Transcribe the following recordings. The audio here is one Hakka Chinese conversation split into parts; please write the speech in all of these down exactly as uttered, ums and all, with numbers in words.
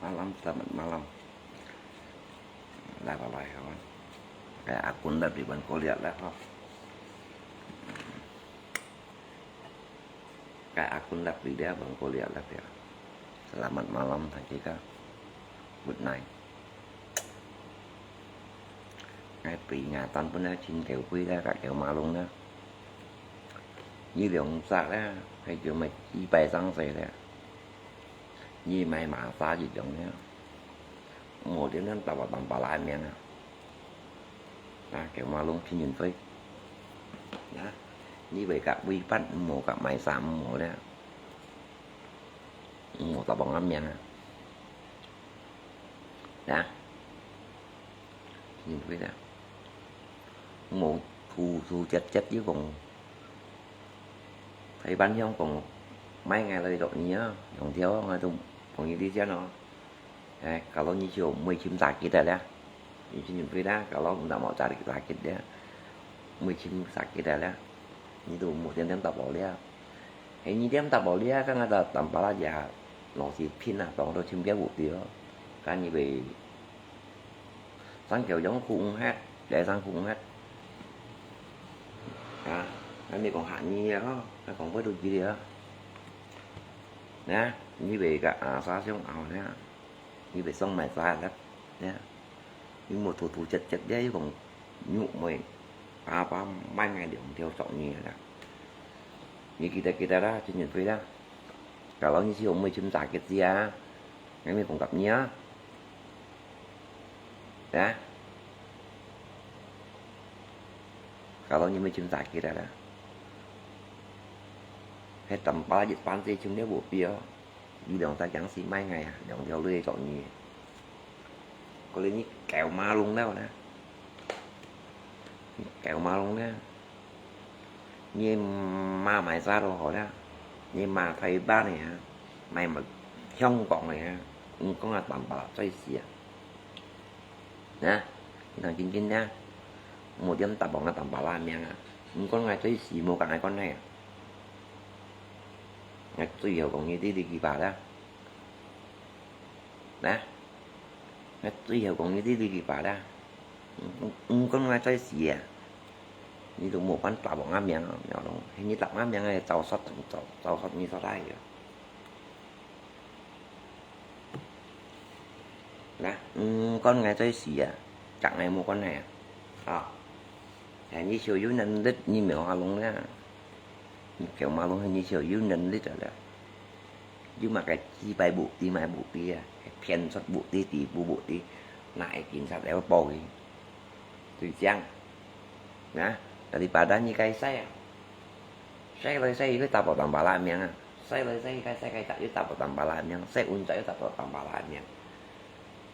Malam, selamat malam. Lah, bye-bye, kawan. Kaya akun lah di ban ko lihat lah, ho. Kaya akun lah di dia ban ko lihat lah dia. Selamat malam, thank you, kak. Good night. Ngai pí ngai tan pun ngai chin kêu pui lah, kak kêu malung lah. Nyi liong sa lah, hay kêu mai chi pai sang sai lah. Nyi mai ma sa ji liong lah. Mô tiêm tiêm tap tang pa lai miang ah. Nah, kêu malung chin yin fei. Nah, nyi wei kak wei pan mô kak mai sa mô lah. Mô tap bong am miang ah. Nah. Chin yin fei lah. Mô thu thu chet chet yu kong. Thái Văn hiong kong mai ngai loi dok nyi ah, yong thiao ngai tu kong nyi ti jian oh. Eh, kalau nyi chiu mui chim sakit ah lah. Nyi chin yin fei lah, kalau ndak mau cari sakit lah. Mui chim sakit ah lah. Nyi tu mô tiêm tiêm tap bong lah. He nyi tiêm tap bong lah, kan ada tampala ya, nong si pin ah, tong tu chim kia bu ti oh. Kan nyi wei sang kêu yong khu ung het, lê sang khu ung het. Ha, kan nyi kong ha nyi ah, kan kong bơi tu ji ah. Nah, nyi wei kak ah sa siung ao lah. Nyi wei song mai sa lah. Nah. Nyi mô thu thu chet chet lah, yu kong nyu mui. Pa pa mai ngai liong thiao sok nyi lah. Nyi kita kita lah, chin yin fei lah. Kalau nyi chiu mui chim sakit ji ah, ngai mi kong kap nyi ah. Ya. Kalau nyi mui chim sakit ah lah. He tampala ji pan si chim liao bu pi oh. Nyi liong sa kiang si mai ngai ah, liong thiao lui sok nyi. Ko li nyi kêu malung lah nah. Kêu malung lah. Nyi ma mai sa tu ho lah. Nyi ma Thái Văn nè ha. Mai ma Hong Kong nè ha. Ung kong ah tampala choi si ah. Nah, nang chin chin lah. Mô tiêm tap bong ah tampala miang ah. Ung kong ngai choi si mô kak ngai kon hai ah. Ngai chui hiau kong nyi ti li ki pa lah. Nah. Ngai chui hiau kong nyi ti li ki pa lah. Ung, ung, ung kon ngai choi si ah. Nyi tu mô pan tap bong ah miang, miao long. He nyi tap bong ah miang eh, chau sot, chau, chau sot nyi sot lai ah. Nah, ung kon ngai choi si ah. Kak ngai mô kon hai ah. Ah. He nyi chiu yu nan lit nyi miao ha long lah. Nyi kêu malung he nyi chiu yu nan lit ah lah. Yu ma kak chi pai bu ti mai bu ti ah. Phiên sot bu ti ti bu bu ti. Nai kin sat leo po ki. Tui jiang. Nah, daripada nyi kai sai ah. Sai loi sai yu tap bong tampala miang ah. Sai loi sai kai sai kai tak yu tap bong tampala miang. Sai un tak yu tap bong tampala miang.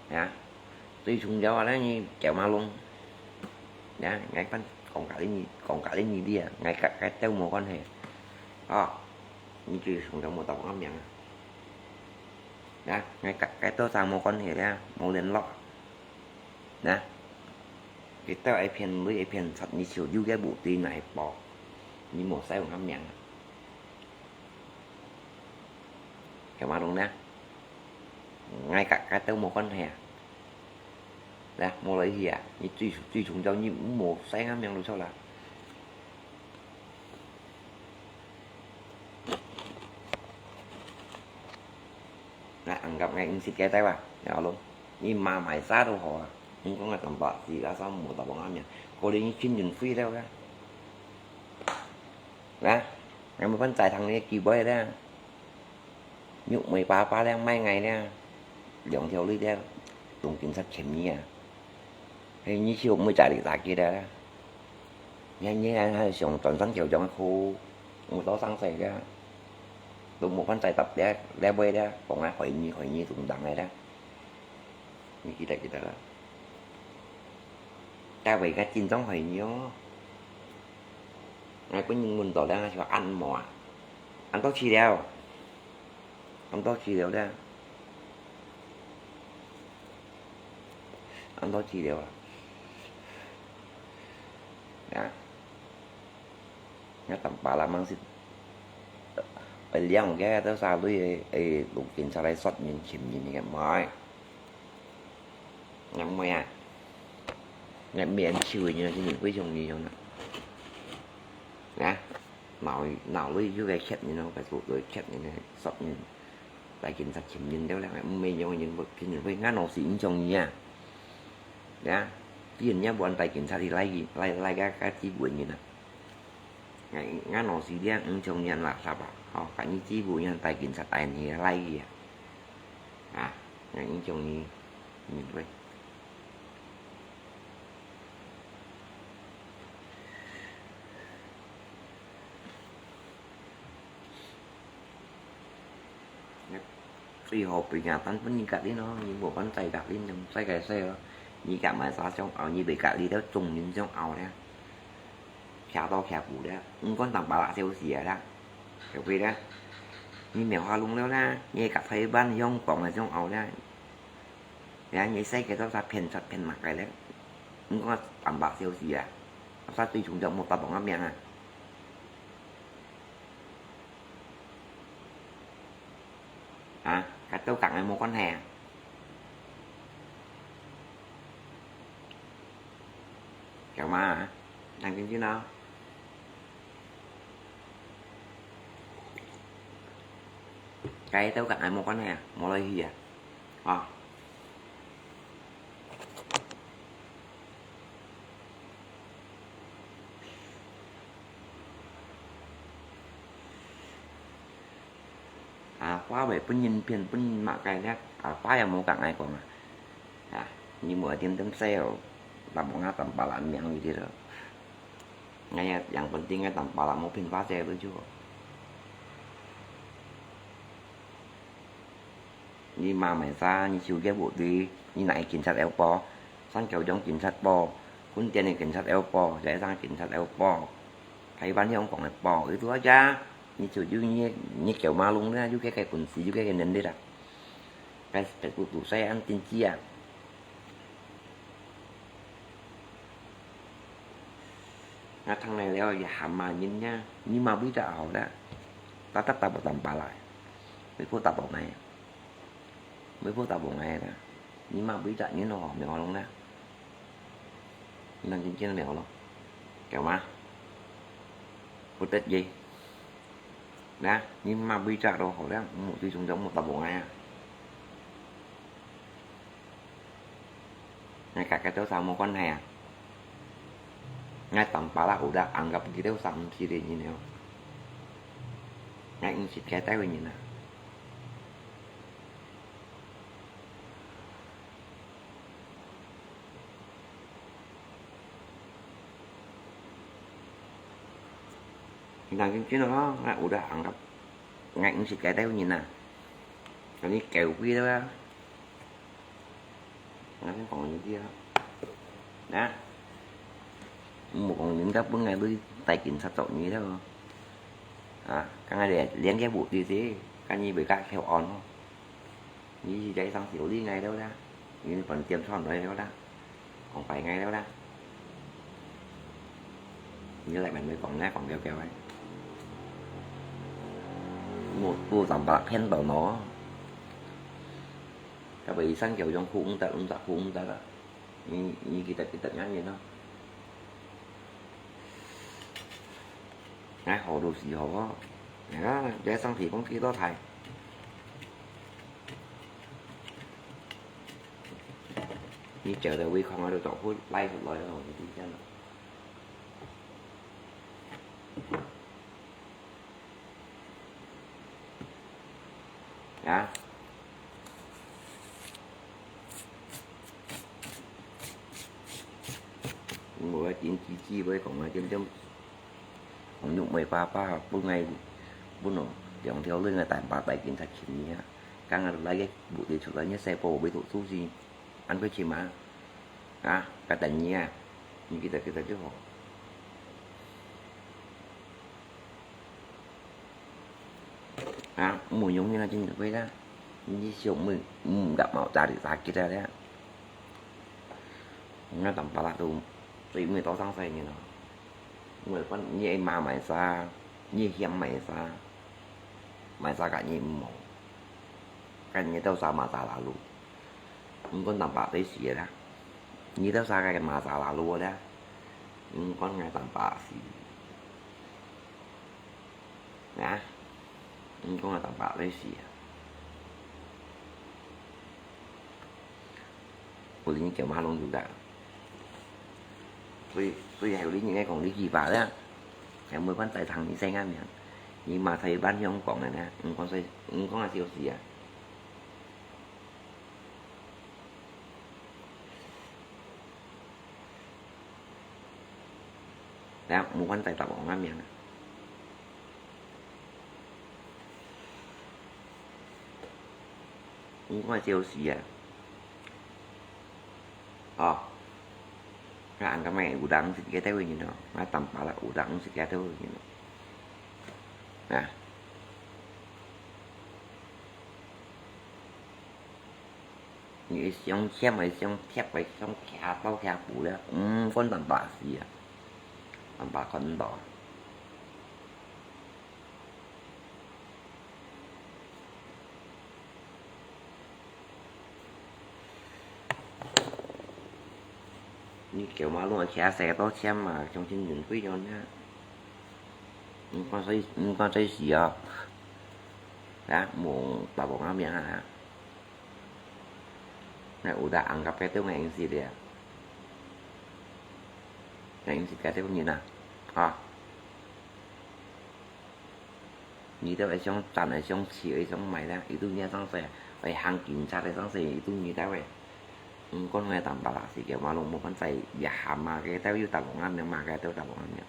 Ya. Tui chung jauh ah nyi kêu malung. Ya, ngai pan kong kak li nyi, kong kak li nyi ti ah. Ngai kak kai teo mô kon hai. Oh. Nyi tui chung jauh mô tap bong am miang ah. Ya, ngai kak kai teo sang mô kon hai lah, mô liên lạc. Nah. Ki teo ai phiên lui ai phiên sat nyi chiu yu ke bu ti nai po. Nyi mô sai ung am miang ah. 曉得無呢？𠊎佮，佮兜無關係啊。來，無來去啊，你最，最重要你無晒𠊎名就著啦。來，anggap𠊎毋識該兜啊，了咯。你罵麼儕都好啊，你講𠊎當白痴，該啥無打無𠊎名，可能你親人會了啊。來，𠊎無辦法同你機會了。 玉梅爸爸了，賣𠊎了，兩條鐳了，同警察簽名啊。嘿，你就毋會再理大家了啦。你，你還，還想轉身橋上去，我到上世了，都無辦法再搭了，了尾了，講啊害你，害你，同人來了。 你記得，記得啦。大衛个真正害你哦。𠊎本人問到了，𠊎就恁無啊，恁多資料，恁多資料了，恁多資料啊。啊。 𠊎當巴拉吂識，會領个兜儕鐳个，會同警察來殺人、尋人个，毋會。𠊎毋會啊。𠊎面手个人，真正非常嚴重啊。啊，鬧，鬧鐳就該㧒人咯，該做，該㧒人个，殺人。 大警察尋人了了，毋係用人物，尋人會，𠊎老是影響你啊。呀，既然你無帶警察去拉佢，拉，拉个，个基本人啊。𠊎，𠊎老是這樣影響人垃圾啊，吼，佮你基本人帶警察帶你拉佢啊。啊，𠊎影響你，人會。 最好平常單分你隔離咯，你無管在隔離，你在該睡咯。你隔麼儕想拗，你被隔離了，眾人想拗了。徛到徛久了，毋管當八六小時了啦，對不對啦？你無法弄了啦，你隔台灣香港个想拗了。 然後你世界都在騙出騙麼个咧？你講坦白消息啊，啥最重要莫打幫我命啊！啊，佮都講个無關係啊！曉得嘛？聽清楚咯！ 該兜佮𠊎無關係啊，無來去啊，啊。啊，話會分人騙，分人罵該咧，啊，話也無佮𠊎講啊。啊，你莫恬恬笑，若無𠊎當巴拉命你知道。 𠊎也yang penting𠊎當巴拉無騙話者就好。你罵麼儕，你就業務對，你哪警察有報，三角洲警察報，飯店个警察有報，街上警察有報，台灣香港个報，有多少家？你就有你，你叫馬龍咧，有該个本事，有該个能力啦。該Facebook都使恁定知啊！ 𠊎聽來了也喊罵人呀，你罵為隻好啦，tetap打無當巴拉，為何打無𠊎？為何打無𠊎啦？你罵為隻人咯，無好弄啦，你能真正無好弄，曉得嘛？不得已。 那，你罵為隻都好了，莫最終就莫打無𠊎啊。𠊎佮該兜儕無關係啊。𠊎當巴拉有得anggap佢兜儕毋係个人了。𠊎毋識該兜个人啊。 你當真真咯，𠊎有得anggap，𠊎毋識該兜人啊。該你狗屁了啊！𠊎先講你知啊，啊，無講人家分𠊎去帶警察捉你了哦。啊，剛才連，連个無對是，該你袂甲扣安哦。 你在上手裡𠊎兜啦，你本店創來了啦，講壞𠊎了啦。你來問你講𠊎講了了啊。你都三百騙到喏。該位三角用空的，五十空的啦。你，你記得，記得伢人啊。哎，好多時候哦。你看，這上提供幾多台？你叫到胃空啊，都找不拉出來哦，你聽见了。 啊？無愛緊急急，會講啊，點點，紅肉梅爸爸，本來，本來兩條龍个蛋白帶警察尋你啊，剛剛來个目的出來，你細胞會讀出去，安排去嘛？啊，該等你啊，你記得，記得就好。 啊，毋用你那真貴啦。你想問，嗯，tak mau cari sakit啊咧。那當巴拉都，最尾到上世人咯。我講你愛買買啥，你嫌买啥，买啥个你毋好。Kan你到啥masa lalu。毋管當巴拉死啦。你到啥个masa lalu咧？毋管𠊎當巴拉死。 啊，你講个當巴拉死啊。我跟你講嘛，攏有个。所以，所以還有你應該講你幾百啦，還無關在場你細个名，你嘛在班上講个呢，你講說，你講个消息啊。 Nè，毋管在大王个名啊。毋管消息啊。哦。該恁个咩，有人食个兜位人咯，該當巴拉有人食个兜位人咯。啊。 你想簽，還想貼，還想徛刀徛布咧，毋管當巴拉死啊，當巴拉看毋到啊。你叫嘛，攏徛勢到簽嘛，相信人貴樣呢。你看這，你看這時啊，啊，無大王个名啊。 該有得紅个牌都𠊎認識个。𠊎認識个這個人啊，哈。你兜會想賺，會想食，會想買啦，佢都你上勢，會行警察个上勢，佢都你兜个。毋管𠊎當巴拉死个，嘛攏無管在也下嘛个，都有大王啊，名嘛个，都大王啊名。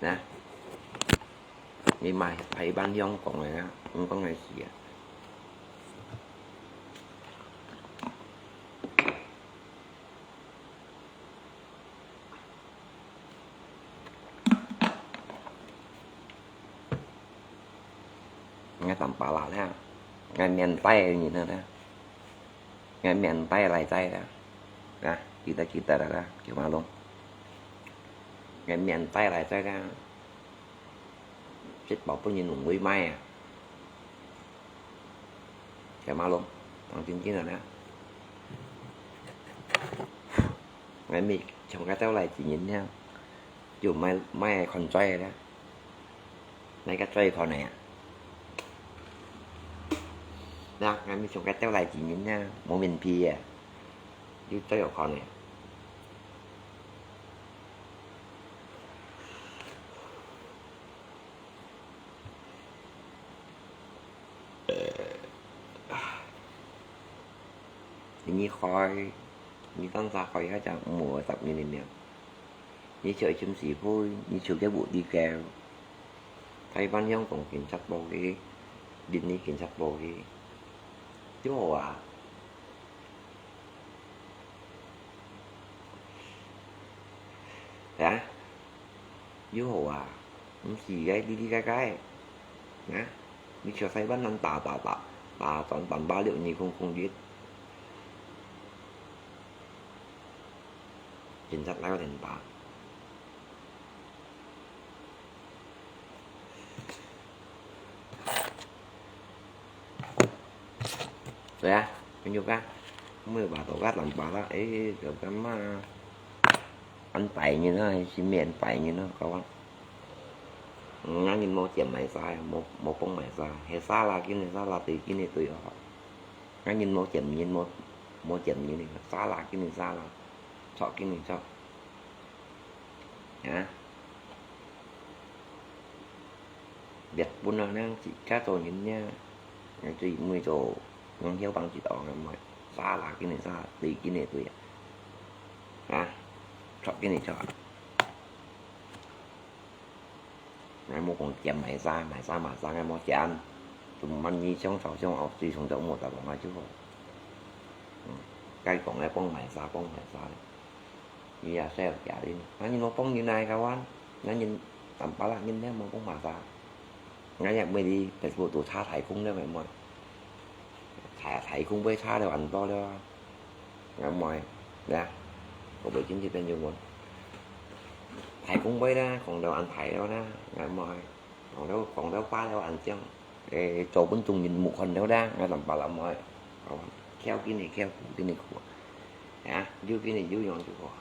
Nè,你買排班樣講个啊，毋講个事啊。 𠊎當巴拉咧，𠊎面帶个人啊咧，𠊎面帶來在咧，啊，記得記得啦，九馬龍，𠊎面帶來在咧，這包分人弄會賣啊，九馬龍，當真真个咧，𠊎咪從該兜來一人咧。 有賣，賣个看嘴个咧，賣个嘴看个啊。那，𠊎咪從該兜來一人咧，無面皮个，有嘴好看个。 你開，你當下開該隻無十年个命，你就尋死灰，你就个無地个。台灣香港警察部个，鄰里警察部个，就好啊。啊？ 又好啊，毋使个哩哩个个，啊，你就使慢慢打打打，打轉半百六二空空一。警察來个電話。對啊，朋友啊，我話到个Tampalak，誒，就感覺恁大人啊，係面大人啊，各位。嗯，人無錢買沙，無無幫買沙，係沙拉緊个沙拉，對緊个對哦。人無錢人無無錢人，沙拉緊个沙拉，著緊个著。 啊？日本人呢，自家做人呢，最尾做用曉幫自家，毋係沙拉緊个沙，對緊个對啊。啊？著緊个著啊。𠊎無講錢買沙，買沙買沙，𠊎無錢。都毋你想著想哦，最重要莫再講𠊎就好。嗯，該講个幫買沙，幫買沙。 Iya，saya jadi。那你莫幫人來个話，那人Tampalak人咧莫幫買沙。𠊎也毋會在Facebook度查大公了，毋會。查大公會查了恁多了啊。𠊎毋會，呀，我袂真正朋友問。大公會啦，講到恁大了啦，𠊎毋會。講到講到花了恁靚。 誒，做分眾人目看了啦，𠊎Tampalak毋會。哦，翹緊个翹，箍緊个箍。啊，有緊个有樣就好。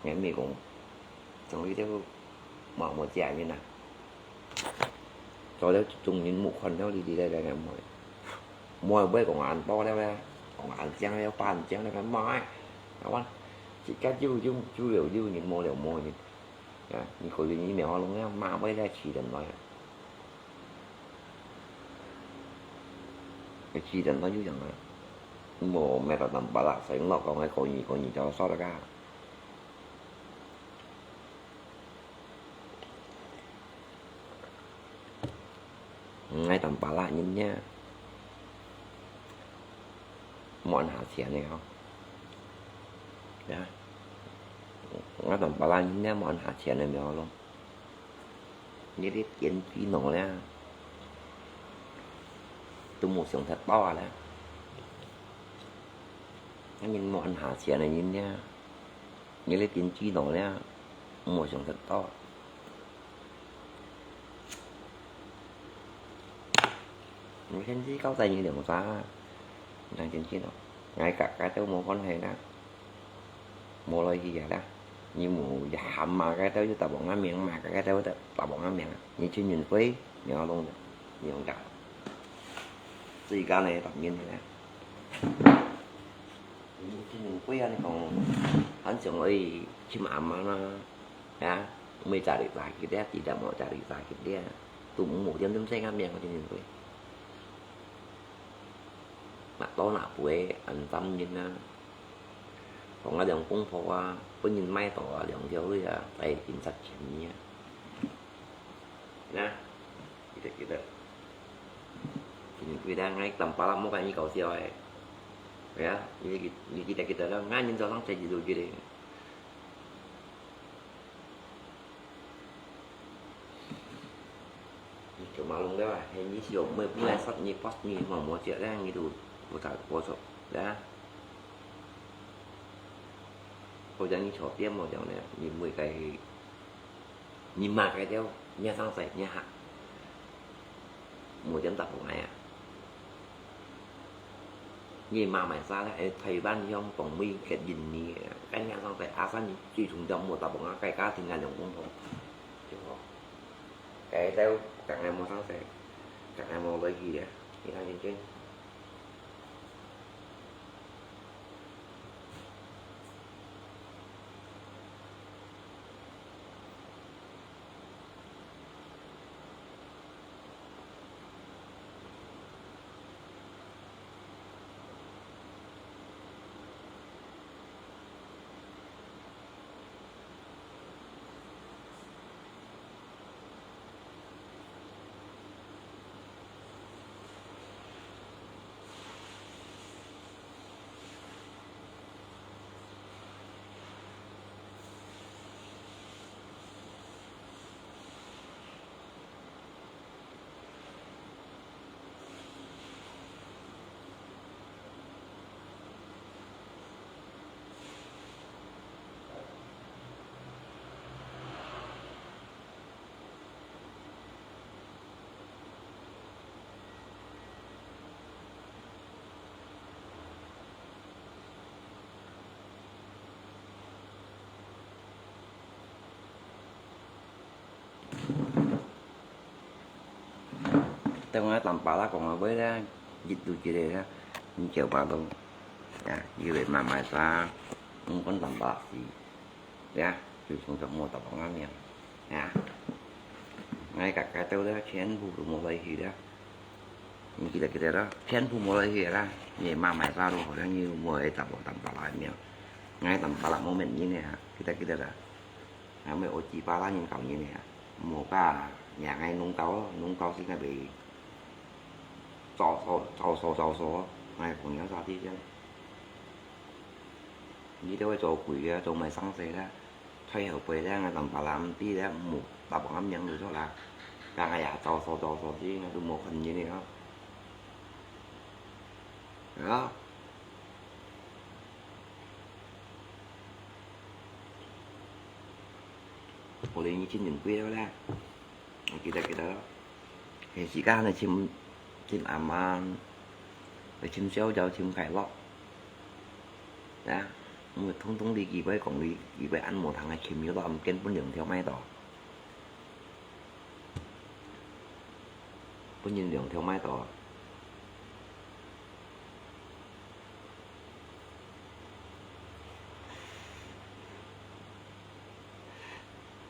𠊎毋係講，總之就無無這樣啊。做了眾人目看了，哩哩咧咧，𠊎毋會。毋會，毋會講恁多了咧，講恁靚了，扮靚了，𠊎毋會。𠊎講，自家有有有了有人，無了無人。 啊，你可以你苗龍啊，馬尾來騎等來啊。騎等來就樣啊。無，買到Tampalak，所以我講个可以，可以就說了噶。嗯，𠊎Tampalak人呀，無恁下錢个吼。呀，𠊎Tampalak人呀，無恁下錢个苗龍。 你這電鋸腦咧，都無想忒多啊咧。恁人無恁下錢个人咧，你這電鋸腦咧，無想忒多。你天氣高在你兩儕，你天氣腦，𠊎甲該都無關係啦。 無來去啊啦。你無一下罵該兜就打無𠊎名，罵該兜就打無𠊎名啊。你陳雲輝，你要弄的，你用假。自家呢，當然的啦。你陳雲輝啊，你講，還想愛去罵罵啦，啊，沒家裡家去的，地方無家裡家去的，都無點點聲啊，名我陳雲輝。罵到哪不會，安三人啊。 講啊，兩公婆啊，分人賣到啊，兩條女啊，在警察前面啊。那，記得記得。今日佢等𠊎Tampalak莫甲你搞笑誒。對啊，你記你記得記得啦，𠊎人早上才記得記得。你做馬龍了啊？嘿，你是有沒不來殺你，bắt你，毛毛姐，那你都不打不走，對啊。 或者你坐店無樣呢，你每个，你罵个了，你上勢，你下，無點答覆𠊎啊。你罵埋啥呢？哎，台灣像東北个印尼，跟你上勢，阿三你最重要無答覆𠊎，該家庭个兩公婆，就好。該兜，剛才無上勢，剛才無落去啊，你看真正。等下當巴拉講个話咧，一路一个咧，你叫巴路，呀，以為慢慢啥，毋管當巴拉事，呀，就從頭莫打講个名，呀，𠊎个該兜咧，全部都無來去咧。你記得記得啦，全部無來去啦，你慢慢啥都好像你無會打無當巴拉个名，𠊎當巴拉無面人个，記得記得啦。 啊，毋係學雞巴啦，人教人个啊，無个，若个農教咯，農教是該位招招招數招數，哎，講了啥地方？你都會做鬼个，做賣生死个，退後背个，𠊎當巴拉毋知个，無打不啱名就錯啦。但係呀，招數招數是，𠊎都無看人个啊。啊？ 無論你尋人歸了咧，記得記得咯。現時間你尋尋阿媽，尋小姐，尋快樂，啊，毋係通通你佢會講你，佢會恁無通个尋，有到毋見分兩條麥到。 分人兩條麥到啊！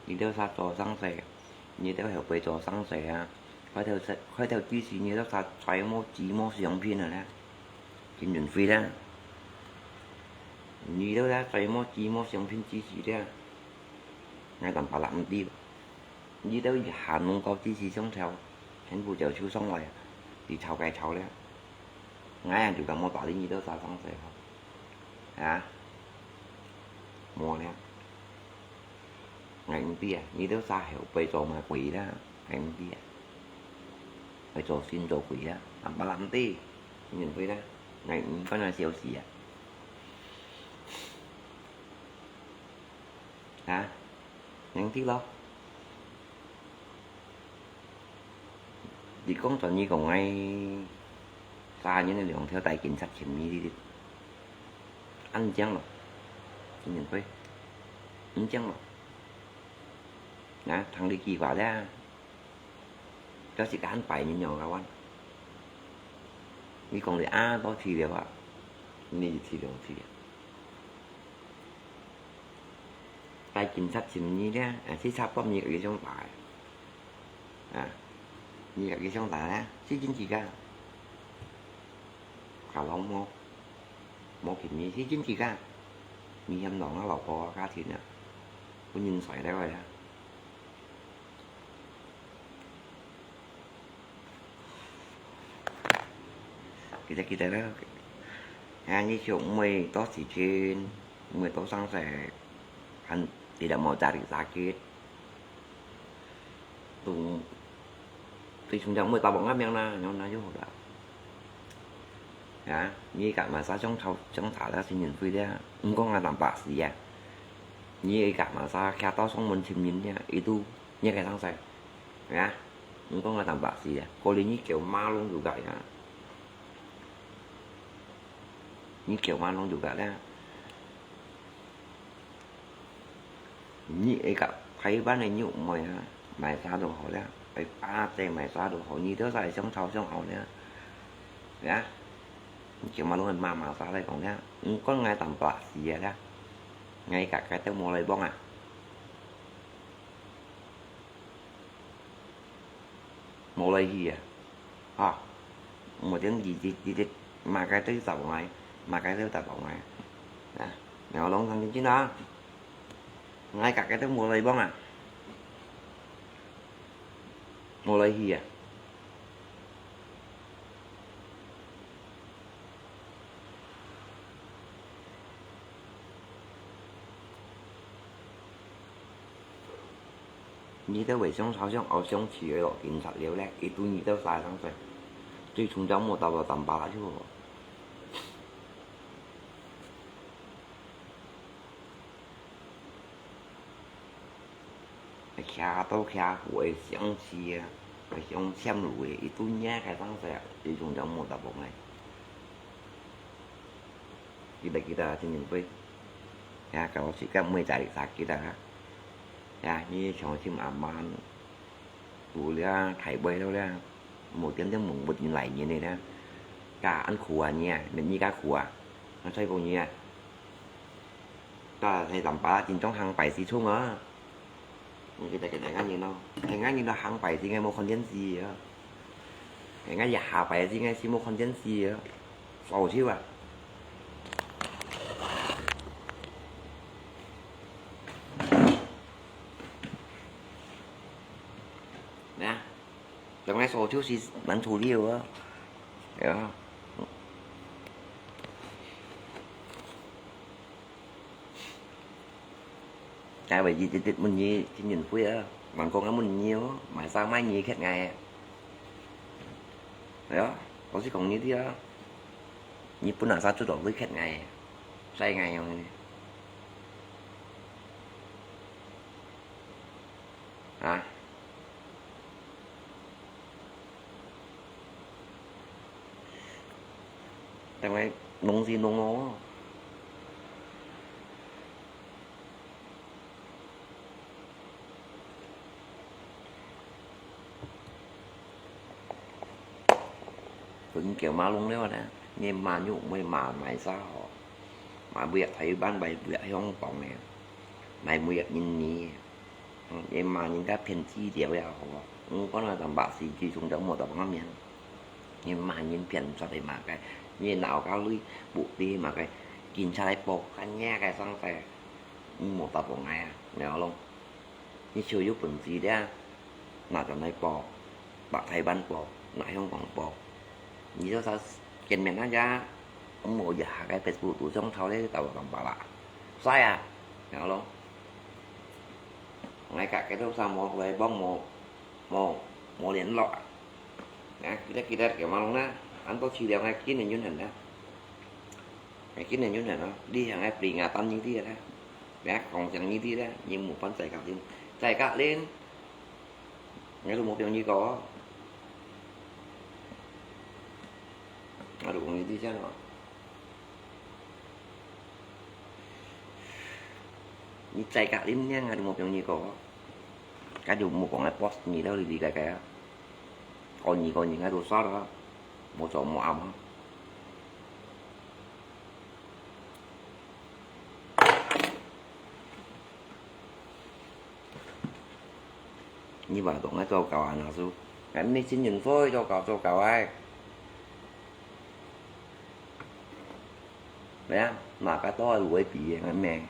你兜儕做生死，你兜後輩做生死啊！開頭食，開頭之時，你兜儕揣無紙無相片啊咧，真正會咧！你兜儕揣無紙無相片之時咧，𠊎當巴拉毋知。 你兜一下農教知識上頭，全部就收上來，你抄該抄了。𠊎也就講無道理，你兜啥生死好？啊？無了。𠊎毋知啊，你兜啥後輩做麼个鬼啦？𠊎毋知啊。會做神做鬼啊？阿爸阿姆知，你毋會啦。𠊎毋管𠊎笑死啊！ 啊？恁樣咯。你講轉你講𠊎，三年个兩條帶警察尋你，你，恁樣咯，真正會，恁樣咯。啊，聽你句話咧。 這係恁壞人樣个話。你講你啊，都試了啊，你試兩試啊。該警察尋你咧，啊，係差不多你个想法个。啊，你个想法咧，係真正个。假老母，無尋你係真正个。你嫌老啊，老婆啊，家庭啊，分人甩了个啊。 記得記得啦。啊，你想毋會多時間，毋會多生事，還記得無？Cari sakit。都，最重要毋會打無啱命啦，然後那就好了。啊，你幹嘛啥想吵想吵了，心情會了，毋講啊，當白事啊。你幹嘛啥，徛到上門尋人了，佢都 你个生事，啊？毋講𠊎當白事啊，可能你叫馬龍就該啊，你叫馬龍就該啦。你會甲台灣个肉妹啊，賣啥都好啦，會巴姐賣啥都好，你都在想吵想拗啦，啊？你叫馬龍个媽媽啥來講啦，毋管𠊎當白事啊啦，𠊎甲該兜無來往啊。 無來去啊，啊，無定日日日日，麼个都打過來，麼个都打過來，啊，然後攏聽真真啊，𠊎甲該兜無來往啊，無來去啊。 你兜會想吵想拗想起來咯，警察了咧，佢對你兜啥生事，最重要莫打到當巴拉就好。 徛到徛，會想死啊，會想潛落去，佢對你个生事啊，最重要莫打無愛。記得記得，真正會。呀，搞到自家毋會再sakit啊。呀，你像尋阿媽，有了，大尾了了。無點點問問人來人个啦。該恁苦啊你啊，乜你該苦啊？啊，再講你啊，該係南巴拉真正行拜四重啊。你記得記得，𠊎人咯，𠊎人咯行拜四，𠊎無看電視啊。𠊎一下拜四，𠊎先無看電視啊。掃帚啊！咩啊？ 兩个手就是難處理哦。係啊。該位一直直問你經營費啊，還講啊問你哦，賣衫賣你欠𠊎啊。係啊，老實講你知啊，你本來啥做到會欠𠊎，使𠊎用呢。 啊？等下弄死弄哦。分狗嫲弄了呢，你嫲又毋會罵，罵啥好？罵每日台灣，罵每日香港呢，罵每日印尼。 嗯，你罵人家騙子了也好啊。嗯，講到南巴拉四重無得幫面。你罵人騙出來嘛該，你拿个鐳不對嘛該，警察來報，看你个上司，你無得幫𠊎啊，了咯。你就有本事了，拿轉來報，拿台灣報，拿香港報。你就啥見面那家，無一下个Facebook都上頭咧，到南巴拉，晒啊，了咯。 𠊎甲佢兜三無來往，無，無，無聯絡啊。啊，記得，記得，佢嘛弄啦，恁多資料𠊎今年運行啦。𠊎今年運行咯，你向𠊎比𠊎當你知啦，𠊎講聲你知啦，你無辦再搞定，再搞定，𠊎都無表你個。𠊎都講你知先咯。 你再搞定呢，𠊎都無表你個，𠊎就無講𠊎boss你了，你理解个啊？講你講你，𠊎都算了，無做無暗啊。 你話同𠊎做狗啊，老師？𠊎毋係真正做做狗做狗啊。來啊，哪个都係會比个，𠊎咩？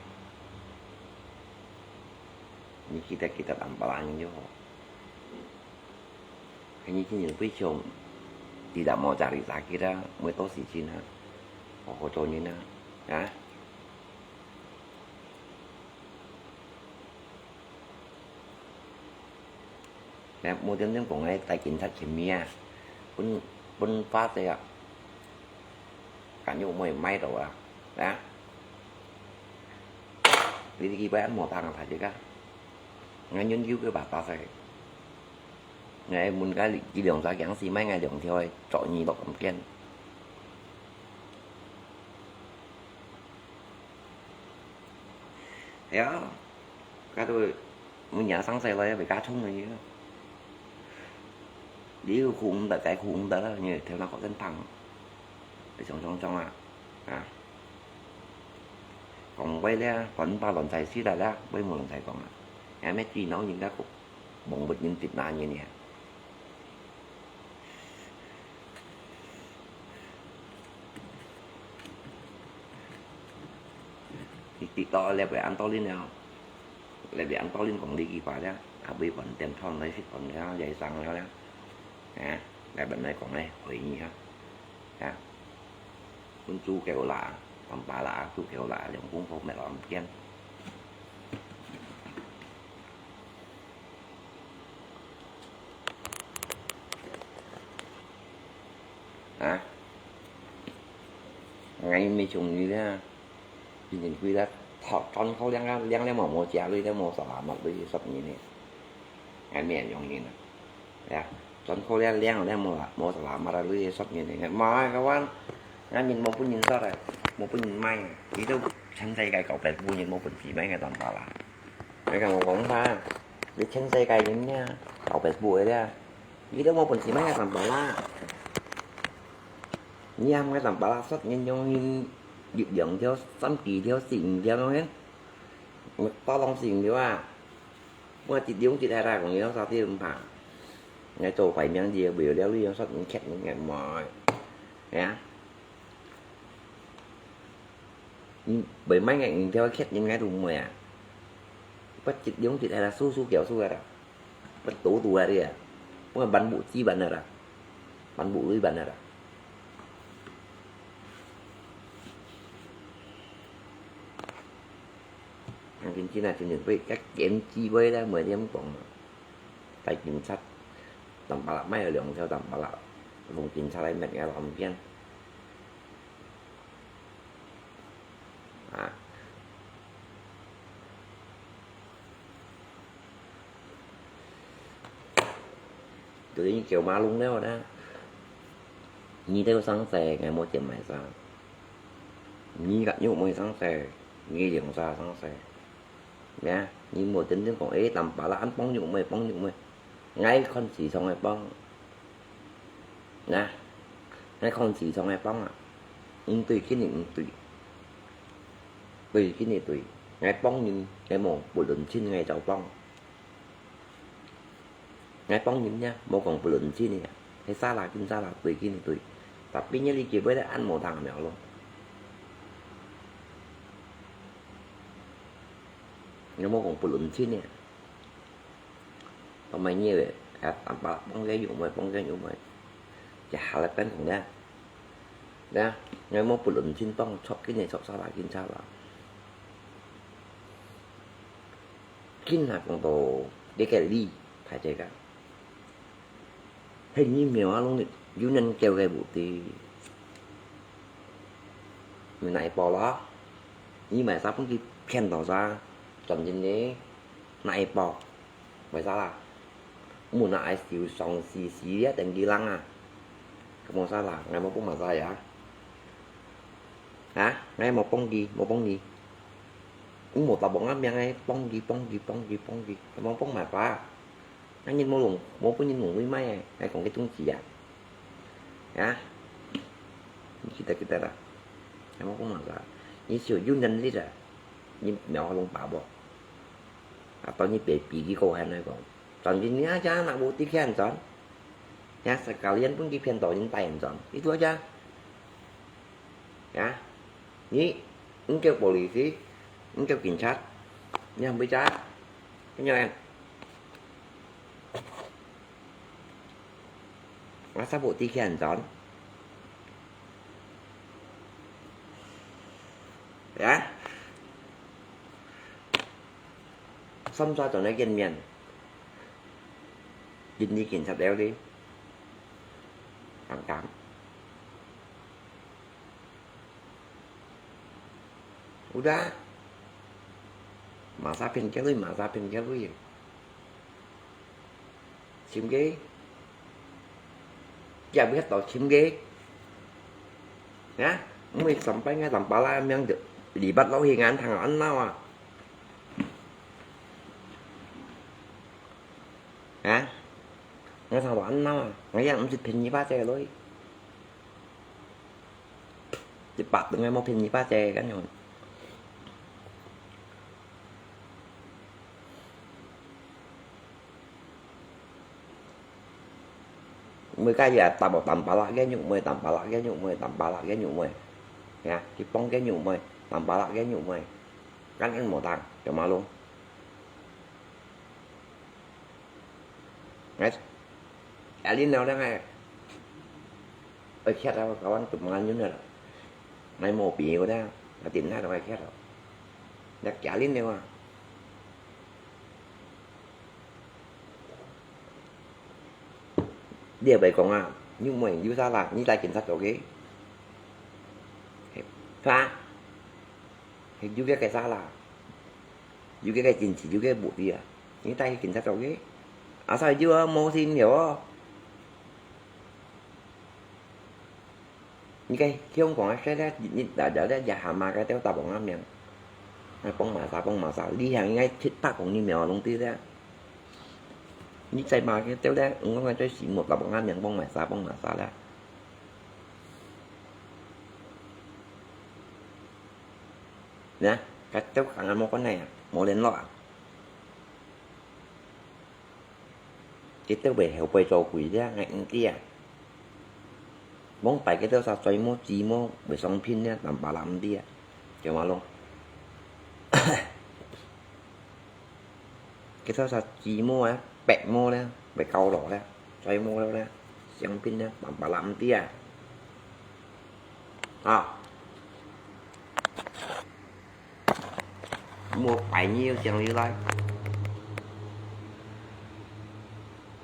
你記得記得南巴拉人就好。你真正非常，你若無家己家己啦，會到時間啊，好好做人啊，啊？ 哎，無點點講个，帶警察前面啊，分，分罰个啊，敢有會買到啊？啊？你去買無當啊，大隻啊？𠊎研究个吧，大細。𠊎問个，佢兩隻驚死，買𠊎兩條个，做二六咁見。 係啊，該都每年上細來會加重个。你有苦毋得，該苦毋得啦，你頭那個真胖，你想想想啊，啊，講話咧，講話亂晒事啦啦，會無亂晒講啊，還咩知腦人家講，望不人直拿人呀。 你跌到這位安多林了，這位安多林講這句話了，啊，尾飯店創來食飯了，也上了了，啊，來本來講个回憶啊，啊，分豬狗啦，王八啦，豬狗啦，兩公婆乜唔見。 啊，𠊎毋係中意啦，今年幾啦，頭轉口領啊，領了無，無食鐳了無，salamat鐳十年呢，𠊎毋係中意啦，呀，轉口領領了無啦，無salamat鐳十年呢，買个話，𠊎人無分人殺啊，無分人買，佢都全世界九百多人無分佢買个當大啦。 你同𠊎講下，你全世界人呢，九百多个咧，你都無本事買个淡薄啦。你還買淡薄啦，殺人用人一兩條、三幾條、四五條樣个，我打攏四五條啊！我一兩隻還來講，你攏殺都毋怕。𠊎做壞命个，為了你殺人、㧒人个，毋愛。係啊。 嗯，袂買个，五條㧒人𠊎都毋會啊。不一兩隻啊，輸輸叫輸啊啦。不賭賭啊你啊，不玩物資玩啊啦，玩物資玩啊啦。真真啊，真正會，一點機會咧，袂點講啊。帶警察，淡薄啦，買了兩條淡薄啦，用警察來滅个亂騙。 啊。對，九馬龍了呢。你兜生事，𠊎無錢買衫。你个肉妹生事，你零啥生事。呀，你無真正講，誒，淡薄啦，恁幫肉妹，幫肉妹。 𠊎看市場个幫。那，𠊎看市場个幫啊，毋對，肯定毋對。對，肯定對。𠊎幫人，𠊎無不論親，𠊎就幫。𠊎幫人呀，無講不論親个，係啥啦，緊啥啦，對，肯定對。Tapi你機會咧，恁無通了咯。𠊎無講不論親个。 當買肉个，啊，淡薄幫个肉妹，幫个肉妹。一下來變紅了。那，𠊎無不論親幫，著緊个著啥啦，緊啥啦。緊啊，講到這个理，大家講。係你廟啊，攏有人叫个無對。你哪一包啦？你買啥分佢騙到啥？賺錢呢？哪一包？ 為啥啦？毋拿愛受傷死死啊，等佢人啊！該無啥啦，𠊎無幫麼儕啊！啊，𠊎無幫佢，無幫佢。𠊎無打幫啊命个，幫佢，幫佢，幫佢，幫佢，𠊎無幫麼儕啊！𠊎人無弄，無分人弄會賣个，𠊎講个宗旨啊！啊，你記得記得啦，𠊎無幫麼儕啊！你只有有能力啊，你苗弄把握。 Atau你比，比佢高還來講，賺錢你啊，這若無得去安全，這sekalian分佢騙到人帶安全，itu aja。啊，你，你叫polisi，你叫警察，你還會做，恁樣啊？ Masa bukti kian ton? Ya. Samsa ton ai kian mian. Jin ni kin sat leo li. Ang kam. Udah. Masa pin kia lui, masa pin kia lui. Chim ke. Kia biết tao chim ke. Hả? Mười sắm bánh ngay tầm bà la miếng được. Lì bắt lẩu hi ngán thằng ăn nao à. Hả? Ngay thằng ăn nao à. Ngay yang mesti pin ni ba che lối. Cepat dengan mau pin ni ba che kan nyon. Mười cái gì à, tao bảo tao bà lạ cái nhục mười, tao bà lạ cái nhục mười, tao bà lạ cái nhục mười. Nha, cái bóng cái nhục mười, tao bà lạ cái nhục mười. Kan ăn mò tang, cho mà luôn. Ngai, alin nau dang ai. Oi, khiat au, kawan tu mangan yun na. Ngai mo pi ko da, na tin na dang ai khiat au. Dak kia alin ne wa. Dia bai kong a, nyu mo yu sa la, ni lai kin sa to ke. Fa. He yu ke ke sa la. Yu ke ke jin chi, yu ke bu ti a. Ni tai kin sa to ke. Asa yu a mo sin yo. Ni ke hiong kong a se le, ni da da le ya ha ma ke teo ta bong a miang. Ai bong ma sa, bong ma sa. Li hang ngai thit ta kong ni miao long ti le. 你再罵佢兜咧，你講佢最死無，打幫下面幫埋殺，幫埋殺咧。呢，佢兜同𠊎無關係啊，無聯絡啊。佢兜會後背做鬼咧，𠊎毋知啊。往擺佢兜儕嘴毛、舌毛會相拼咧，南巴拉毋知啊，叫麼个咯？ 佢兜儕舌毛啊、白毛咧，會交流咧，嘴毛咧，相拼咧，嗙嗙啦毋知啊。啊，無擺你又想你來，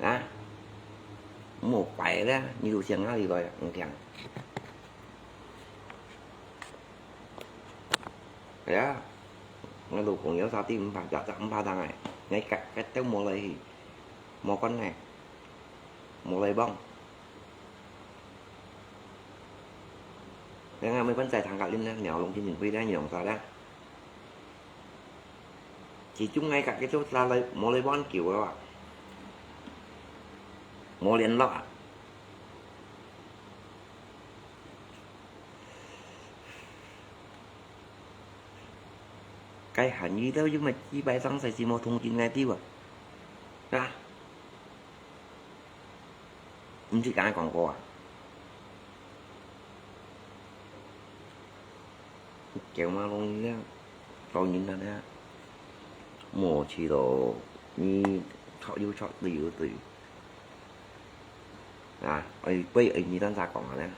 啊，無擺咧，你又想哪裡來啊？你聽。 哎呀，𠊎老公有啥地毋怕，隻隻毋怕當哎，𠊎隔隔兜無來去，無關係，無來幫。𠊎𠊎毋會分在堂隔鄰呢，鳥籠緊緊飛呢，你用啥呢？始終𠊎隔个做啥來，無來幫救个哇，無聯絡啊。 該下你兜有麼个機會上世事無同情𠊎兜啊？啊？毋識同𠊎講過啊？狗馬弄你啊，老人家啊，無趣咯，你錯又錯，對又對。 啊，愛，愛，愛你單儕講啊呢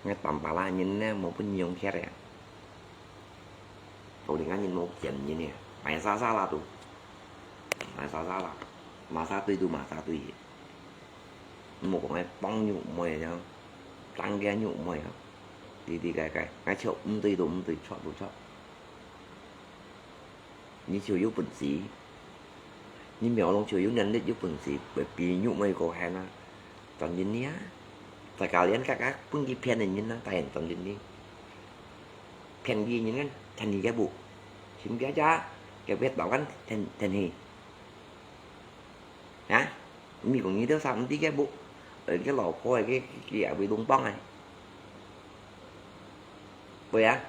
，𠊎Tampalak人呢，無分你用㧒个。Tampalak人無見人呢，買啥啥啦都，買啥啥啦，罵啥對都罵啥對。無講愛幫你妹啊，當个你妹啊，裡裡該該，𠊎笑毋對都毋對，錯都錯。 你就有本事，你苗龍就有能力有本事，會比玉妹過還啊！真人呢，在家連个个分佢騙个人啊，大人真人呢，騙佢人啊，騙佢个屋，先別家，佢別到間騙騙佢，啊！你講你兜三弟个屋，呃，个老婆个个个也會弄幫哎，會啊！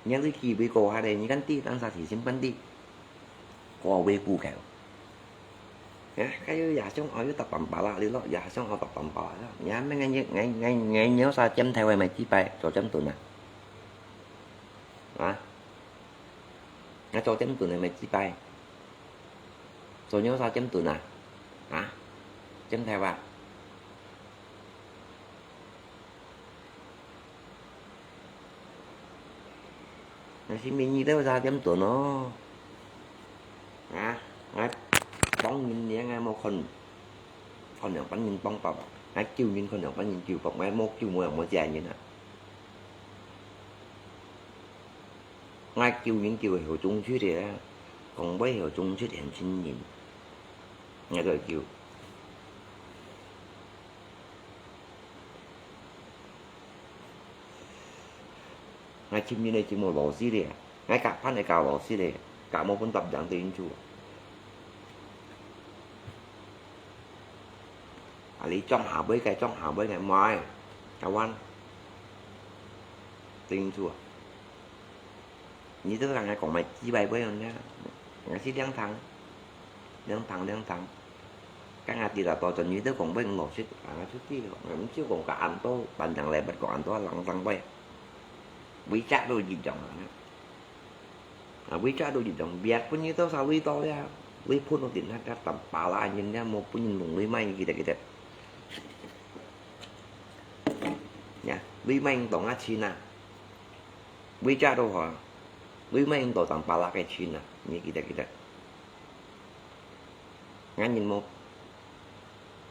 你還是機會過下咧，你看地當啥事情辦地，過會顧口。哎，該又也想哦，又搭板巴啦，你咯，也想哦搭板巴啦，你還沒人人人人人有啥尖頭位咪幾擺做尖盾啊？啊？ 𠊎做尖盾个乜幾擺？做有啥尖盾啊？啊？尖頭啊？𠊎是問你兜有啥尖盾哦？啊？𠊎幫人呢，𠊎無看，看樣般人幫忙啊！𠊎救人看樣般人救忙，𠊎無救無樣無借人啊！ 𠊎救人救會曉忠出个，講會曉忠出現真人，𠊎就救。𠊎尋人个尋無老師咧，𠊎教伴个教老師咧，教無分答樣對應處。 啊，你裝下尾个，裝下尾个，無愛，台灣，對應處啊。你這個人來講嘛，幾百倍人家，𠊎係兩堂，兩堂，兩堂。剛剛知道多少，你都講分老實，啊，出去，毋就講个恁多，班長來不講恁多，人生way，WeChat都一樣啊。 啊，WeChat都一樣，別分你兜儕WeChat了，WeChat都定下个Tampalak人了，無分人弄，WeChat乜記得記得。呀，WeChat乜當啊錢啊，WeChat都好啊，WeChat乜當Tampalak个錢啊，你記得記得。 𠊎人無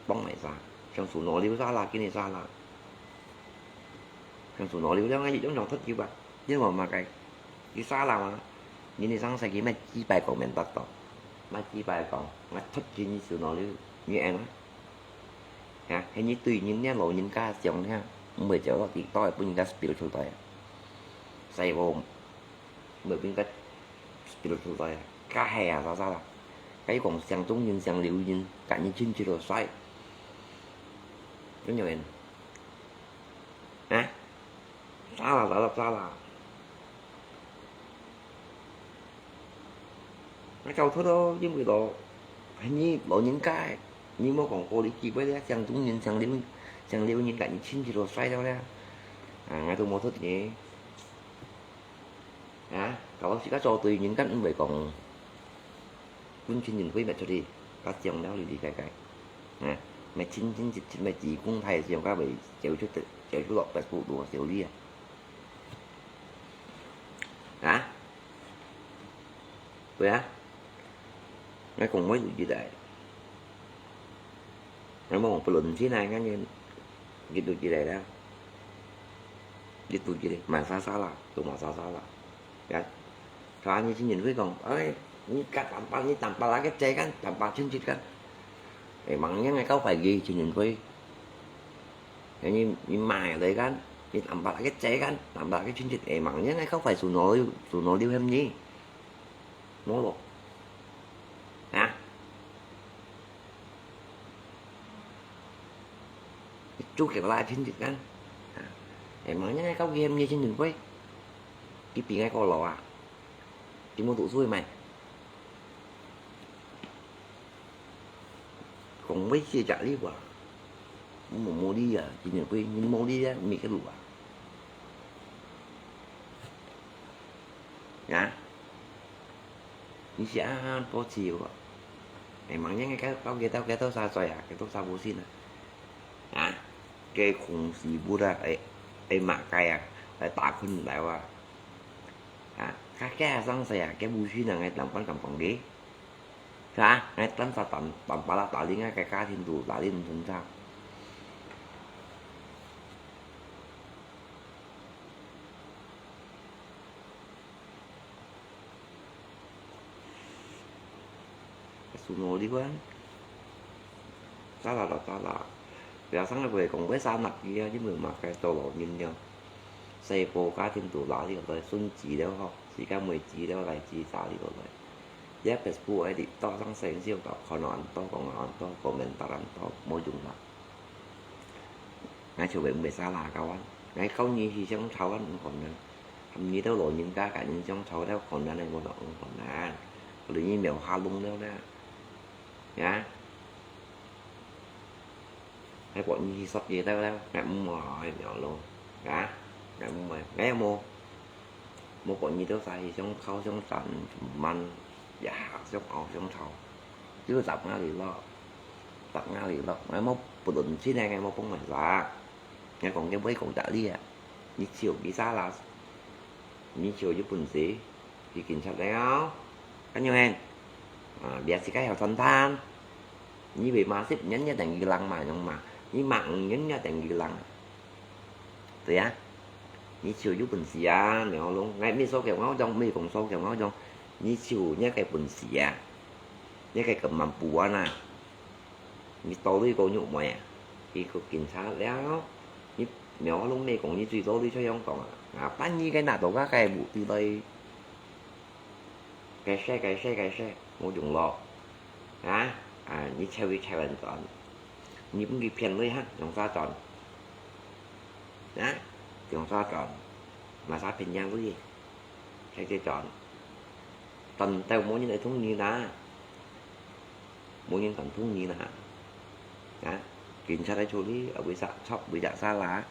幫𠊎儕，像樹腦溜儕啦，今日儕啦，像樹腦溜了，𠊎一樣樣脫救啊，因為麼个？佢儕啦嘛，人哋上世紀乜幾擺講免得到，乜幾擺講，𠊎脫救你樹腦溜，你應啊？哈，係你對人家老人家想聽，毋會走到地道，分人家spill出來啊。細個，毋會分人家比如出來啊，該係啊，啥啥啦，該講想中人、想留人，趕緊進去了，帥。真有人啊，啥啦，啥啦，啥啦。那搞錯咯，因為咯，你老人家，你莫講過你幾位咧，想中人、想留、想留人，趕緊進去了，帥了咧。啊，𠊎都無出呢。 啊，搞到自家做對人家毋會講，分陳仁輝搣出去，甲上了哩哩該該。啊，搣親親切切搣，自公大上，甲會走出去，走出落白布路小李啊。啊？對啊，𠊎講話有一來。 那麼不論現在看見，一路以來啦，一路以來，馬莎莎啦，都馬莎莎啦，呀，他你陳仁輝講，哎，你甲坦白，你坦白那个債干，坦白清楚干，哎，忙人个高phải gì陳仁輝，哎，你你買來干，你坦白那个債干，坦白那个清楚，哎，忙人个高phải số nó số nó lưu hem gì, nó lo, hả? Chú kiểu là thiên dịch ngắn. Em nói ngay câu game như trên đường quay. Cái bị ngay câu lò à? Cái mô tụ xui mày. Cũng với chia trả lý quả. Mô mô đi à, trên đường quay, nhưng mô đi á, mình cái lũ à. Hả? Ni siap po chiu. Emangnya ngai kau kau kita kita sa soy ah, kita sa busin ah. Ha? Cái khủng sĩ bút ah, ai ai mah cái ah, ai ta khun lai wa. Ha? Kau kau sang sai ah, cái busin ah ngai tlam pan kam pang đi. Sa, ngai tlam sa tlam tlam pala ta ling ah, cái cá thiên đủ ta ling thun sa. Su nô đi quan. Sa la la sa la. Bia sang la bơi kong bơi sa nak kia, chứ mười mà cái tô lô nhìn nhau. Xe bố cá thêm tủ lá đi rồi, xuân chỉ đâu ho, chỉ cá mười chỉ đâu lại chỉ sa đi rồi. Yep, Facebook ai đi to sang sen siêu to, còn ăn to, còn ăn to, comment ta ăn to, mỗi dùng mà. Ngai chiu wei mui sa la kau an. Ngai kau nyi hi siang chau an ung kon nan. Ham nyi tau lo nyin ka ka nyin siang chau tau kon nan ai mo lo ung kon nan. Lu nyi miao ha lung leo na. Ya. Hai po nyi hi sop ye tau leo. Ngai mo hai miao lo. Ya. Ngai mo. Ngai mo. Mo po nyi tau sa hi siang chau siang chan man. Ya, siang au siang chau. Chứ dap ngai li lo. Dap ngai li lo. Ngai mo put lun chi ne ngai mo pung mai sa. Ngai kong ke bui kong ta li a. Ni chiu ki sa la. Ni chiu yu pun si. Ki kin chat leo. Kan yu hen. A, bia si kai hao chan tan. Ni bui ma sip nyan nya teng ki lang ma nyong ma. Ni ma ng nyan nya teng ki lang. Tui a. Ni chiu yu pun si a, miao long. Ngai mi so kiao ngao jong, mi kong so kiao ngao jong. Ni chiu nya kai pun si a. Nya kai kem mam pu a na. Ni to lui ko nyuk moi a. Ki ko kin cha leo. Ni miao long mi kong ni chui to lui choi yong kong a. A, pan ni kai na to ka kai bu ti loi. Cái xe, cái xe, cái xe, ngô dùng lo. Hả? À, như theo đi theo anh chọn. Như cũng đi phiền lui ha, dòng xa chọn. Hả? Dòng xa chọn. Mà xa phiền nhau lui. Xe kia chọn. Tần tèo mô nhân ấy thông như đó. Mô nhân tần thông như đó. Hả? Kính sát đấy chô lý, ở bụi dạ chọc, bụi dạ xa lá.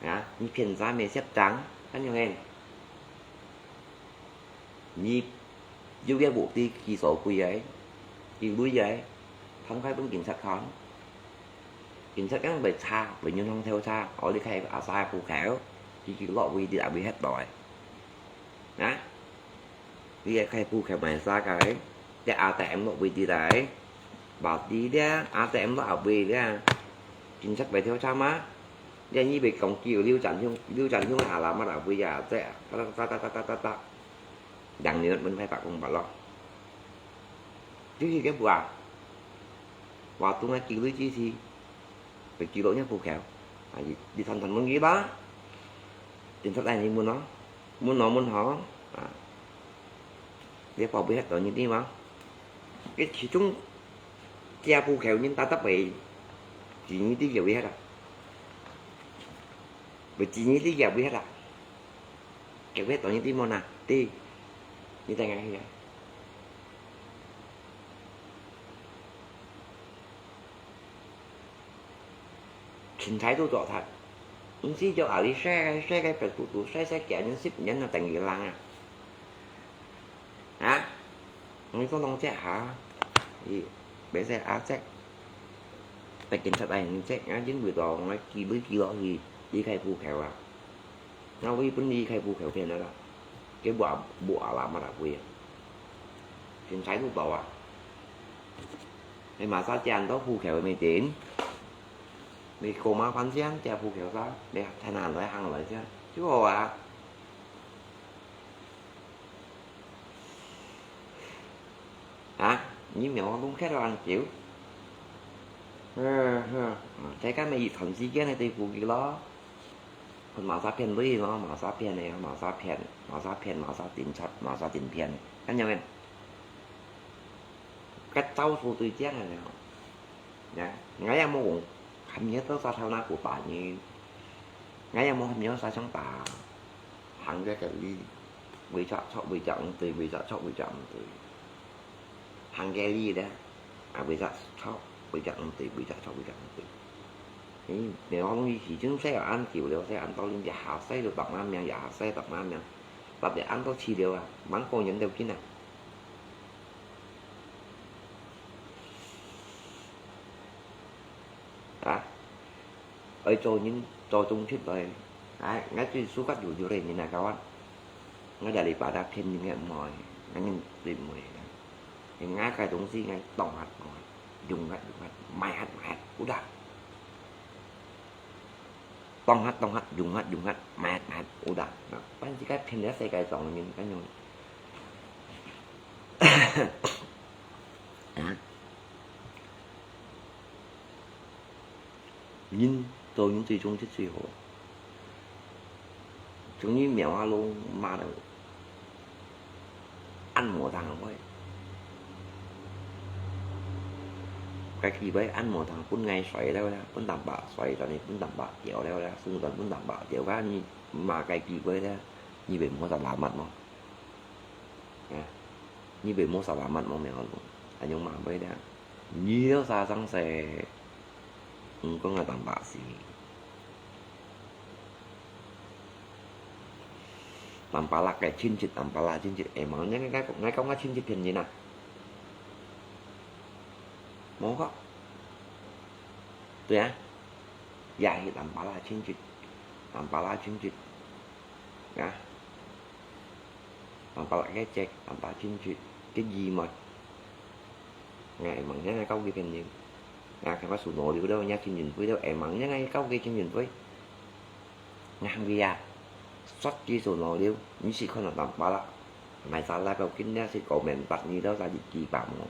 Hả? Như phiền xa mê xếp trắng. Hả? Như hên. Nyi, yu yai bu ti ki so kui yai, ki lui yai, tham khai pun kin sat khan. Kin sat khan bai cha, bai nyun hong theo cha, o li khai a sa pu khao, ki ki lo vui ti a vui het doi. Na, li khai pu khao mai sa kai, te a te em lo vui ti dai. Ba ti dia, a te em lo a vui dia. Kin sat bai theo cha ma. Dia nyi bai kong kiu liu chan hiung, liu chan hiung a la ma la vui ya, te, ta ta ta ta ta ta ta. Dang ni mun phai pak kong ba lo. Chứ gì cái bùa. Wa tung ai kiu lui chi si. Bai kiu lo nya pu khao. A, đi, đi thon thon mun gi ba. Tin thot ai ni mun no. Mun no mun ho. A. 你報備忒多你知無？佢其中，這戶口人打得會，知你知有一下啦，會知你知有一下啦，有一多你知無啦？知，你等下去啊。 清采都做忒。毋使叫阿里細个細个白肚肚細細幾年十年啊，等於人啊。啊？你講當隻下，你袂使阿隻，白警察來你隻，啊，因為到𠊎寄尾寄落去，你開戶口啊。 𠊎會分你開戶口騙了啦，佢無無阿拉嘛啦會啊，清采都無啊。你馬上寄到戶口个面前，你過麻煩先寄戶口噻，你太難來行來先，就好啊。 啊，你苗黃龍開到恁久？嗯，嗯，嗯，大家咪一段時間來對付佢咯。佢馬上騙你咯，馬上騙你，馬上騙，馬上騙，馬上偵察，馬上偵騙，看見沒？該招數最靚个了。 呀，𠊎也無講，喊你多少頭那股打你，𠊎也無喊你多少想打，行个个理，為啥錯為啥毋對，為啥錯為啥毋對，行个理咧，啊，為啥錯為啥毋對，為啥錯為啥毋對。你，你講你已經這樣久了，這樣到人家下世都當那命，也下世當那命，特別恁多次了啊，蠻過癮都緊啊。 啊，愛做人做忠直來。哎，𠊎最suka有有个人來教啊。𠊎這禮拜他騙人个毋愛，𠊎人最毋愛啦。𠊎个東西𠊎當下當下，用下用下，買下買下，有啦。 當下當下，用下用下，買下買下，有啦。啊，反正該騙了世界上个人，該種。啊？人做人最忠直最好。 終於苗下龍罵到恁無通个。該機會恁無通分𠊎睡了啦，分淡白睡，但係分淡白掉了啦，算算分淡白掉，該你罵該機會咧，你會無selamat無？啊，你會無selamat無苗下龍？恁樣罵會咧，你了啥生事？ 毋講啊，淡白死。Tampalak个親戚，Tampalak親戚，哎，嘛，你，你，你，你講啊，親戚騙人啊？無个。對啊，也係Tampalak親戚，Tampalak親戚。 啊，Tampalak个姐，Tampalak親戚，个姨妹。哎，問人家交幾便宜。啊，佢話收老了了，人家親戚費了，哎，問人家交幾親戚費。哎，佢啊，說佢收老了，你是看到Tampalak，買啥來包緊，你是komentar你都在一幾百毛。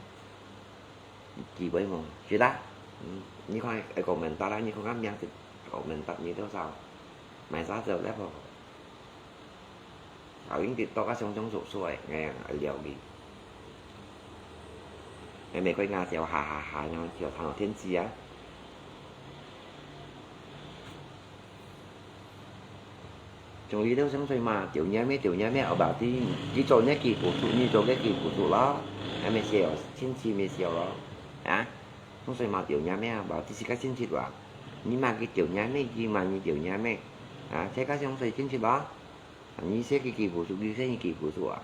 機會無？是啦。嗯，你看，會komentar啦，你看看名字，komentar你多少？買啥走了無？好，應該多个相相熟熟个，哎呀，了解。哎，玫瑰花笑哈哈哈，然後笑談到天际啊。 Chung li都相信嘛，條命咩，條命咩，awak ti，你做个幾步數，你做个幾步數咯，還沒笑，親戚沒笑咯，啊？相信嘛，條命咩，awak ti自家親戚哇，你嘛佢條命咩，佢嘛你條命咩，啊？自家相信親戚咯，啊？你寫佢幾步數，佢寫你幾步數啊？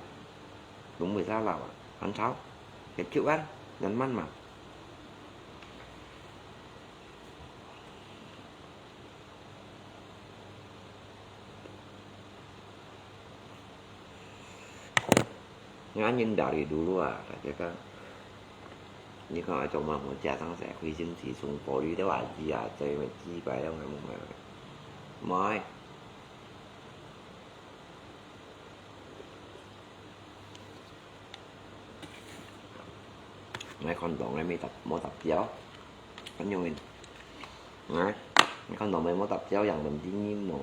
都沒啥老啊，很吵，很久啊，慢慢嘛。 Nganyun dari dulu啊，大家講，你看啊，做麼个食生食開心時送玻璃都話知啊，最尾知擺都係冇買。買。 𠊎看到𠊎無搭，無搭標，恁樣个。啊，𠊎看到𠊎無搭標，yang penting你無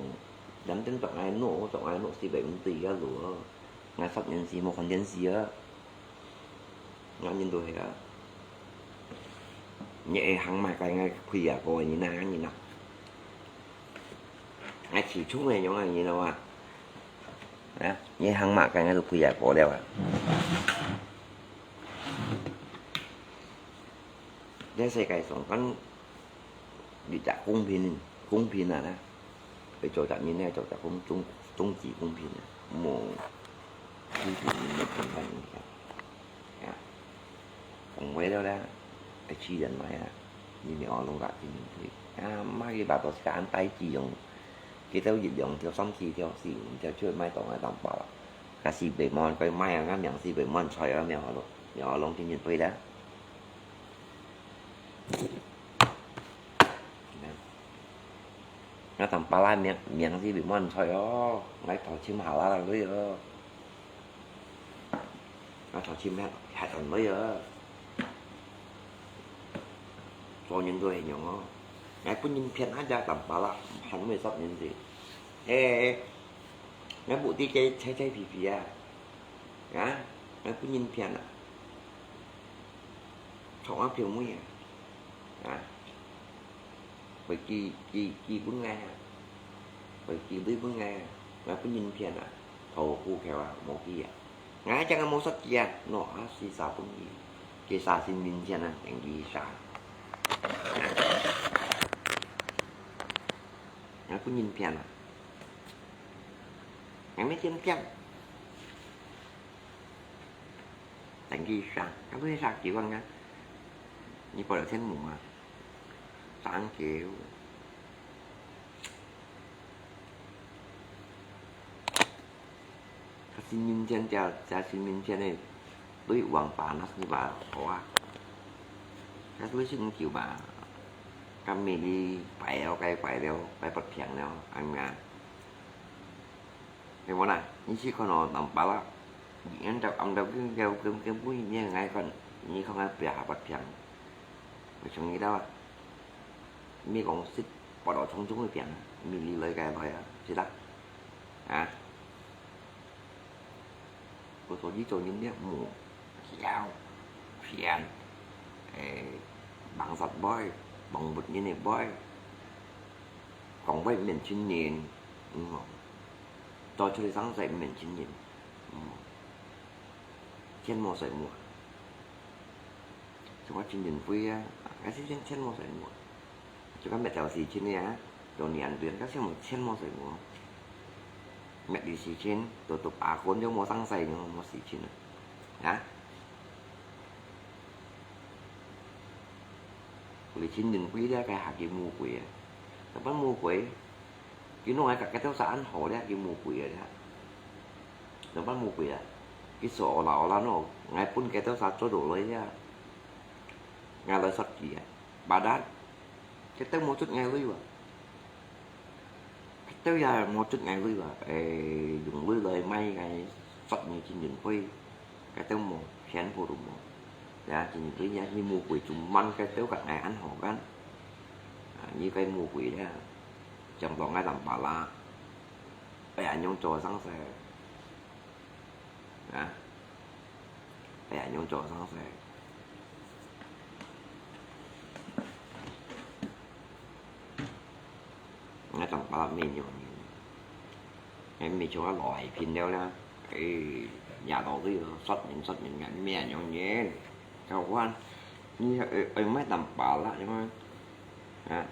，yang penting做𠊎腦，做𠊎腦是會毋對个路哦。𠊎十年時無看電視啊。𠊎人都係啊。你會行嘛，該𠊎開啊，各位，你哪人啊？𠊎起初个樣啊，你知道啊？啊，你行嘛，該𠊎都開啊，過了啊。這世界上，講你只公平，公平啊，呢？會做隻人呢，做隻公，終，終極公平啊，無公平，無平等。呀，講話了咧，會氣人來啊，你咪學弄个天天啊，嘛佢把到時間帶子用，佢兜一兩條、三四條、四五條就會賣到𠊎當包啦。假使袂滿，佢賣啊，𠊎命死袂滿菜啊，咪學弄，咪學弄天天飛啦。 𠊎當巴拉命，命死袂滿菜哦，𠊎頭前下啦啦佢哦。𠊎頭前下，下等佢哦。做人都係樣哦。𠊎分人騙啊，也當巴拉，還會殺人死。誒，𠊎目的个菜菜皮皮啊，啊，𠊎分人騙啊。 創啊票妹啊，啊，會寄，寄，寄分𠊎啊，會寄鐳分𠊎啊，𠊎分人騙啊，討好苦口啊，無寄啊。𠊎正个無殺佢啊，喏，啊，死殺分佢，佢殺身命錢啊，等佢殺。啊，𠊎分人騙啊，𠊎乜騙騙。 等佢生，佢會生幾萬啊？你保了錢無啊？生狗。佢身命錢，這，這身命錢呢，對王八那是吧？好啊。佢對身命九吧？佢每日擺了，該擺了，擺不平了，恁樣啊。 係無啦？你試看哦，當巴拉，你按照，按照，佢，佢，佢，佢，佢，你看𠊎，你看𠊎表下不平，我想你到啊，你講食八到重重个病，你理來个來啊，是啦，啊，我說你做人了無，要騙，誒，忙殺背，忙不人个背，講話面前人，嗯。 做出來生事毋免錢人，嗯，錢無使無。像𠊎陳俊輝啊，𠊎先生錢無使無。像𠊎滅掉事情个啊，做年短，𠊎先無錢無使無。滅了事情，都，都把關就無生事，無事情啊。啊？ 佢陳俊輝咧，該下佢魔鬼啊！怎般魔鬼？佢弄來甲該兜煞恁好咧，佢魔鬼啊咧！怎般魔鬼啊？佢所啦啦喏，𠊎分該兜煞捉到來咧，𠊎來殺佢啊！Badan，該兜無捉𠊎來哇！ 該兜也無捉𠊎來哇，誒，用來來買𠊎殺你陳俊輝，該兜無，全部都無。呀，陳俊輝也，你魔鬼，做麼个該兜甲𠊎恁好幹？啊，你該魔鬼咧，想到𠊎當巴拉，哎呀，恁樣做生事。 啊，哎呀，恁樣做生事。𠊎當巴拉面樣人，𠊎面像啊老海平了啦，誒，也老了，殺人殺人啊，面樣人，交關，你愛，愛買當巴拉，因為，啊，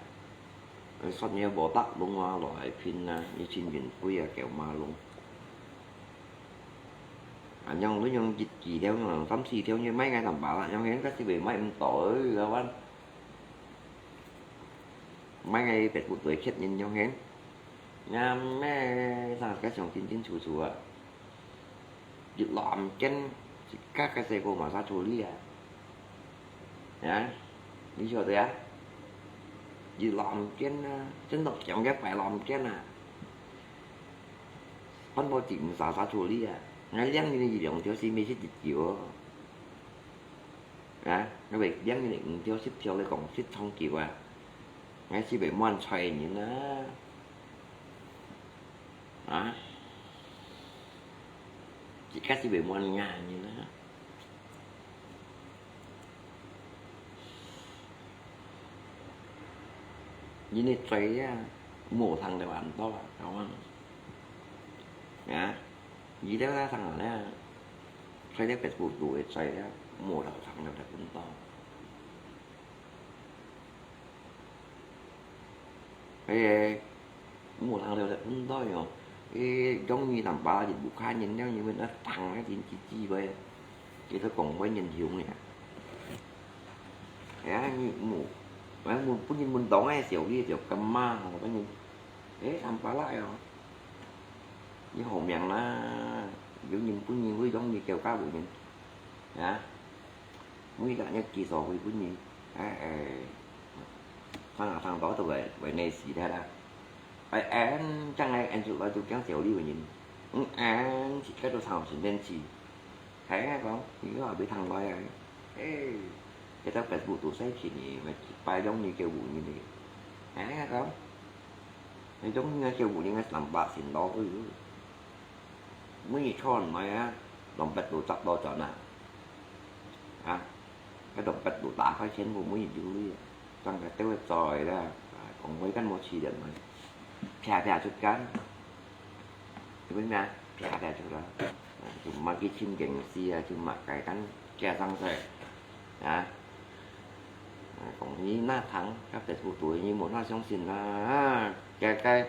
誒，殺你無得弄啊，老海平啊，你陳俊輝啊，狗馬弄。啊，樣你樣一幾條，樣三四條，你買𠊎當巴拉，樣應該是會買毋到，誒，老闆。買𠊎別個對客人樣形，呀，咩，啥个想清清楚楚啊。 一籃間，一家个細个嘛，殺處理啊。啊，你曉得啊？一籃間啊，真个講个擺籃間啊。飯包紙毋使殺處理啊，𠊎領你一兩條係毋係一條哦？啊，𠊎會領你五條十條來講，食長久啊。𠊎係會滿菜个人啊。 啊？自家係會滿眼人啊。人个嘴啊，無通了恁多啊，講啊。啊，你兜啊，通啊，在這Facebook肚个嘴啊，無通了恁多。哎，無通了恁多喲，哎，容易人把人不看人了，因為那當啊，真是機會，佢都講話人凶呀。 哎呀，你無，哎，無，本人無當个小李就幹嘛，本人，哎，三八啦喲。你好命啦，有人本人會用你叫家無人，啊？每日日記所會本人，哎，哎，上啊上到都會，會內死的啦。哎，哎，將來俺就，我就講小李个人，嗯，俺自家都上神仙去。 係啊講，你話會聽話啊？誒，這隻Facebook都使錢呢，乜一擺兩日个五日呢。係啊講，你兩日个五日个三百千多个，每日賺來啊，兩百多十多轉啊。啊，該兩百多打開全部每日有鐳啊，賺个兜个在啦，啊，講話根本冇錢人嘛，啪啪出間，你明白？啪啪出來。 啊，就毋好去尋經師啊，就毋好該單假上勢，啊。啊，講你那聽，該Facebook肚你無那相信啊，該，該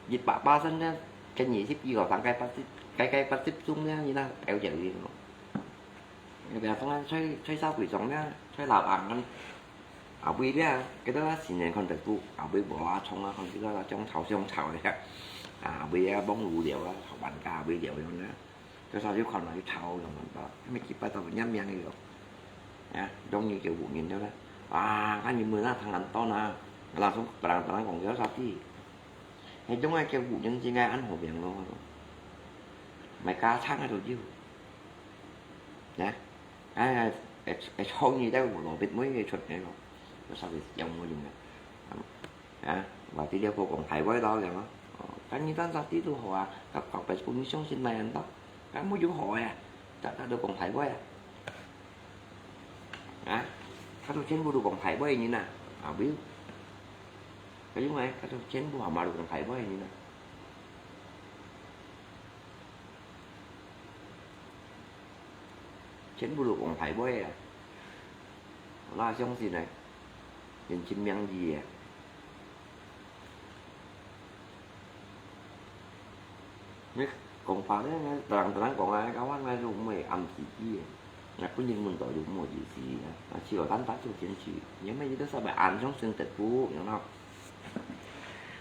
一百巴仙呢，該二十幾個，大概八十，該，該八十種呢，你那了解个咯。你不要講啊，吹，吹沙鬼種呢，吹老板啊， 後尾咧，佢兜啊成日看Facebook，後尾無啊創啊，看佢兜啊種草種草咧，啊，後尾啊，望無聊啊，吵完架後尾聊樣咧，佢上去看下去吵樣恁多，還沒幾擺到人家命个咯。啊，容易就有人了啦。啊，看你們那當然多啦，老實講，別人，別人講叫啥地， 該種个叫有人真个恁好命咯，買家產个都有。呢，哎，哎，哎，創意个無路別妹个出个咯，有啥个有無用个？啊，話啲了過講大話咯，係嘛？哦，但你當啥地都好啊，甲搞白工你相信買人到，敢無有好个啊？大家都講大話啊。 啊，佢兜全部都講大話个人啊，啊，無。佢因為佢兜全部係嘛都講大話个人啊。全部都講大話啊，我哪相信呢？人盡命理啊。 你講法呢，人，人講啊，交換啊，就毋會暗時機个。啊，本人問到就毋好意思啊。啊，只有單單做堅持，因為你都稍微暗相信得不，you know。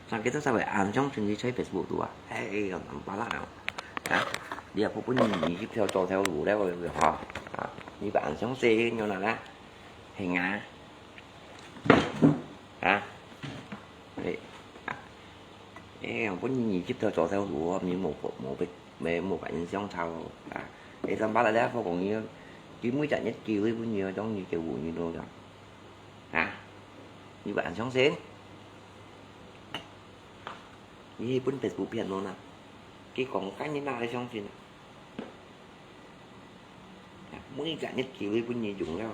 像佢都稍微暗相信你在Facebook度啊，哎，哎，有難巴啦啊。啊，你也不本人你去跳做跳舞了，我就哈，啊，你不暗相信，有哪啦？係啊。啊，哎，哎，本人你去跳做跳舞，你無，無，無，無，無把人相吵啊。哎，上班了，了，我講你，佢每隻日機會分你，當你就有你咯。 啊？你會恁相信？你去分Facebook騙人啊？佢講，該你哪會相信啊？每隻日機會分你用了，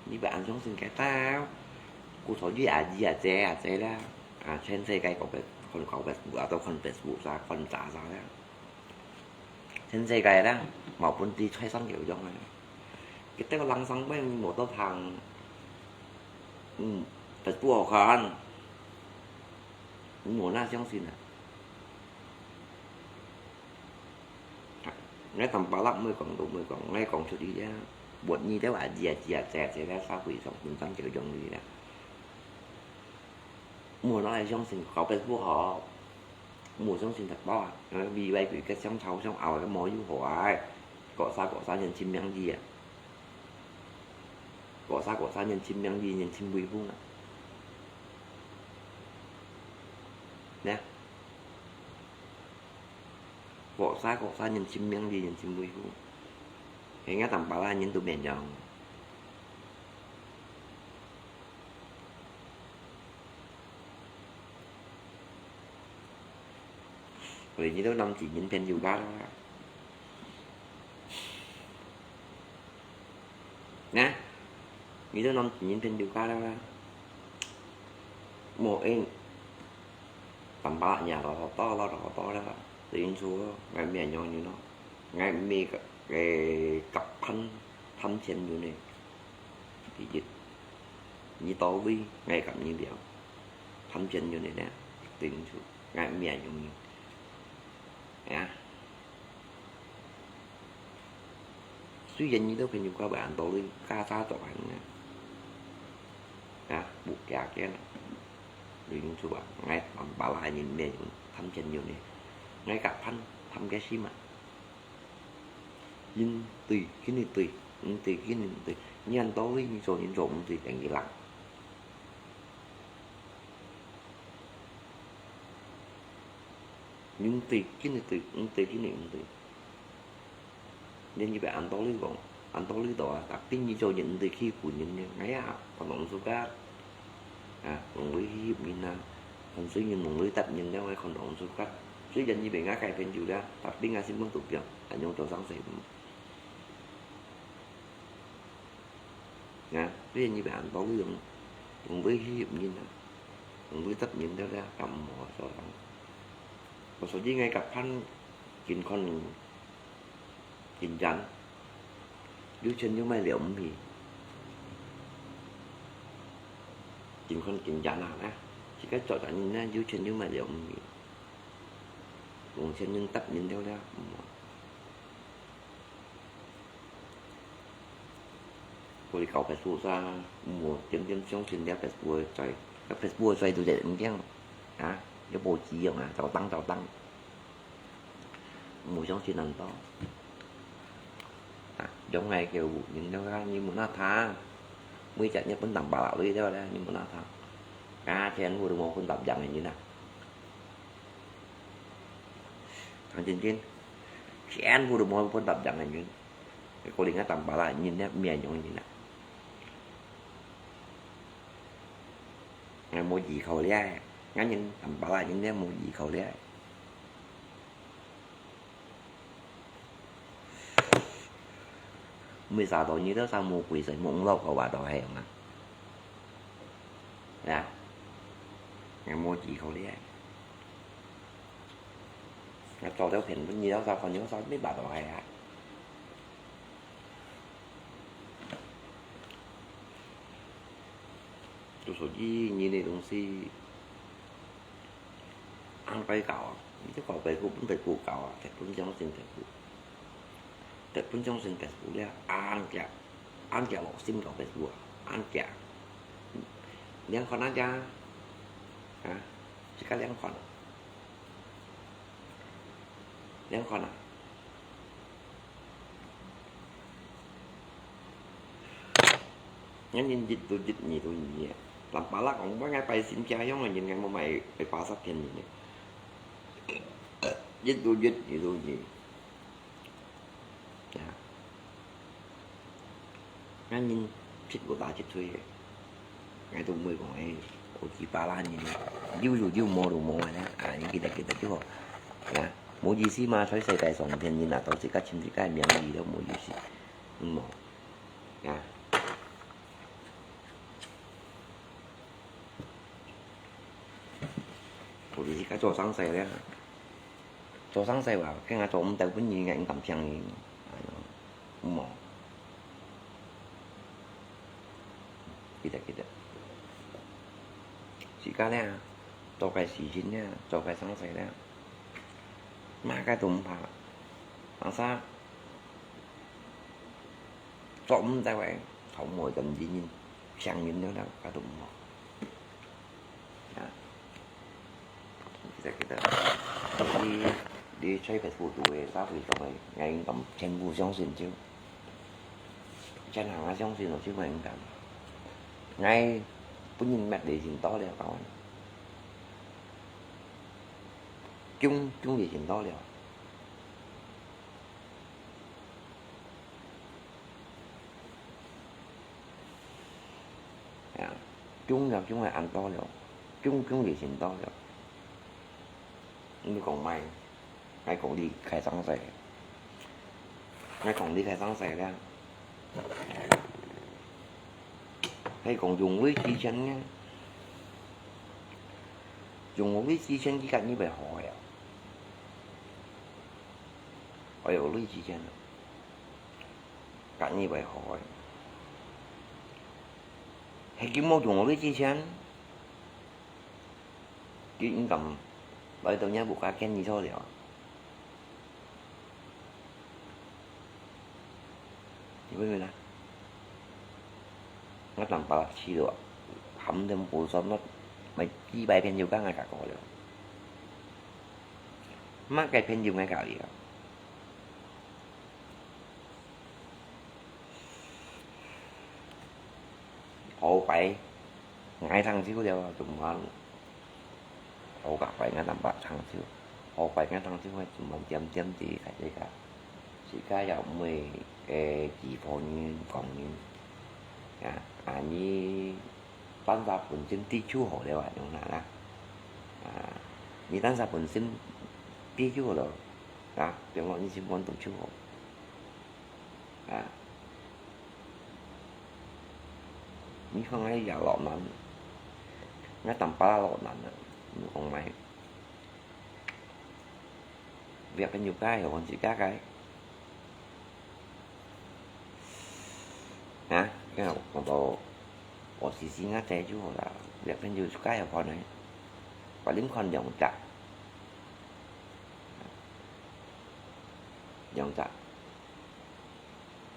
你會恁相信該兜？故所以阿姨啊，姐啊，姐啦，啊，全世界各个看搞Facebook啊，都看Facebook啥，看渣啥了。 全世界啦，無本地菜生有用啊。佢兜人生病無得通，嗯，Facebook好看，你無哪相信啊？𠊎同巴拉妹講都毋會講，𠊎講出去啊，問你兜啊，知啊知啊，知啊知啊，社會上本身就有用你啦。無哪會相信，搞Facebook好。 無相信得到啊，因為未來佢个相吵相拗个無有好啊，各儕各儕人盡命理啊，各儕各儕人盡命理，人盡威風啊。呢？各儕各儕人盡命理，人盡威風，人家同巴拉人都免樣。 喂，你都男子人朋友家了啦。呢？你都男子人朋友家了啦。無，因為，坦白講，老多，老多，老多啦，等於說，𠊎毋係恁樣人咯，𠊎毋係个，个，合盤貪錢人呢。第一，你多位，𠊎合你了，貪錢人呢，等於說，𠊎毋係恁樣人。啊。 雖然你兜朋友較會恁多哩，較早做恁呢，啊，無驚驚。有人就話，𠊎坦白啦，人咩人貪錢人呢，𠊎合盤貪个心嘛。人對，肯定對，毋對，肯定毋對。你恁多哩，你做人做毋對，等於人。 人對，肯定對，毋對，肯定毋對。連一般恁多哩講，恁多哩多啊，tapi你做人毋對欺負人呢，哎呀，看到毋舒服。啊，望你去人啊，看衰人望你搭人了，𠊎看到毋舒服。雖然你被𠊎改變久了，tapi𠊎心肝肚邊，恁樣做生事。 啊，所以你別人講你用，用你去吸引啊，用你吸引了了，咁無做人。我所以𠊎合盤緊看緊賺，有錢就買了毋起，緊看緊賺啊，呢，自家做人呢，有錢就買了毋起，用錢用吸引了了，毋好。 我哩搞Facebook啊，莫點點相信了Facebook个嘴，該Facebook个嘴都在毋驚，啊，又無止用啊，照當照當，莫相信恁多。啊，用來叫人了啊，你問下他，每隻日本人巴拉里了咧，你問下他，啊，全部都無分答案个人啊。講真真，全部都無分答案个人。 可能啊，當巴拉人呢，毋係恁樣人啊。𠊎無依靠了，𠊎人當巴拉人呢，無依靠了。毋係啥道理都啥無鬼神，無落口話都係嘛。呀，𠊎無依靠了。 𠊎做條片分你了，啥看了啥，你巴都係啊。就所以你个東西，安排搞啊，你就搞Facebook，分Facebook搞啊，Facebook相信Facebook。 得分相信Facebook了，恁樣，恁樣落心搞Facebook啊，恁樣。兩款啊，啊，自家兩款，兩款啊。人人一都一，二都二啊。人巴拉講，𠊎愛拜神家鄉个人，𠊎無買，買巴薩天人呢。一都一，二都二。 啊，𠊎人七步打七退个，𠊎都毋會講，欸，好幾百萬人，有就有，無就無个呢。啊，你記得，記得就好。啊，無意思嘛，在世界上天人啊，都自家尋自家个名利都無意思。嗯，無。啊。 無就自家做生事了。做生事話，驚𠊎做毋到本人，𠊎毋敢請人。哎喲，有無？記得，記得。自家了，做个事情了，做个生事了，麼个都毋怕。Asal 做毋得个，頭毛咁indian，像人了了，該都毋好。啊，記得，記得。你，你在Facebook度个，社會上个，𠊎應該全部相信就，全行啊相信咯，就會應該。𠊎本人搣你先到了，講。中，中你先到了。 呀，中了，中了恁多了，中，中也先到了。你講麼个？𠊎講你開生事，𠊎講你開生事了。還講用位之前呢，用好鐳之前，佢隔日會好个啊。愛有好鐳之前，隔日會好个。係佢無用好鐳之前，佢應該來到若屋下見你做了。 你明白嗎？𠊎當巴拉去了，含等無算了，買幾百片就講𠊎搞過了。麼个片就𠊎搞了。好擺，𠊎當少了，怎麼辦？ 好个，擺𠊎當巴聽少，好擺𠊎當少，𠊎全部點點子大家。自家也毋會，誒，欺負人、講人。啊，啊，你單儕本身知就好了啊，用哪啦？啊，你單儕本身知就好了，啊，比如講你心肝肚就好。 啊。你看𠊎也老難，𠊎當巴拉老難啊，你講麼个？別朋友个，還自家个。啊，該我都，我試試𠊎个就好啦，別朋友个好看呢，我另看兩隻，兩隻。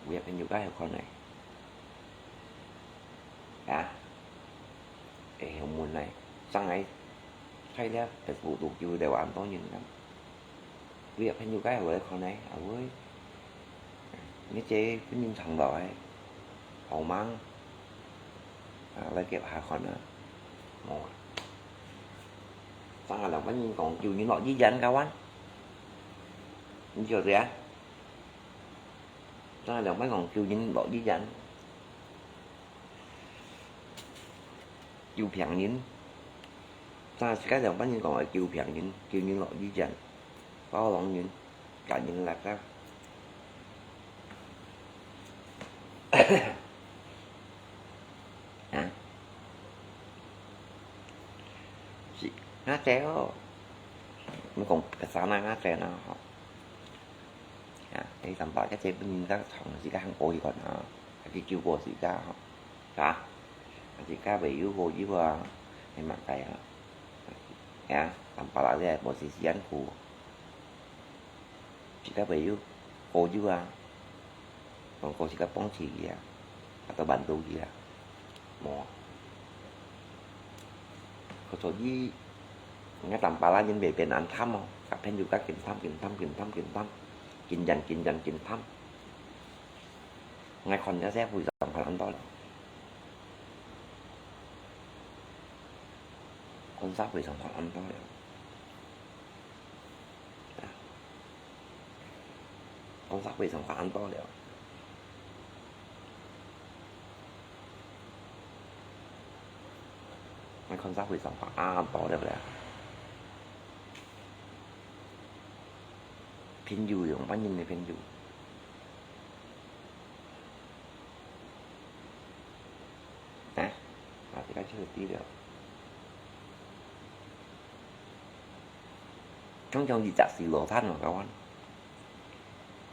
有一朋友个好看呢。啊，會好問呢，上來，在這Facebook度就有恁多人啊。有一朋友个好來看呢，啊喂，你這本人長老欸，好忙，啊，來給下看啊，哦，上來兩個人講，有人落醫院个哇，你曉得啊？ 正兩擺講救人落醫院，救病人。正自家兩擺人講愛救病人，救人落醫院，包容人，感人力啊。啊？是，啊，對哦。你講別儕啊，啊，對啦，吼。 啊，你三百个這本人家長時間過去看啊，還去救過自家吼，啊，自家會有好有啊，係麼个啊？啊，三百啦，這無時間苦，自家會有好有啊，講過自家放棄去啊，啊，都慢到去啊。 無。所以，𠊎當巴拉人會變恁貪哦，甲朋友甲緊貪、緊貪、緊貪、緊貪，緊贏、緊贏、緊貪。𠊎看這社會上看恁多了，看社會上看恁多了。 講社會上看恁多了。𠊎看社會上看恁多了咧。朋友用麼人个朋友？啊？啊，這个就知了。 常常一隻死老鼠哦，各位。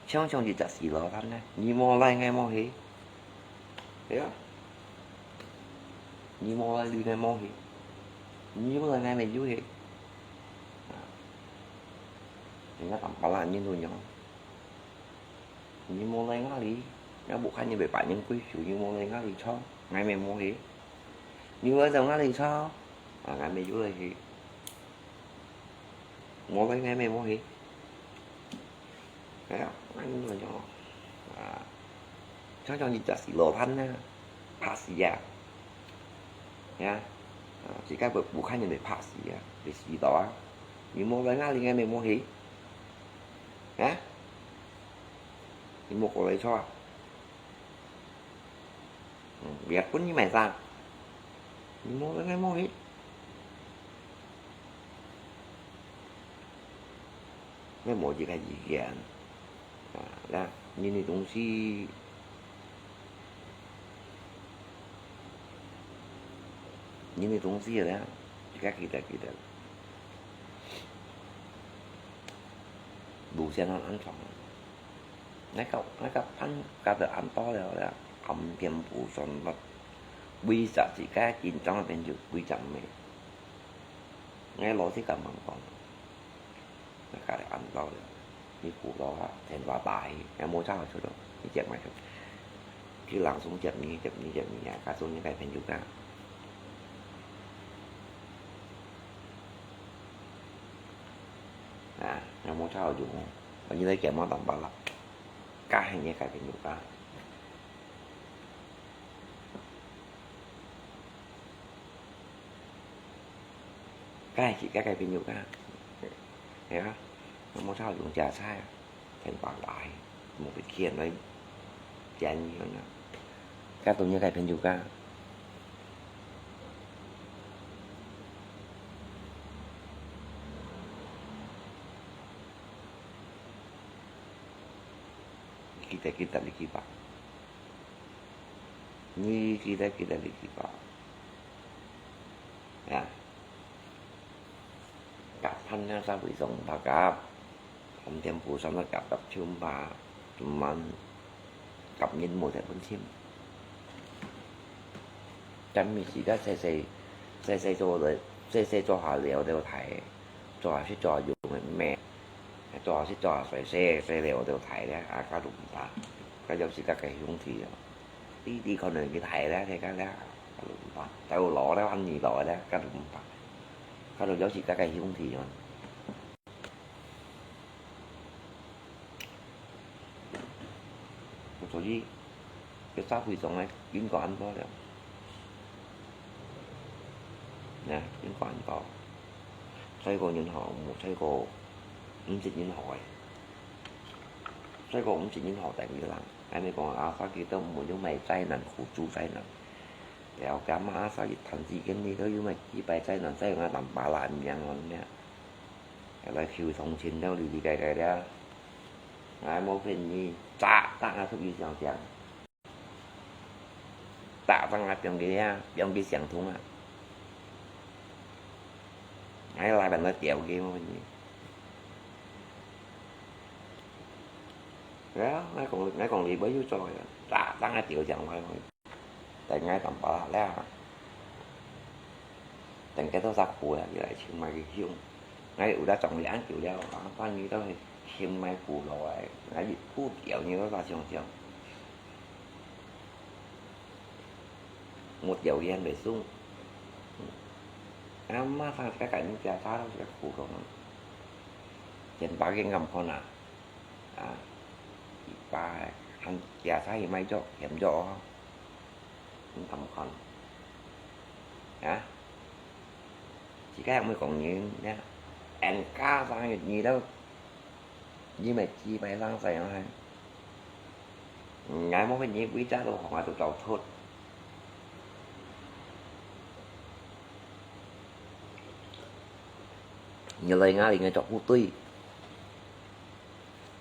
常常一隻死老鼠呢，你無來，𠊎無去。對啊。你無來，你，𠊎無去。你無來，𠊎乜有去。啊。人家當巴拉人都樣。 你無來𠊎這，𠊎屋下人會擺人歸手，你無來𠊎這坐，𠊎乜無去。你無來到𠊎這坐，啊，𠊎乜有來去。無來𠊎乜無去。哎呀，恁樣哦，啊，常常一隻死老鼠啊， 拍死啊！呀，啊，自家會屋下人會拍死啊，會死到啊！你無來𠊎這，𠊎乜無去。啊？你無過來坐啊？嗯，別分你買啥？你無來𠊎無去。 𠊎無這个意見。啊，那，人个東西，人个東西咧，自家記得，記得。無線還恁長。𠊎甲，𠊎甲伴甲到恁多了咧，暗點補上落，為啥自家緊張个朋友，為啥物？𠊎老實甲人講，𠊎甲你恁多了，你補到啊，電話打去，𠊎無差出咯，你接毋出。去人送接你，接你，接你啊，甲送你个朋友家。 啊，有無差有用？我現在感冒當巴拉，該係你个朋友家，該係自家个朋友家，係啊，有無差有用？食菜啊，天光來，無去見來，見你啊，該都你个朋友家。 你記得，記得，你去吧。你記得，記得，你去吧。呀，甲飯了，煞會送白甲，暗點補上个甲甲全吧，毋慢，甲人無得分心。 但毋係个細細，細細做个，細細做下了了大，做下食做下用个咩？做下食做下睡，睡，睡了了大咧，啊，該都毋怕。該有時个个兄弟哦，弟弟可能佢大咧，佢个咧，該都毋怕。但有老咧，還二老咧，該都毋怕。該都有時个个兄弟哦。 所以，這社會上个因果恁多了。呢，因果恁多。細个人好，無細个，毋識人好个。細个毋識人好，第二人。還沒講啊，啥个都無有買災難，苦主災難。了解嘛，啊，啥个談之間，你都有買幾百災難，災難，南巴拉命哦，呢。 來求同情了，哩哩个个了。𠊎無騙你，扎扎啊，出去想想，扎扎啊，放佢啊，放佢想通啊。𠊎來辦到掉佢，無騙你。係啊，𠊎講，𠊎講你無有做个，扎扎啊，掉上來。 等𠊎當巴拉了，等佢到啥苦啊，佢來尋𠊎去凶。𠊎有得種兩久了，啊，半日到去尋𠊎苦惱个，𠊎一苦掉你到啥想想。我掉佢還袂鬆。啊，馬上自家趕緊加差到自家苦惱。先把佢暗看啊。 啊，一把還加差去買藥，嫌藥哦，你敢看？啊？自家有無講人呢？人家生日你都，你咪幾百生細啊？嗯，𠊎無分你幾隻都好啊，都走出。你來𠊎這个做不對。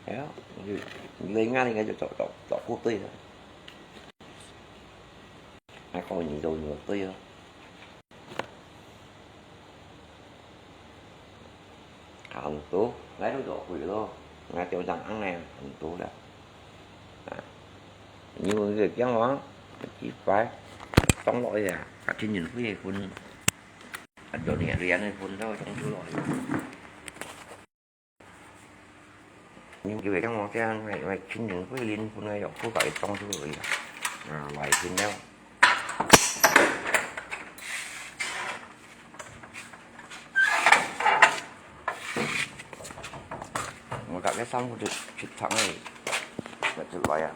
哎呀，你，你應該，應該就做，做，做不對了。還講你做，你做對了。很多，𠊎都做對了，𠊎就像恁樣很多了。啊，你問這樣啊，幾百，當落去啊，啊，天天不也分，啊，就你這樣的分都當出來。 你以為像我這樣，買，買清明桂林分个藥，不把佢裝出來啊？啊，來聽了。我大概上午就去唱了，那就來啊。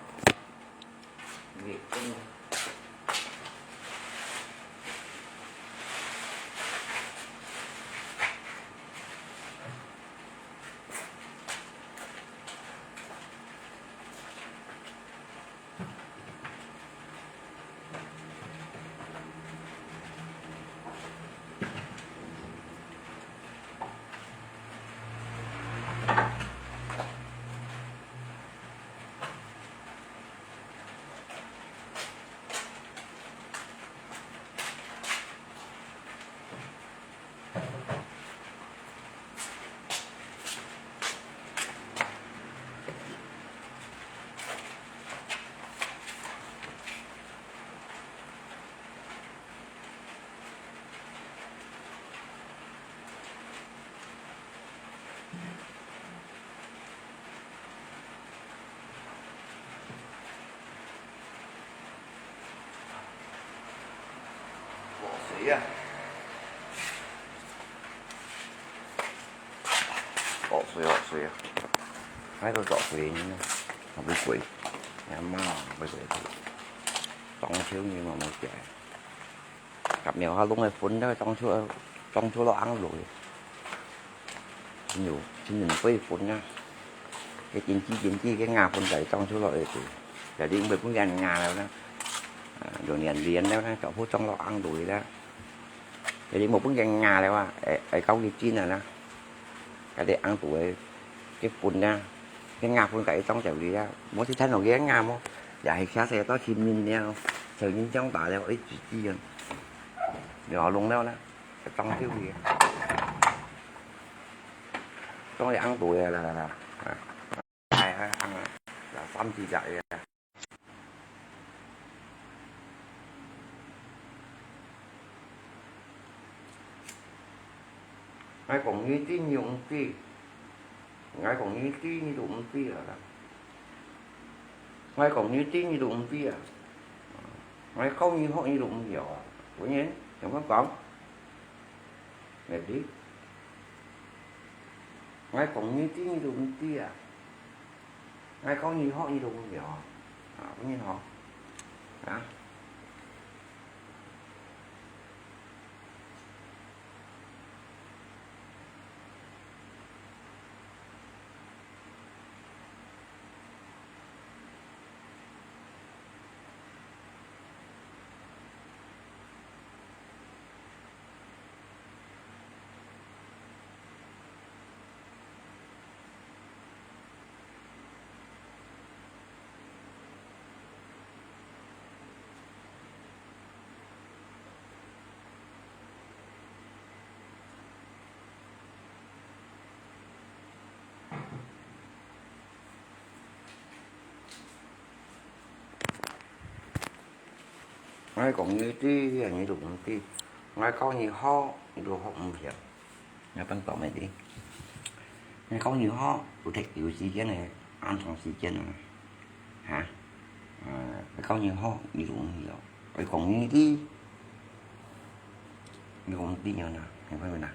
學水，學水啊！𠊎都做水呢，還毋會。阿媽毋會。當初你嘛無食。 甲苗下弄个粉，該當初，當初落紅落去。真有，真有過粉啊！該緊擠緊擠，該芽粉在當初落去，就係因為本來芽了呢，啊，有年年了呢，就好種落紅落去了。就係無本來芽了啊，會，會搞佢真啊啦。 該兜紅豆个結分啊，該芽分該一種就係啊，無去趁落去个芽無，也係下世到清明了，成人長大了，一支支啊，了弄了啦，就當丟去啊。當然紅豆个啦啦啦，啊，哎，哎，紅啊，三四隻个。 𠊎講你知，你都毋知；𠊎講你知，你都毋知啊！𠊎講你知，你都毋知啊！𠊎教你學，你都毋曉啊！有人同𠊎講，毋知？𠊎講你知，你都毋知啊！ 𠊎教你學，你都毋曉啊！啊，分人學啊！ 𠊎講你知，你都毋知；𠊎教你學，你都學毋曉。 你分講麼个？𠊎教你學，有忒久時間个，恁長時間啊！哈？呃，𠊎教你學，你都毋曉；𠊎講你知，你都毋知啊！你看看啊！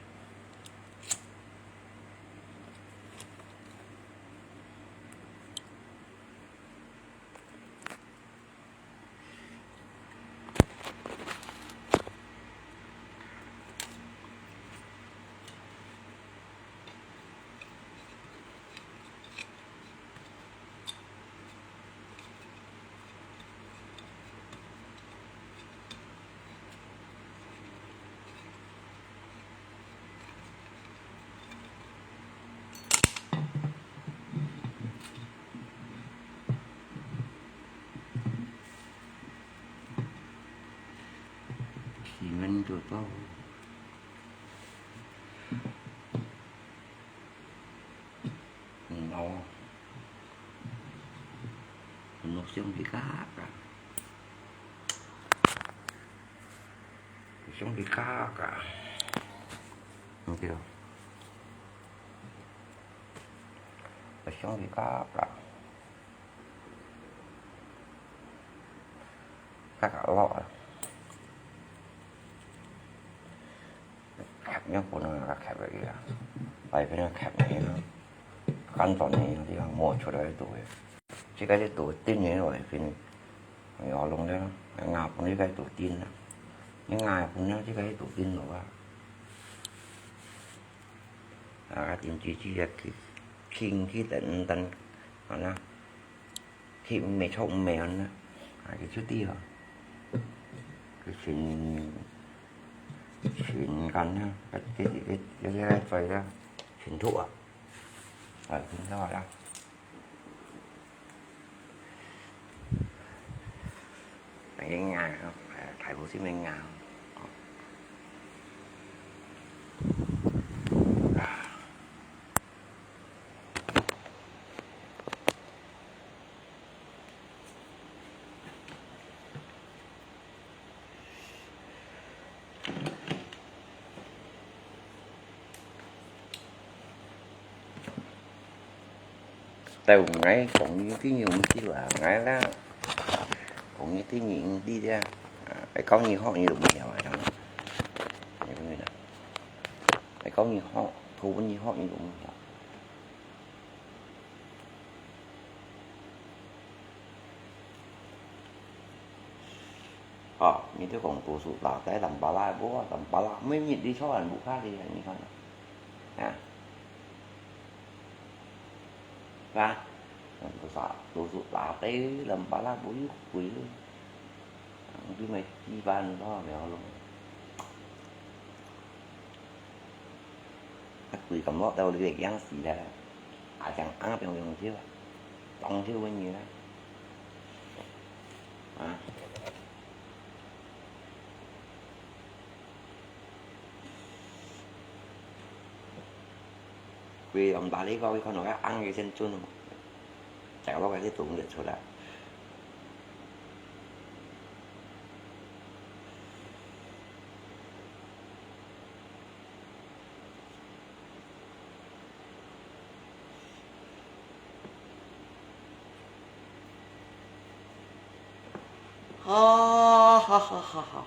Simen tuh tau. Hm, oh. Hnuk siung di kaka. Siung di kaka. Hnuk siung di kaka. Kaka lo. Khép nhá, cô nó là khép vậy kìa. Tại vì nó khép này nó. Căn toàn này nó đi hàng mua chỗ đấy tụi. Chỉ cái tụi tin này rồi thì nó lông đấy. Ngà cũng đi cái tụi tin đó. Nhưng ngà cũng nó chỉ cái tụi tin rồi á. À, tin chỉ chỉ là khi, khi, khi tận tận. Nó nè. Khi mẹ chồng mẹ nó nè. À, cái chút đi hả? Cái chuyện, chuyện gần ha. Cái, cái, cái, cái, cái, cái, cái, chuyện thuộc à? Ờ, chuyện thuộc à? Tại cái nhà, tại bố xin bên nhà. Tao ngai kong ni ti nyi ung ti wa ngai la. Kong ni ti nyi ung ti dia. Ai kong ni ho ni lu mi wa dang. 你講你學，頭文你學，你都毋曉。哦，你就講多數打在南巴拉，無啊，南巴拉，每日你坐安屋下哩，你看啊，啊。 Nah, dosa, dosa late lem pala bui kui. Ang di may iban to, may olong. At kui kam lo tao li yang si la. Ajang ang piang piang siu. Tong siu wen ni la. Ah. 佢用打呢個，佢可能要硬佢先準，就落去啲動力出來。哈哈哈哈哈！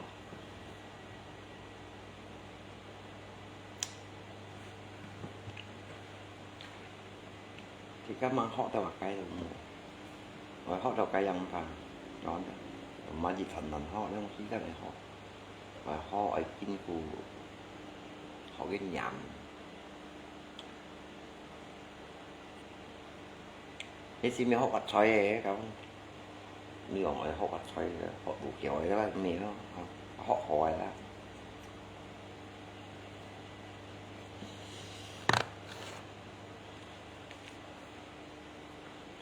佢今晚學到話雞都冇，我學到雞樣吧，講，毋係一層層學，用時間來學，我學愛經過，學个念。你是毋係學發財个？講，你講愛學發財个，學無夠个啦，咩咯，學好个啦。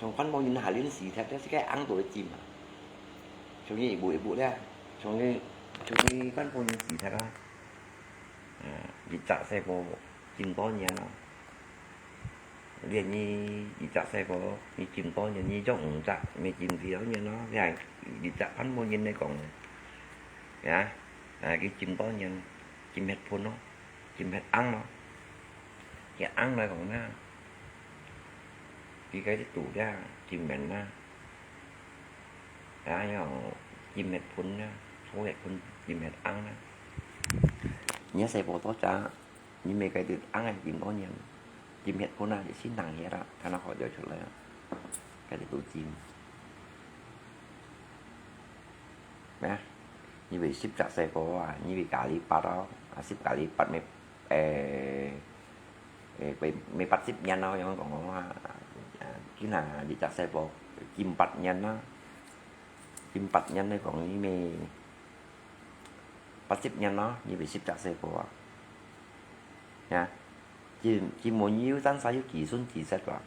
從番婆人下輪時代，這係該硬到个尖啊！從一步一步咧，從一從一番婆人時代啊，嗯，一隻細婆尖多年咯。連你一隻細婆，你尖多年，你種五隻，咪尖幾多年咯？你看一隻番婆人來講，呀，啊，佢尖多年，尖忒分咯，尖忒硬咯。佢硬來講呢， 佢个肚咧，金面啦，啊，樣金血盆啦，粗血盆，金血硬啦。你細婆多隻，你咪个肚硬个金多年，金血盆啊，就先冷血啦，看到好就出來啊，个肚金。咩？你會十隻細婆啊，你會加你八哦，啊，十加你八咪，誒， 誒，會，會八十年咯，樣講啊，啊，今下你隻細婆金八年啦，金八年來講，你咪八十年咯，你會十隻細婆啊，呀，金，金門有單儕有子孫子息啦。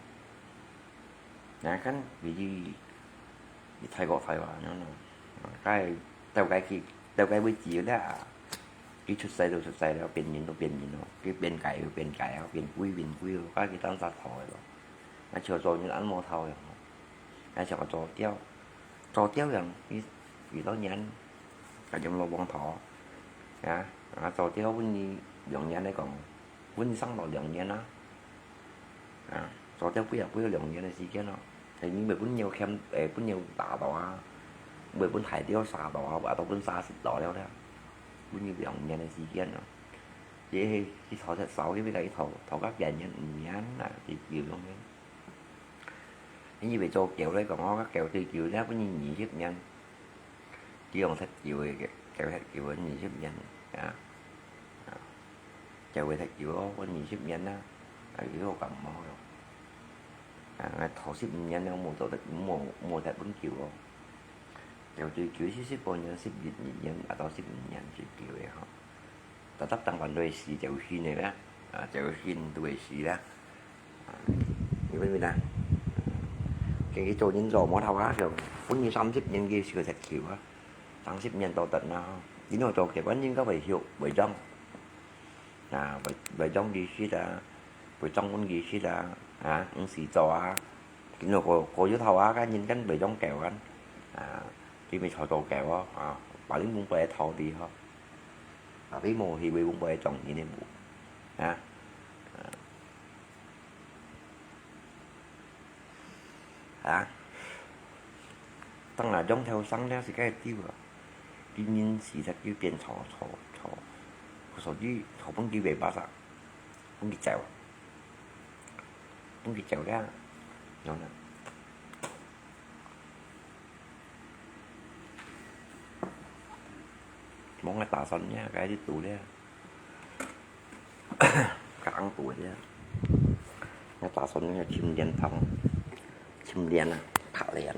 啊，看，佢，佢大哥大話，恁樣咯。啊，該，到該去，到該位置了，佢出世就出世了，變人就變人咯，佢變雞就變雞啊，變龜變龜咯，該佢當啥頭个咯。啊，像做人恁無頭樣咯。啊，像做鳥，做鳥樣，佢，幾多年，該種落黃頭，啊，啊，做鳥分佢兩年來講，分佢生到兩年啊。 啊，做鳥飛啊，飛兩年个時間咯。係你會分鳥牽，誒，分鳥打到啊，會分大鳥殺到啊，或者分殺死到了咧，分佢兩年个時間咯。這係佢頭隻燒，佢會甲佢頭，頭甲兩年、五年啊，佢叫用个。你以為做狗來講，哦，狗最久咧，分佢二十年。 佢用忒久个，狗忒久个二十年啊。啊，狗會忒久哦，分二十年啦，啊，佢好感冒咯。啊，頭十五年了，無做得，無，無忒分久哦。狗最久四十多年，十一年，啊，到十五年最久个吼。 逐逐當晚都會死，就會死个啦，啊，就會死，都會死啦。啊，你明白啦？今日做人做無頭啊，就分你三十年个時間忒久啊，三十年都得啦。今日做結婚應該會休，會養，啊，會，會養利息啊，會養分利息啊，啊，毋使做啊。今日過，過有頭啊，該人間會養狗啊，啊，佢咪坐做狗哦，啊，把你分分个土地吼。 啊，你無去會分分个種人个無，啊，啊，當然種頭生了係該丟啊，佢人死忒就變草，草，草，手機好分佢尾巴啊，分佢走，分佢走了，然後呢，無愛打算了，該就堵了，該硬堵了，該打算了，尋蓮塘，尋蓮啊，白蓮啊，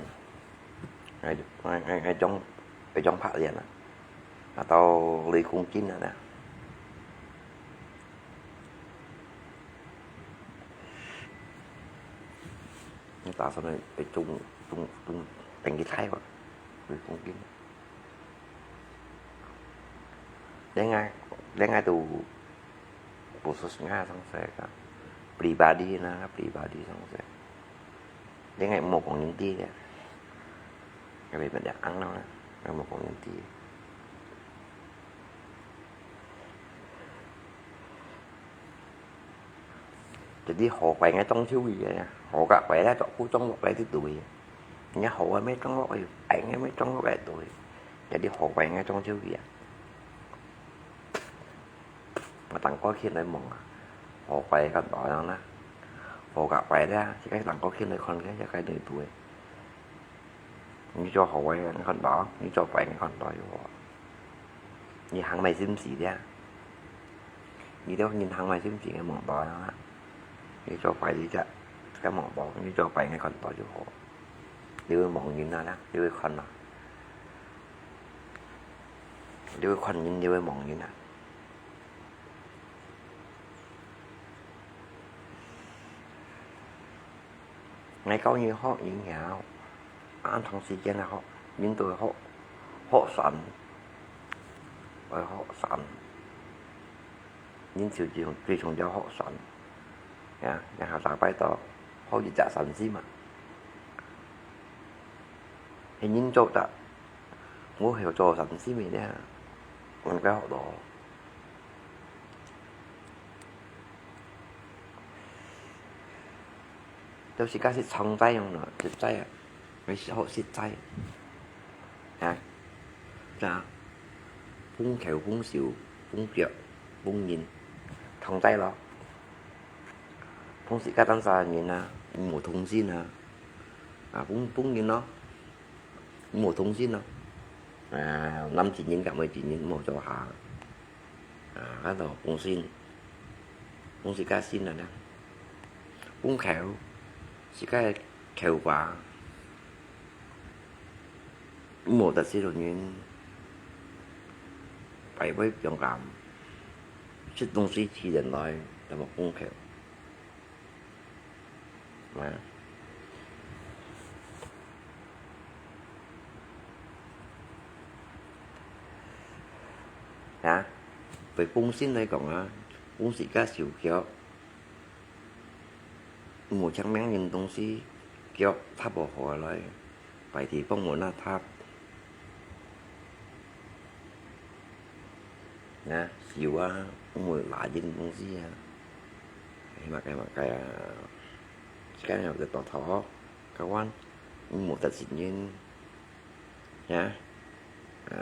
該，該，該，該種，該種白蓮啊，啊，到兩公斤啊， 你打算愛，愛種，種，種，等佢大个，愛種緊。戀愛，戀愛都毋係𠊎上勢个，pribadi啦，pribadi上勢。戀愛毋好講人知个，該邊个硬啦，毋好講人知。 Jadi好壞个裝修个，好个壞个，做好裝落來就對个。人家好个乜裝落去，壞个乜裝落來對。Jadi好壞个裝修个啊。我當過去來望啊，好壞个看到樣啦，好个壞个，自家當過去來看个，自家對對个。 你做好个，你看到；你做壞个，你看到就好。你行埋心事个，你兜人行埋心事个望到啊。你做壞个，自家望到；你做壞个，看到就好。你會望人啊啦，你會看啊，你會看人，你會望人啊。 𠊎教人學，人曉，恁長時間來學，人都會學，學神，愛學神。人就最，最重要學神，呀，然後逐擺都學一隻神仙嘛。係人做得，𠊎曉做神仙个呢，𠊎該學到。 就自家識藏在用咯，實在啊，愛學實在。啊，咋？分口、分手、分腳、分人，藏在咯。分自家單儕人啊，無通信啊，啊，分，分人咯，無通信咯。啊，男子人佮女子人無做下。 啊，該度分心，分自家心啊啦，分口，自家个口話，無得失人，擺尾勇敢，食東西自然來，那麼分口。 啊。啊，對本身來講啊，本身个手腳，無像別人東西，腳踏無好來，擺地方無那踏。 啊，手啊，毋會拿人東西啊。係麼个麼个啊，自家有隻大頭殼，教官，毋好得罪人。啊，啊，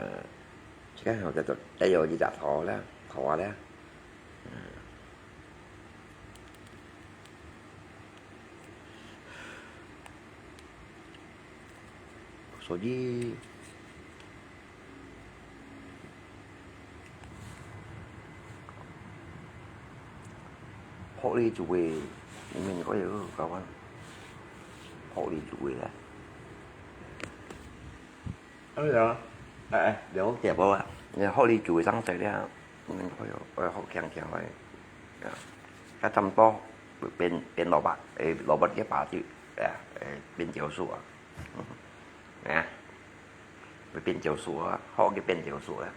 自家有隻大，也有一隻頭啦，頭啊啦。啊。 所以，學哩就會，你們可以教官，學哩就會啦。哎呀，哎，哎，了解無啊？你學哩就會上手了。 嗯，哎喲，哎，好強強哎。啊，該差毋多變，變蘿蔔，哎，蘿蔔个把子，哎，哎，變蕉樹啊。哎，會變蕉樹啊，好个變蕉樹啊。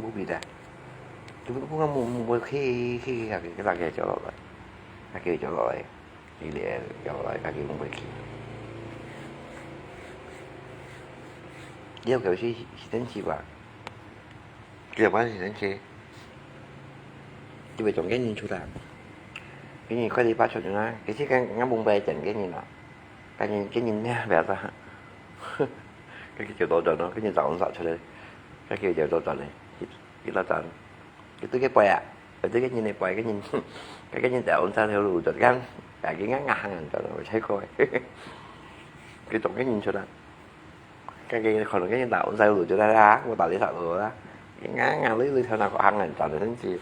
無味个。就不過無，無，無去，去，去，去，去，去，去，落來，去，去，落來，去，落來，去，無味去。你要去，去，去，去，去吧。 佢就關係神奇，就會中間人出來。跟人快點發出來，其實跟人家明白整个人啊，跟人，跟人那表示，跟佢就倒轉咯，跟人找人找出來，跟佢就倒轉咧，一，一落轉，佢對佢背啊，佢對个人个背，跟人，跟人在人生條路就咁，啊，佢啱啱行人轉咯，我睇過，佢中間人出來。 該个可能个人打完晒路就來啦，我打理啥路啦。硬硬累累頭那个行人轉得很急。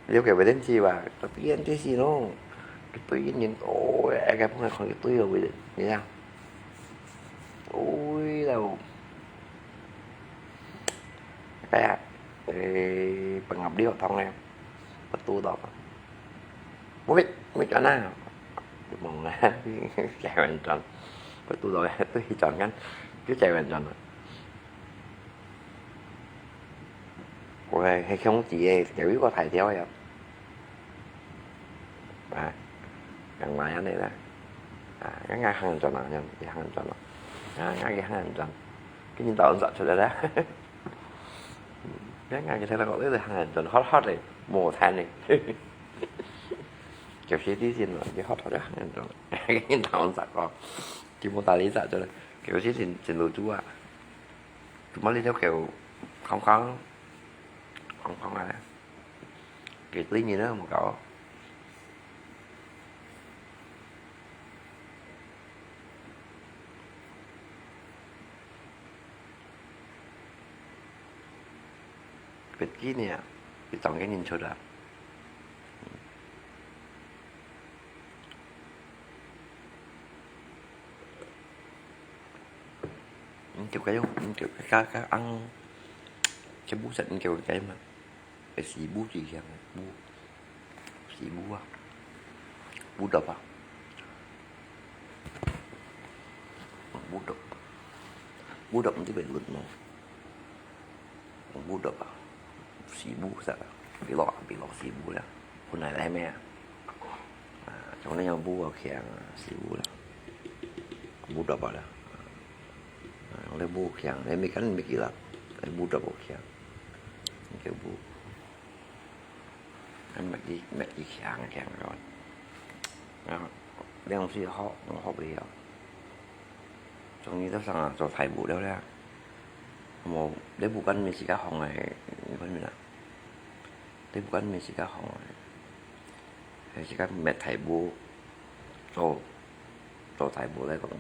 了解袂得急吧？Tapi yang di sini, kita ini oh, eh, kampung aku itu ya, ni ya. Ui, tahu. Kayak, eh, pengabdi orang ya. Betul tak? Wait, wait, ana. Mong lah, cewek John. Kau tu lah, tu si John kan. Tu cewek John. Kau hai hai kong ti eh, cewek kau thai dia ya. Ah, yang lain ni lah. Ah, yang yang hang John lah, yang yang hang John lah. Ah, yang yang hang John. Kini tahu tak sudah dah. Yang yang kita nak kau tu hang John, hot hot eh, mau thai ni. 就是這種咯，你學到這行人做，你同我講，佢無搭理啥做，佢先先先落主啊，做麼你就叫空空空空啊？佢對你呢無搞。 別个呢，佢當个人出啊。你就該用，你就該該紅，全部食你就該嘛。 係四步最強个步，四步啊，步道啊，步道，步道毋知會輪無？步道啊，四步啥？比落比落四步啦，本來係咩啊？啊，從那樣步啊，強啊，四步啦，步道啊啦，啊，用來步強，你咪跟咪記啦，步道強，你就步。 搣佢搣佢強強个。啊，這東西學，我學毋了。終於到上啊，做大步了咧。無，你毋管你自家學个，你看咩啦？你毋管你自家學个，係自家搣大步，做，做大步來講个。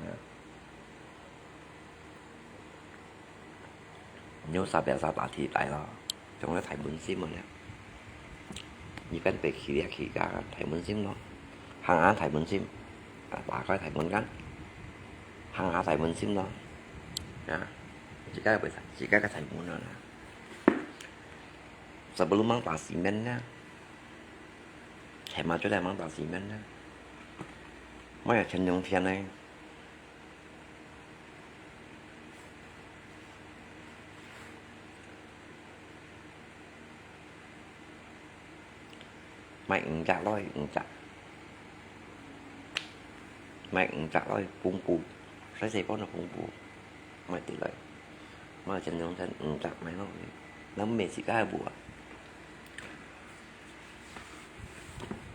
有啥表啥打起來咯，總係大門心个咧。你跟北起咧起家大門心咯，行下大門心，啊，打開大門間，行下大門心咯，啊，自家會自家个大門啊。Sebelum mang打西面呢，起碼就來mang打西面呢，莫有前兩天呢。 買五隻來，五隻。買五隻來，分布。細細個就分布。買得來。買前兩天五隻買落去。那麼自家个步啊。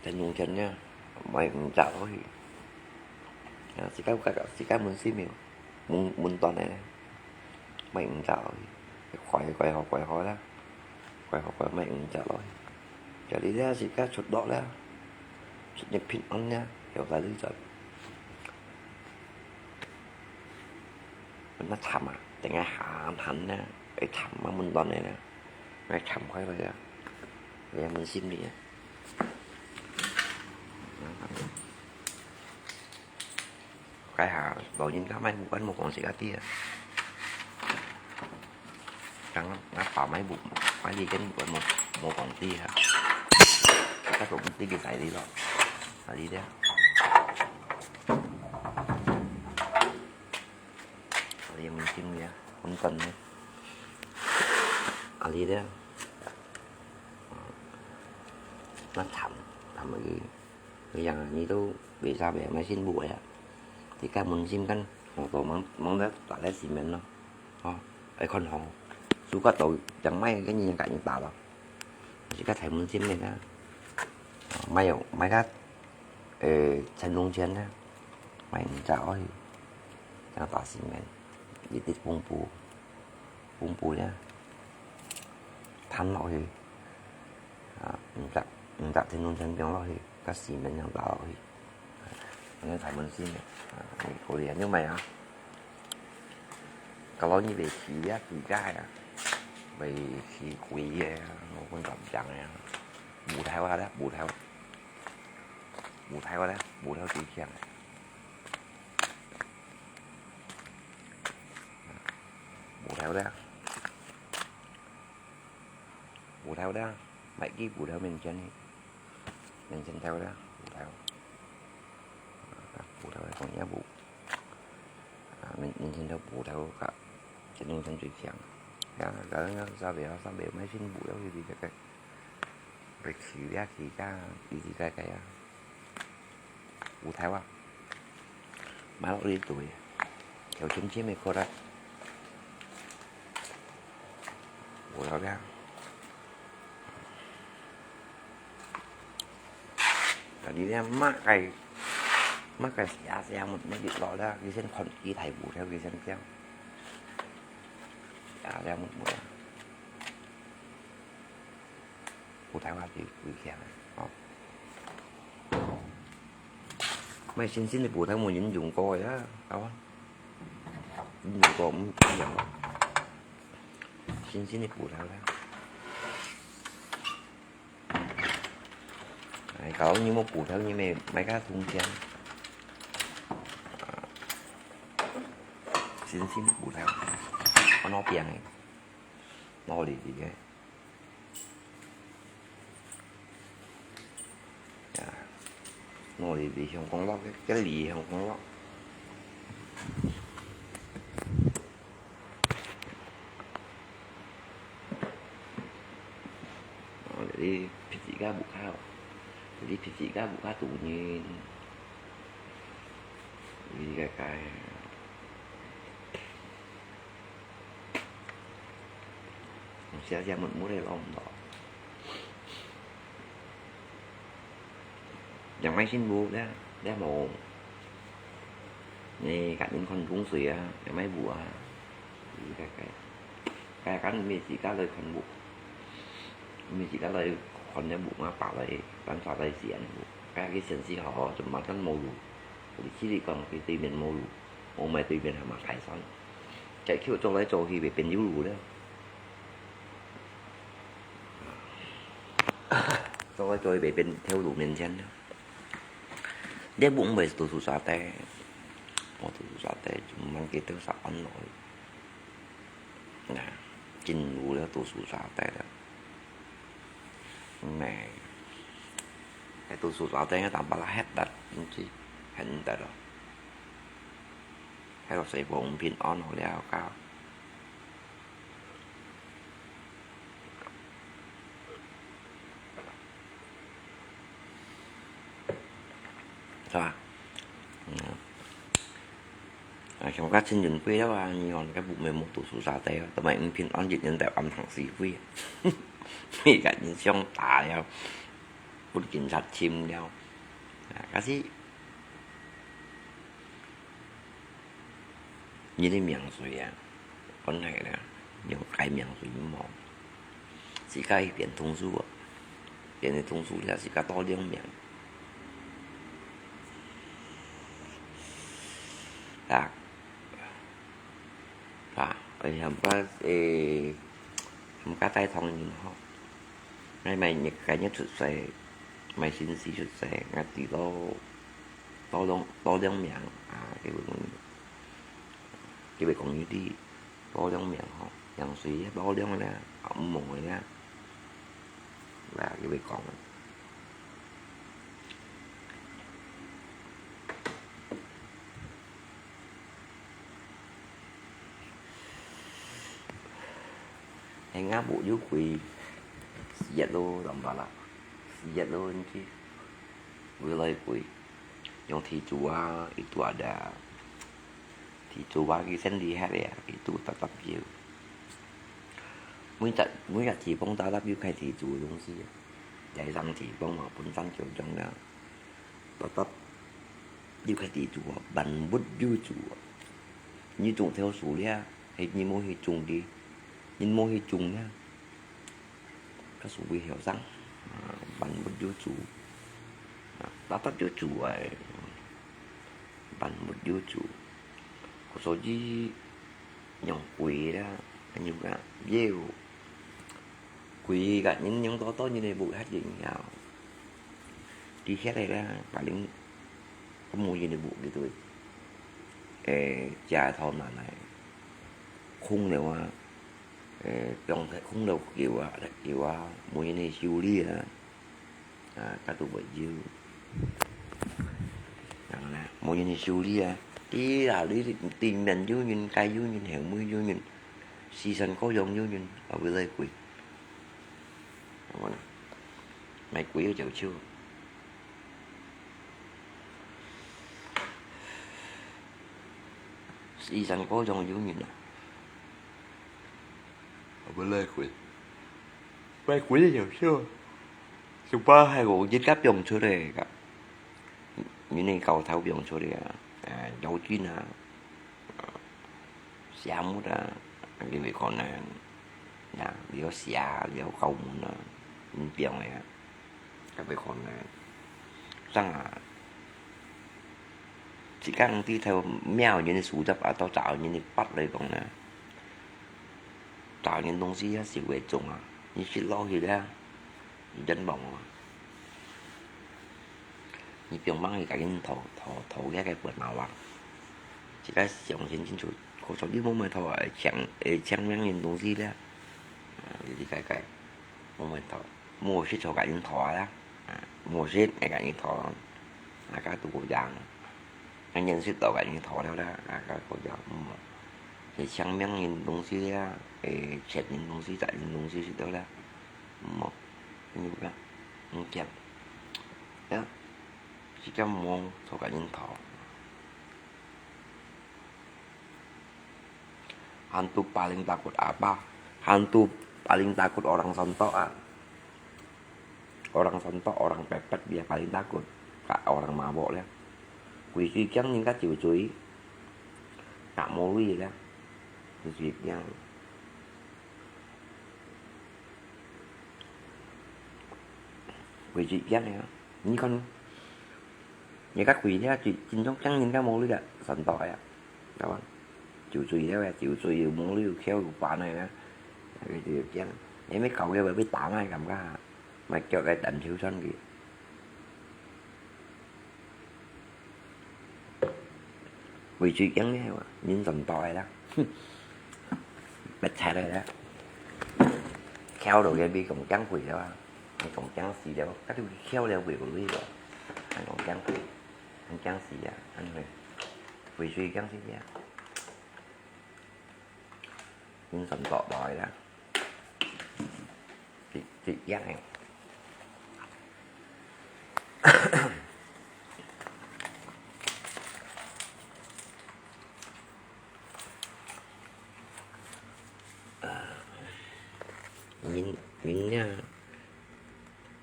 在農村呢，買五隻落去。啊，自家有自家，自家門市有，門，門段个，買五隻落去。快，快好，快好啦，快好，快買五隻落去。這裡咧，自家出落咧，出入平安咧，有在裡頭。那慘啊，等下閒閒咧，會慘啊，門段个咧。 愛摻開來啊，愛問心理啊。該下老人家買物件無講自家知啊。講啊，爸買物，買呢間物件無，無講知啊。自家都毋知佢在哪咯，在哪啊。愛問心理啊，穩陣呢。啊，你咧，啊，那慘，慘啊佢，佢樣啊，你都為啥物毋信無啊？你該問心看，哦，都忙，忙得打來西門咯，哦，愛看好，手甲到，像買个人家人打咯，自家才問心个啦，哦，買有，買个，呃，陳榮全啦，買五隻落去，像打西門，一直分布。 分布咧，攤落去，啊，毋得，毋得天龍天兵落去，甲西門樣打落去，恁樣才問心个，啊，好厲害，你買啊！搞到你袂去啊，自家啊，袂去貴个啊，我講真正个啊，無頭啊咧，無頭，無頭啊咧，無頭最強个。 無頭咧，無頭咧，買支無頭面前去，面前頭咧，無頭，無頭講也無，啊，面，面前頭無頭甲，這種人最強。呀，甲人家三百啊，三百買新無頭去，你這个，會去也去甲，一直改改啊。 有頭啊，買落去對，有深深个可能，有頭个。但是呢，買个，買个寫寫，乜乜落啦，佢先看佢大步頭，佢先驚，寫寫乜乜啦。 有頭啊，就危險个，吼。買新鮮个葡萄，無人用過个啊，好啊。人用過，毋，毋用啊。新鮮个葡萄啦。哎，搞你無葡萄，你買，買較新鮮。新鮮个葡萄，安到冰个，拿入去个。 呀，拿入去香港落，該，該梨香港落。哦，你脾氣較無好，你脾氣較無好，做人，你該該。 寫寫乜乜个攏無。也買新屋咧，也無。你甲人看風水啊，也買屋啊。你該該，該間毋係自家來看屋，毋係自家來看个屋嘛，擺來，搬出來時間屋。該个先生吼，就嘛真無路。你去你講，佢對面無路，無買對面還嘛大山。 該橋走來走去，會變有路了。走來走去，會變頭路面前了。你毋會讀書啥个，無讀書啥个，就慢慢个都上班落去。啊，進入了讀書啥个了。嗯，該讀書啥个，當把它黑了，毋知，很得了。 還有細部毋平安好了，搞。是吧？嗯。啊，像較親近輩了啊，你看，該無，無讀書啥个啊，都買毋平安，一年到暗行四會啊。每个人相打了，分警察尋了。啊，可是 你个名水啊，關係啦，用改名水無？自家去變通事啊，變个通事了，自家多兩名。啊，啊，哎呀，毋過，誒，毋過帶通人吼，𠊎買日，今日出世，買新時出世，𠊎知道 多兩，多兩名啊，佢會講，佢會講一句，多兩名吼，樣衰多兩个啦，啊，毋好个啦，啊，佢會講。Ngabuh又貴，四月咯，當白啦，四月咯，你去，回來貴，用地主啊，一度啊，地主啊，佢生理下咧，一度搭搭油。每隻每隻地方搭搭油開地主个東西，在上地方嘛，本身就種了。 搭搭，又開地主啊，萬物有主啊。你種條樹咧，係你無去種佢，人無去種咧，該樹會曉生。啊，萬物有主，啊，搭搭有主啊，萬物有主。所以，用鬼啦，還有个妖。 佢个人用到到人个屋下人呀。佢歇个啦，白領，都無人个屋裡對。誒，食頭難來，空了啊，誒，放空了叫啊，叫啊，無人个修理啊，啊，該都會有。然後呢，無人个修理啊，你哪裡頂面有人，該有人，後尾有人，四散各樣有人，啊，會來貴。 買鬼个就手。四散各樣有人啊，啊，不來鬼，買鬼个就手，就把海狗一个放出來个，你那搞头放出来啊，哎，妖精啊， 邪物啊，佢會可能，呀，了邪，了狗門啊，毋放个啊，佢會可能。正啊，自家毋知頭貓人个樹葉啊，到找人个筆來講呢，找人東西啊，就會中啊，你失落去了，冤枉啊。 你放吂去甲人討，討，討佢个本毛啊。自家相信清楚，可說你莫問討啊，會搶，會搶命人東西了。啊，你自家个，莫問討，無識就甲人討啊啦。啊，無識會甲人討，啊，甲都無樣。啊，認識到甲人討了啦，啊，甲个樣，嗯，會搶命人東西了，會搶人東西，摘人東西，識到了。 無，你看，你講，呀，自家無做甲人討。Hantu paling takut apa? Hantu paling takut orang sontok ah. Orang sontok, orang pepet dia paling takut. Kak orang mabok dia. Kui sui kiang ni kak ciu cui. Kak mori dia. Kui sui kiang. Kui sui kiang ya. Ni kan. Ni kak kui dia, cui, cin cong kiang ni kak mori dia. Sontok ya. Apa? Ciu cui dia ya, ciu cui, mori, kiau, pan ya. Kui sui kiang. Ni mi kau ya, bi tang ai kam ka. Mai kiau kai tan ciu san ki. Kui sui kiang ni wa, nin son toi la. Bật chạy đây đó. Khéo đồ kia bi cổng trắng quỷ đó. Anh cổng trắng xì đó, các thứ khéo leo quỷ của lui rồi. Anh cổng trắng quỷ. Anh trắng xì à, anh này. Quỷ sui trắng xì à. Nin son toi toi la. Chị, chị dắt em. Nin, nin nha.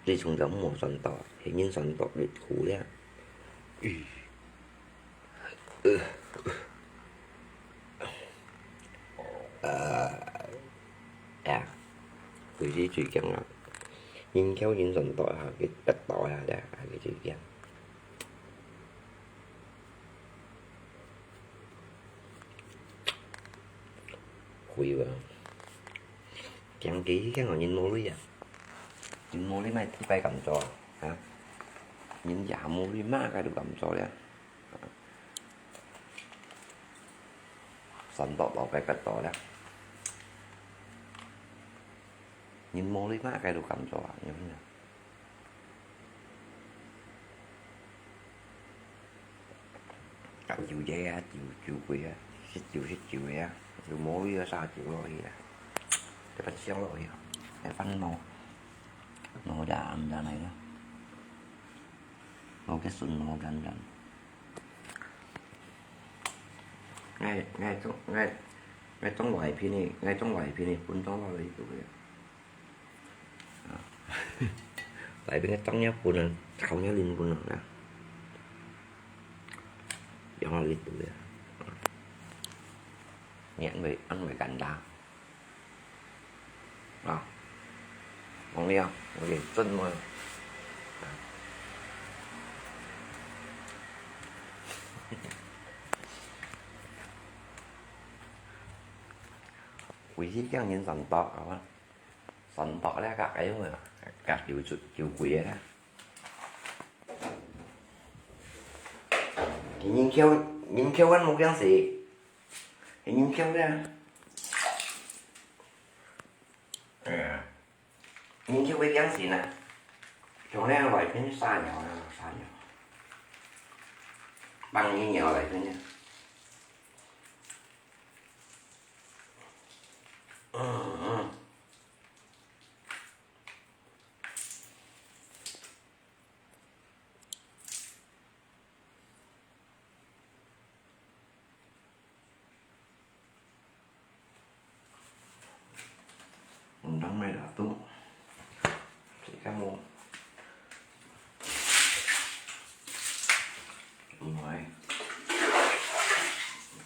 Đi xuống giống mùa xuân to, thì nin xuân to đi khủ đấy. À, à, quỷ đi truy căng à. Nhìn kéo nhìn xuân to hả, cái bật to hả, đã, à, cái truy căng. Quỷ vào. Căng kỹ cái ngồi nhìn mô lý à. Nhìn mô lý mày thì phải cầm cho, hả? Nhìn giả mô lý mà cái được cầm cho đấy. Sẵn tỏ tỏ cái cật tỏ đó. Nhìn mô lý mã cái đồ cắm cho bạn nhớ nha. Cắm chịu dây á, chịu, chịu quỷ á. Xích chịu, xích chịu quỷ á. Chịu mô lý á, sao chịu lo gì á. 這个醬落去啊，這番挪，挪下暗下來啦，挪个順挪簡單。𠊎，𠊎種，𠊎，𠊎種外片个，𠊎種外片个，分種落去就會。啊，外片个種了分啊，好了淋分啊，用落去就會。你安慰，安慰簡單。 啊，講了，OK，真無。為時驚人上當，好吧？上當了，該該用啊，該九十九貴个啦。人口，人口還無驚死，人口呢？ 嗯，人就會驚死呢。像恁樣來分撒尿啊，撒尿。放一尿來分呢。嗯，嗯。 Undang mai datu. Cik kamu. Umai.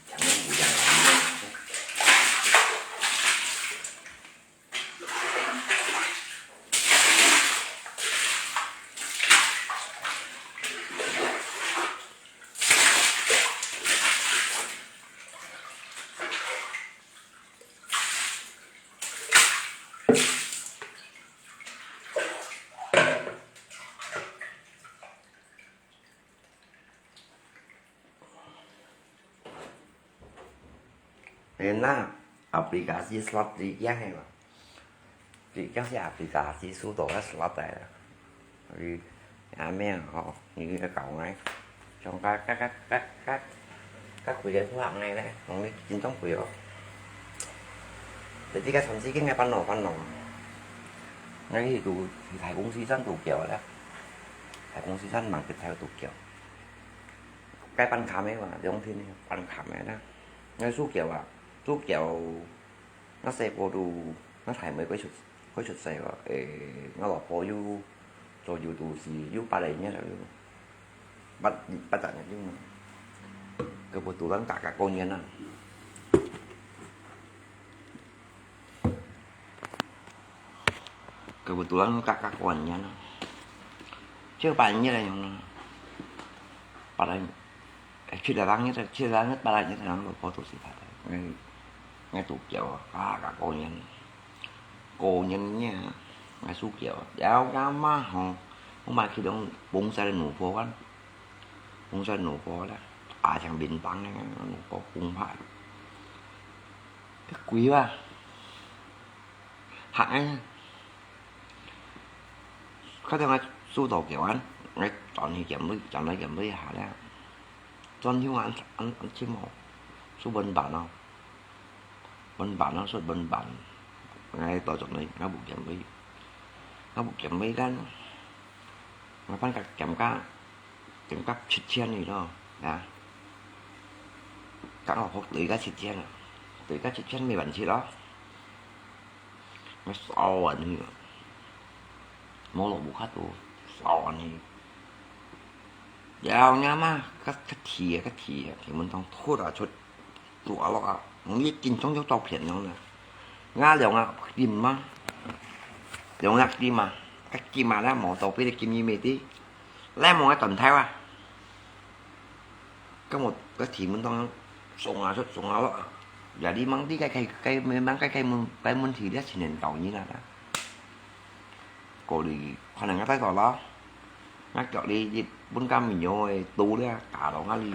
Jangan bujang lama. 哎，那aplikasi slot最驚个嘛，最驚係aplikasi收到个slot个啦。所以阿妹啊，吼，你愛教𠊎，像甲甲甲甲甲甲貴个顧客𠊎咧，講你真正貴哦。你這个全世界个煩惱煩惱，𠊎去都去大公司站都叫啦，大公司站忙个才都叫。 該辦卡个嘛，兩天个辦卡个啦。𠊎手腳啊，手腳，𠊎細個都，𠊎大妹佢出，佢出世个，誒，𠊎老婆有左右都係有八個月了，八，八隻月有嘛。佢不都人家家過年啊。 Kebetulan kakak kuannya no. Coba aja lah yang no. Pada, eh, sudah langit, sudah langit pada aja yang lo foto sih pada. Ngai, ngai tu kiau, kakak kuannya. Kuannya, ngai su kiau. Jauh kama ho. Uma kidong bungsa nupo kan. Bungsa nupo lah. Ajang bintang nupo bungpa. Cái quỷ ba. Hại. Có thể nói su tổ kiểu ăn. Ngay chọn thì kiểm lý, chọn lấy kiểm lý hả đấy. Chọn hưu ăn, ăn, ăn chim hổ. Su bên bản không? Bên bản nó xuất bên bản. Ngay tổ chọn lấy, nó bụng kiểm lý. Nó bụng kiểm lý kan. Nó phân các kiểm tra. Kiểm tra chít chiên gì đó. Đã. Các họ hộp tưới các chít chiên à. Tưới các chít chiên mì bản chít đó. Nó sao anh hư. Mô lộc bù khát tù. Sao anh hư. Yào nha ma. Các, các thìa, các thìa. Thì mình thông thốt ra chút. Tù áo lộc à. Mình biết kinh chống chống tàu phiền nhau nè. Ngã liều ngã kim mà. Liều ngã kim mà. Các kim mà đã mổ tàu biết kim như mê tí. Lẽ mổ ngã tần thai à. Có một cái thì mình thông sống à, sống à lộc à. Giờ đi mang tí cái, cái, cái, mang cái, cái, cái, cái mình thì đã xin nền tàu như là đã. Cô đi, khoan là ngã tay tỏ lo. Ngã kiểu đi, đi, bốn cam mình nhớ, tu đi, cả đó ngã đi.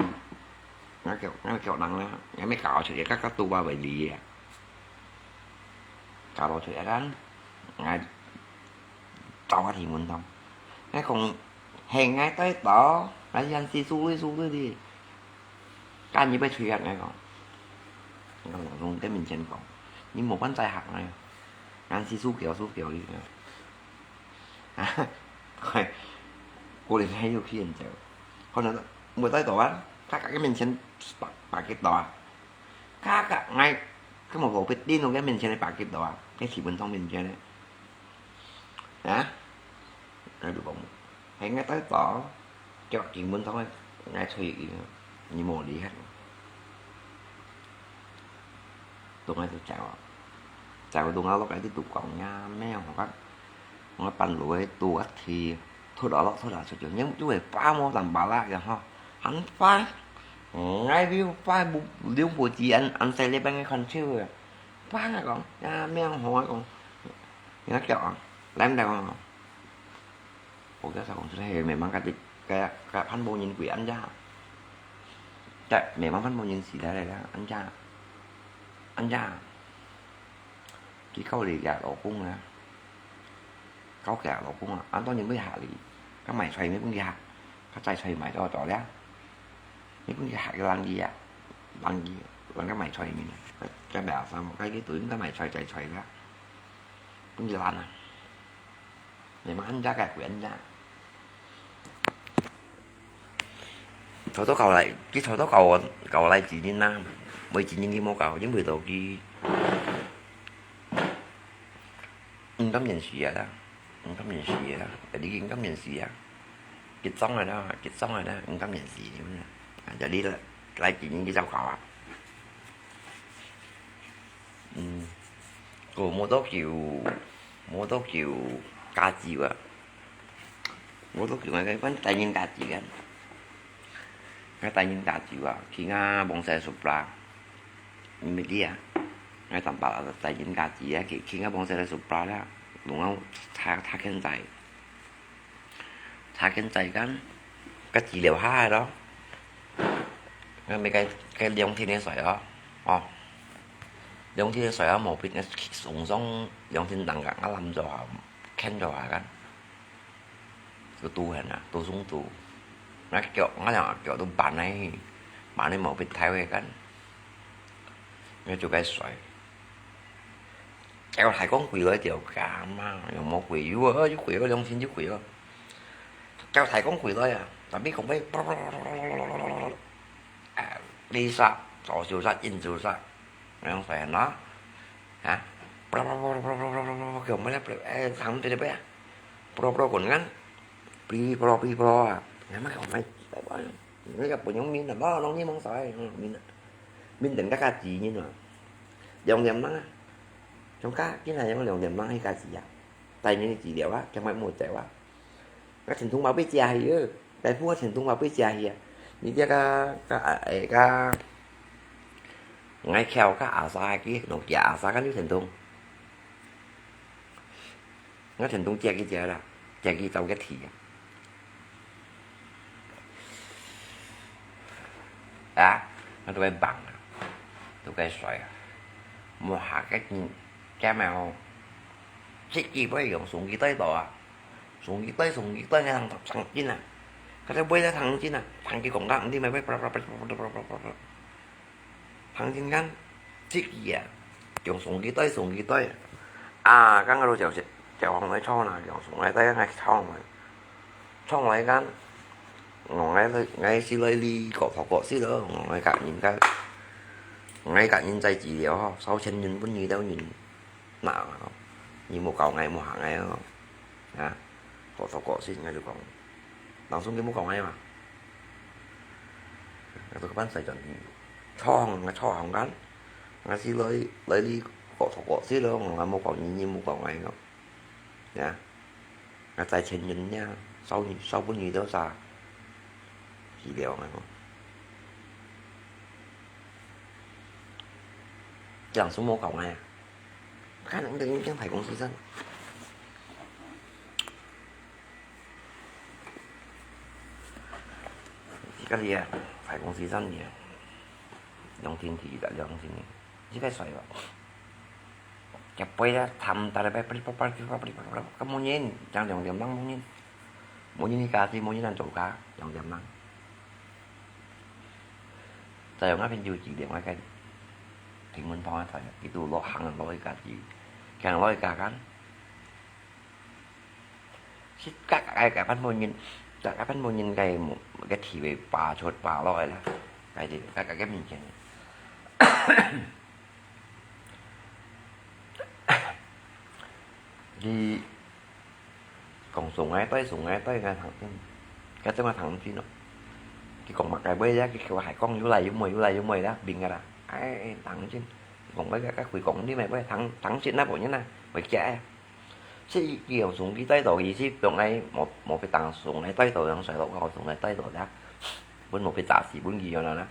Ngã kiểu, ngã kiểu nắng á, ngã mới cào chửi các, các tu ba bảy lì á. Cào lo chửi các, ngã tao ngã thì muốn thông. Ngã không, hẹn ngã tới đó, ngã dàn si su lui, su lui đi. Các anh như bây chửi ngã không. Ngã không dùng cái mình chân không. Nhưng một con trai hạt này. 恁時輸繳輸繳去。啊，過年還有去研究，可能無帶到啊，佢佢个面前擺擺幾多啊，佢佢𠊎，佢無何必盯到佢面前个擺幾多啊，佢基本上面前个。 啊？𠊎就講，係𠊎帶走，腳根本上个𠊎吹佢，你無理佢。到𠊎就走啊，走到𠊎落來就講呀，咩學个，𠊎半路个到啊去，突啊落，突啊出去，因為花無淡薄啦个吼，很花，𠊎有花無，兩步之間，恁細粒个看手个。 Bang啊講，ya mèo hông啊講, ya kiok à, lem lem à. Ủa cái sao cũng thế, memang cái cái cái phản bội nhân quỷ ăn da. Tại memang phản bội nhân sĩ thế này đó, ăn da. Ăn da. Cái câu lì gạt老公á. Cáo kẻ老公á, ăn tao nhân với hạ lì. Các mày xoay mấy cũng đi hạ. Các trai xoay mày cho cho lẽ. Mấy cũng đi hạ cái lăng gì á. Lăng gì, lăng các mày xoay mình. Cái, cái bảo sao mà cái, cái tuổi các mày xoay xoay xoay đó. Cũng đi lăn à. Mày mà ăn chắc cái quỷ ăn chắc. Thôi tao cầu lại, cái thôi tao cầu, cầu lại chỉ đi nam. Mới chỉ đi mua cầu, chứ mười đầu đi. Ung tâm nhân sĩ à đó. Ung tâm nhân sĩ à đó. Tại đi ung tâm nhân sĩ à. Cái sống rồi đó, cái sống rồi đó, ung tâm nhân sĩ. À, giờ đi lại, lại chỉ đi giao cầu à. Ừm. Cô mua tố kiểu, mua tố kiểu cá chịu à. Mua tố kiểu này cái vấn tài nhân cá chịu à. Cái tài nhân cá chịu à. Khi ngà bông xe sụp ra. Mì đi à. Ngay tầm bảo là tài chính cá chỉ á, khi, khi ngà bông xe là sụp ra đó. Đúng không? Thả, thả khen dạy. Thả khen dạy kan. Cái chỉ liệu ha đó. Ngay mấy cái, cái liông thiên này sỏi đó. Ồ. Liông thiên này sỏi đó, một bịt nó sung sung liông thiên đằng gặng nó lăm rồi hả? Khen rồi hả kan? Có tu hẳn à, tu sung tu. Nó kiểu, nó là kiểu tu bản này, bản này một bịt thái về kan. Nó chụp cái sỏi. Kéo thái con quỷ rồi tiểu cả mà, nó một quỷ vua, chứ quỷ vua, liông thiên chứ quỷ vua. Kéo thái con quỷ rồi à, tapi không phải, à, đi sa, so siêu sa, in siêu sa. Nó phải nó. Hả? Pro, pro, pro, pro, pro, pro, pro, pro, kiểu mới lắp, ê, thằng tê tê bé. Pro, pro, cuốn ngắn. Pri, pro, pri, pro à. Ngắn mà không phải, tại bao nhiêu. Nó gặp của nhóm mình là bao, nó như mong sỏi, mình, mình tỉnh các ca chỉ như nó. Dòng niệm lắm á. Trong các, cái này dòng niệm lắm hay ca chỉ à. Tại những chỉ điều á, trong máy mua chạy á. Các thành thùng bao biết chia hay ư. Tại phú các thành thùng bao biết chia hay à. Như kia các, các, à, ê, các, ngay khéo các ả xa kia, nó kia ả xa các nước thành thùng. Ngă田中借佢借啦，借佢走个地啊。啊，佢都該放啊，都該衰啊，無下个人，該咩哦，自己會用送佢帶到啊，送佢帶，送佢帶，該通上進啊，佢就會得上進啊，上佢講講，你咪會，上進間，自己啊，用送佢帶，送佢帶，啊，剛剛就就就往來唱啦，用送來帶，來唱啦。 創來間，𠊎來，𠊎係來哩，各頭各色咯，𠊎个人个，𠊎个人在治療吼，sáu千銀分你兜人拿咯，你莫搞𠊎，莫嚇𠊎哦，啊，各頭各色，𠊎就講，當初你莫搞𠊎嘛，𠊎都个班細轉去，創，𠊎創行間，𠊎係來，來哩，各頭各色咯，𠊎莫搞你，你莫搞𠊎咯。 呀，𠊎在前面呀，少女，少不女都啥，治療啊，吼。這樣是無搞𠊎啊。看，你等，你等排公司上。這個呀，排公司上呢，兩天去的，兩天呢，這個衰了。 Cái bơi đó thăm ta đây bơi bơi bơi bơi bơi bơi bơi bơi, có mua nhìn, chẳng dòng dòng lắm mua nhìn. Mua nhìn đi cả thì mua nhìn ăn chỗ cả, dòng dòng lắm. Tại dòng áp bên dù chỉ điểm cái cái, thì muốn phong phải cái tụ lọ hàng lọ đi cả thì 行來加減。係加加加加分無人，加加分無人个个地位拔出拔落來啦，該就加加个面前。佢講送𠊎對，送𠊎對，𠊎聽毋，該陣𠊎聽毋清咯。佢講麼个話呀？佢叫𠊎還講有來有回，有來有回啦，明个啦。哎，聽毋清。講該个，該佢講你乜會聽，聽清啊，無人啊，會驚啊。 所以佢用送佢帶到，意思講𠊎無，無被打送來帶到，用衰落我送來帶到啦。分無被打死，分佢樣啦。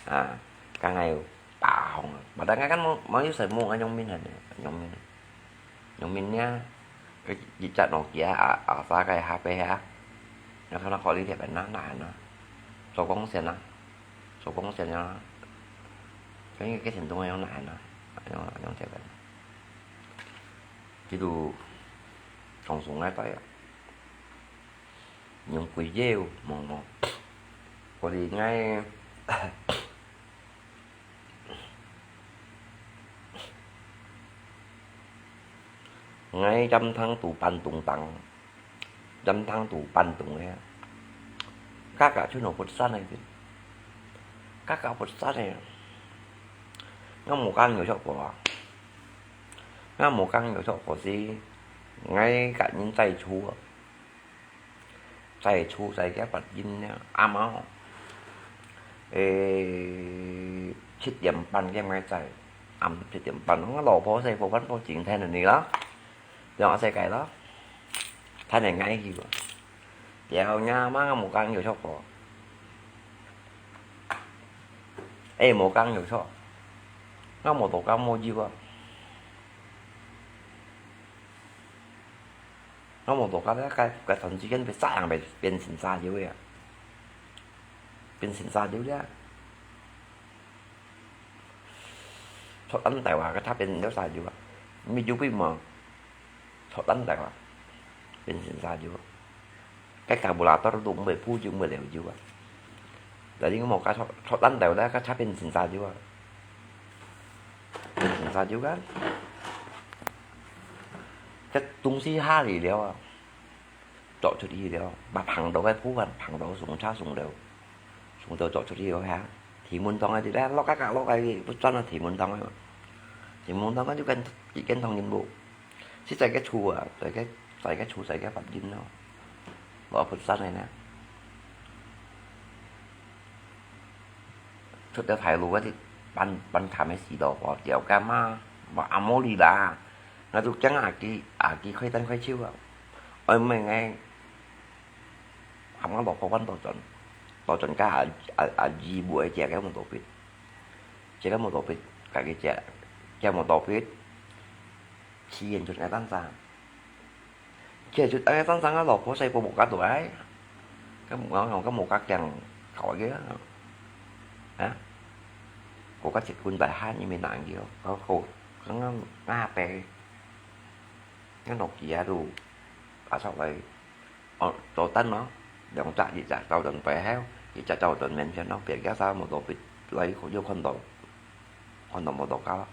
啊，剛才有打紅啊，嘛，但係看無，無有什麼，啊，用面很，用面，用面呀，佢一隻諾基亞啊，啊，啥个下背啊，然後佢可以貼很難難啊，做工先啊，做工先啊，所以个行動用難啊，用，用這個。 佢都常常愛戴啊，用幾隻無無，嗰啲𠊎，𠊎站聽都半中當。 站聽都半中个，加加就拿佛山个，加加佛山个，𠊎無講有錯過啊，𠊎無講有錯過是，𠊎个人在厝啊，在厝在家發音呢，阿媽，誒，七點半个𠊎在，暗七點半，𠊎老婆在佛山報警聽你啦。 兩個世界咯，他能愛去無？了，若媽無講有錯過，誒，無講有錯，𠊎無多講無有啊，𠊎無多講，該該該段時間被啥樣被變成啥樣啊，變成啥樣了。 Thọ ăn tèo à, cái tháp bên đó xa dữ à. Mi dữ bi mà. Thọ ăn tèo à. Bên xin xa dữ à. Cái calculator tụi mười phút chứ mười lẻo dữ à. Tại vì một cái thọ, thọ ăn tèo đó, cái tháp bên xin xa dữ à. Bên xin xa dữ à. Cái tung si ha lì liao à. 走出去了，把碰到个部分，碰到送車送了，送到走出去了哈。天文堂个，落下下落下，不轉啊天文堂个，天文堂个就跟，就跟同人無。是在个厝啊，在个，在个厝，在个房間咯，落不轉个呢。出了大路个，半，半潭个死到，我掉幹嘛？我阿莫里啦。 𠊎就驚阿基，阿基開單開手啊。愛問𠊎，喊𠊎老婆翻倒轉，倒轉甲阿，阿，阿姨買隻个摩托筆，隻个摩托筆，家己隻，隻摩托筆，騎遠出个單車。騎出个單車，𠊎老婆細部無甲大，咁𠊎，𠊎無甲驚搞个啊。啊？我甲一棍大漢，你咪難叫，我，我，剛剛那杯。 該諾基亞就拿出來，哦，做燈咯，兩隻，一隻走轉背後，一隻走轉面前咯，別个啥無做別來又看到，看到無做到咯，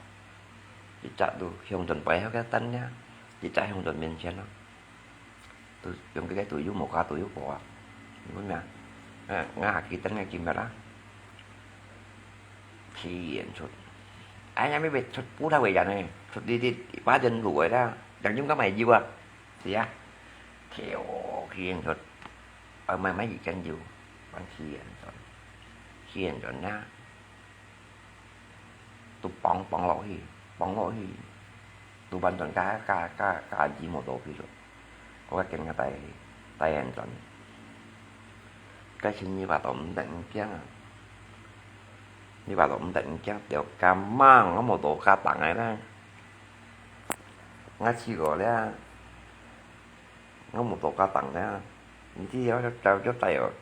一隻就向轉背後个燈呀，一隻向轉面前咯，就用這個隊友無加隊友過啊，你講咩啊？嗯，𠊎下去等个今日啦，體驗出，哎呀，沒別出不太會演呢，出這這一把人路个啦。 人用甲買油啊，是啊，跳起人就，啊，買，買一斤油，放起人就，起人就那，都放，放落去，放落去，都完全加，加，加，加油無到去了。我个跟个帶，帶人轉，該錢你話都毋得驚啊，你話都毋得驚，掉加猛，我無到加重个啦。 𠊎試過了，𠊎無到加重了，你知影就，就，就帶有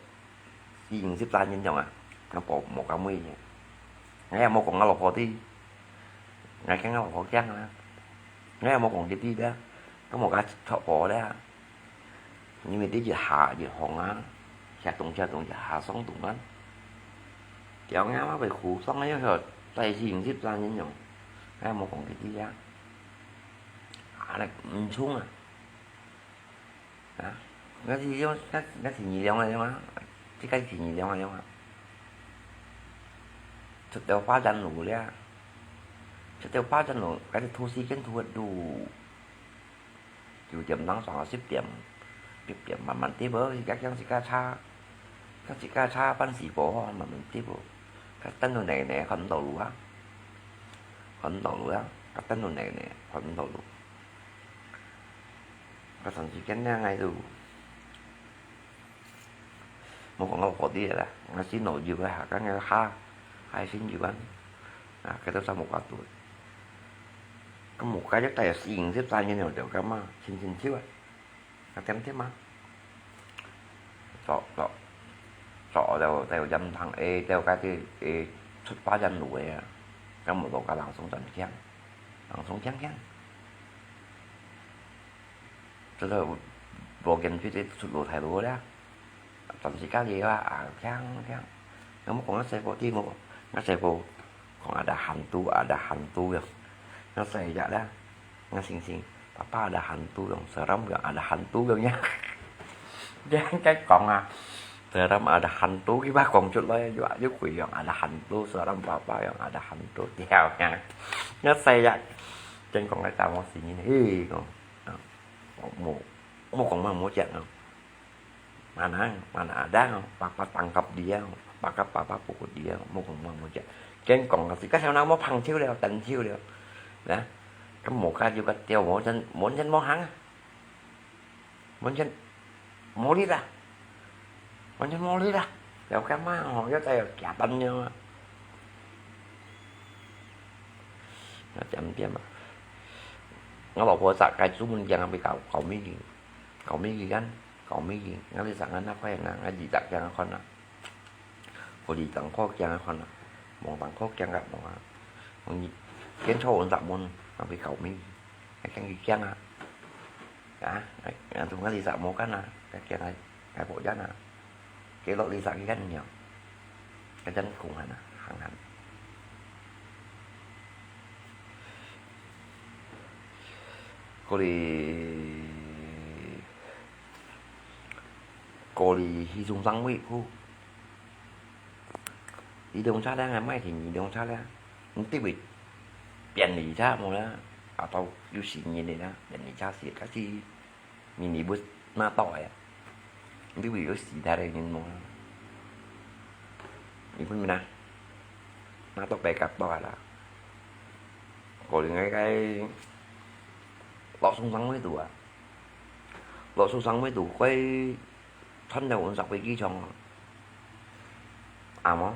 四五十隻人樣啊，𠊎無，無敢買呢。𠊎也無講𠊎老婆知，𠊎驚𠊎老婆驚啊，𠊎也無講佢知了，𠊎無甲托破了。 因為這一下一行啊，下動下動一下上動啊。條命嘛會苦爽啊，又係帶四五十隻人樣，𠊎無講佢知啊。啊，毋衝啊！啊，𠊎係用，𠊎，𠊎係二兩个樣啊，這个係二兩个樣啊。出到花站路了，出到花站路，該係拖時間拖到九點鐘上到十點，十點慢慢跌無，自家驚自家車，驚自家車半死火，慢慢跌無。該等到奶奶看毋到路啊，看毋到路啊，該等到奶奶看毋到路。 該段時間呢，𠊎就無講𠊎屋下个啦，𠊎先老友个下，跟个下，下先友啊，啊，佢都三無掛肚。咁無怪就帶四五十三年了，就咁啊，親親手啊，啊，點點啊。早早早就就飲湯，誒，就該啲誒出發人路个啊，咁無到个人送轉強，人送強強。 這个無見佢這出路太路了，暫時家己啊，啊，強強。那麼講啊，細個啲無，啊，細個講ada hantu，ada hantu樣，啊，細隻啦，啊，星星，爸爸ada hantu樣，seram樣，ada hantu樣呀。這樣該講啊，seram ada hantu，佢話講出來，又又鬼樣，ada hantu，seram papa樣，ada hantu，掉樣。啊，細隻，真講个大毛死人，嘿，講。 啊，無，無講嘛，無講啊。Mana, mana ada, papa tangkap dia, papa, papa pukul dia,無講嘛，無講。驚講啊，自家小人無碰手了，等手了，呢？咁無家就个掉，無真，無真無行啊，無真無力啊。 完全無力啦，了解嘛吼，又再有加班了啊。那點點啊，我老婆早該出門行啊，去搞，搞米粉，搞米粉乾，搞米粉，我哩想啊，那快啊，我哩在行啊看啊，我哩當好行啊看啊，望當好行啊望啊，我哩見錯人入門，我去搞米粉，還跟佢行啊。 啊，啊，同𠊎哩隻無間啊，該驚𠊎，𠊎婆人啊，佢落哩隻佢間了，該陣空閒啊，閒閒。過哩，過哩去中山位，呼。 一輛車咧，買定一輛車咧，你對位便利車無啦，啊，到有時日的啦，便利車是，但是minibus那到个，你對位有時代的人無啦，你分明啦，那到白甲到个啦，可能該个老松山位度啊，老松山位度會 穿了阮十幾支槍啊。啊無？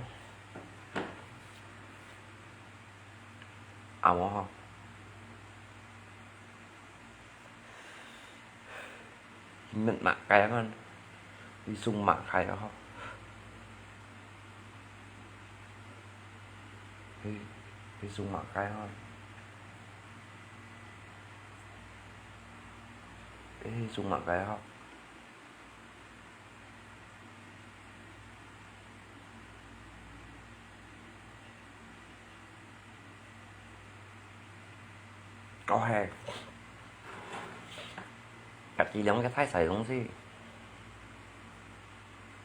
啊無吼？你問麼个啊？你送麼个啊吼？你，你送麼个啊？你送麼个啊？ 哦嘿，甲子龍个大細東西，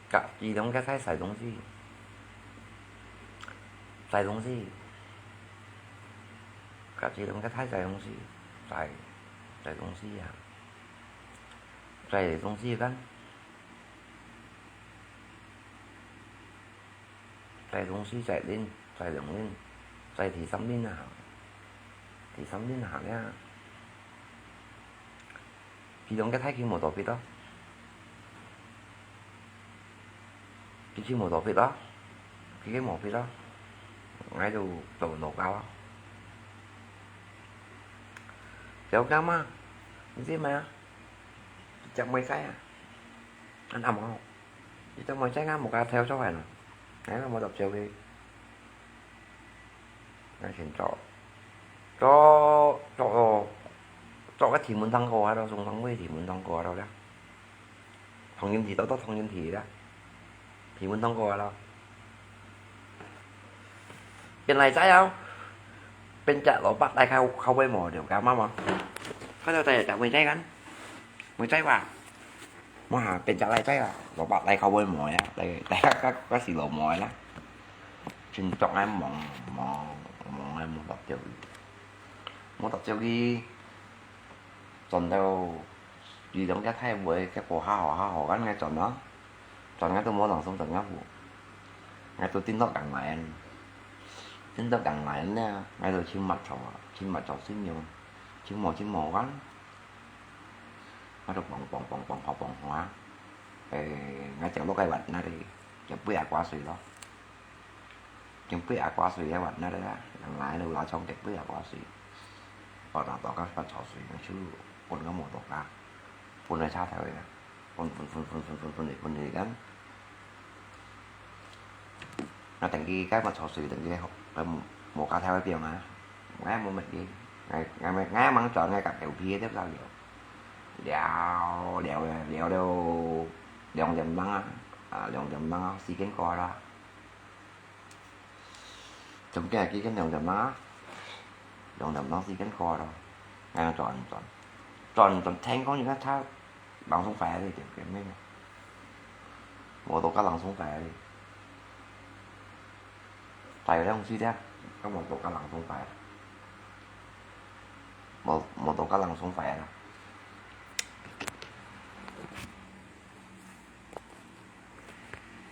甲子龍个大細東西，細東西，甲子龍个大細東西，細，細東西啊。 在東西間，在東西在輪，在兩輪，在第三輪啊，第三輪啊呀。佢兩个太極無到別咯，佢去無到別咯，佢去無別咯，𠊎就做老教啊。了解嗎？你知嗎？ 隻妹仔啊，恁暗吼，一隻妹仔啊，無甲跳出來啦，哎，無搭照佢，那先做，做做做个天文堂過啊，到中堂尾天文堂過啊，到了，同仁寺到到同仁寺啦。 天文堂過來咯。變來在哦，變隻蘿蔔來靠靠背無了解嘛嘛。該兜在在妹仔間，妹仔哇，哇，變隻倈仔啦，蘿蔔倈較會妹啊，倈倈个个个是老妹啦，真足愛望望望个望到朝去，望到朝去，轉到佢兩隻大妹，結果好好好好，恁个轉咯。 轉𠊎都無人送轉𠊎屋，𠊎都跌落江來，跌落江來呢，𠊎都尋物著，尋物著信用，尋無尋無完，𠊎都蹦蹦蹦蹦跑蹦啊，誒，𠊎走落該灣那裡，就飛啊掛水咯，就飛啊掛水个灣那裡啊，人來路拉長就飛啊掛水，跑到到該發潮水，就分个摩托車，分个車頭个。 分分分分分分分分分分間。啊，等佢該麼潮水，等佢該無，無加頭个表啊，𠊎無乜嘢，𠊎𠊎𠊎吂轉𠊎甲頭皮个了了，了了了了兩點鐘啊，啊兩點鐘啊，時間過啦。 總計係幾點兩點啊？兩點鐘時間過咯，𠊎轉轉轉轉天光，你看他朗誦牌个條件咩？無到个朗誦牌个，大有兩歲了，根本到个朗誦牌，無無到个朗誦牌啦。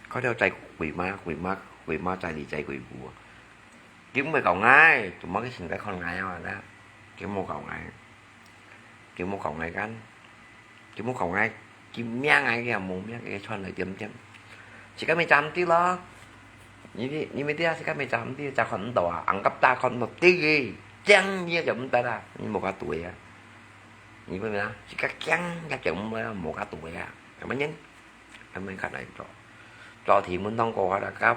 看到在鬼媽鬼媽鬼媽在你在鬼屋，佢毋會搞𠊎，做麼个現在看𠊎啊啦？佢無搞𠊎，佢無搞𠊎kan，佢無搞𠊎，佢命𠊎个無命个穿來點點，自家咪站啲咯。你你你咪啲啊，自家咪站啲，就看毋到啊，硬cấp打看毋到啲，正嘢就毋得啦，你無法度啊，你明白啊？自家驚也就毋會啊，無法度啊，係咪呢？ 恁樣較難做。做題目當過下啦，甲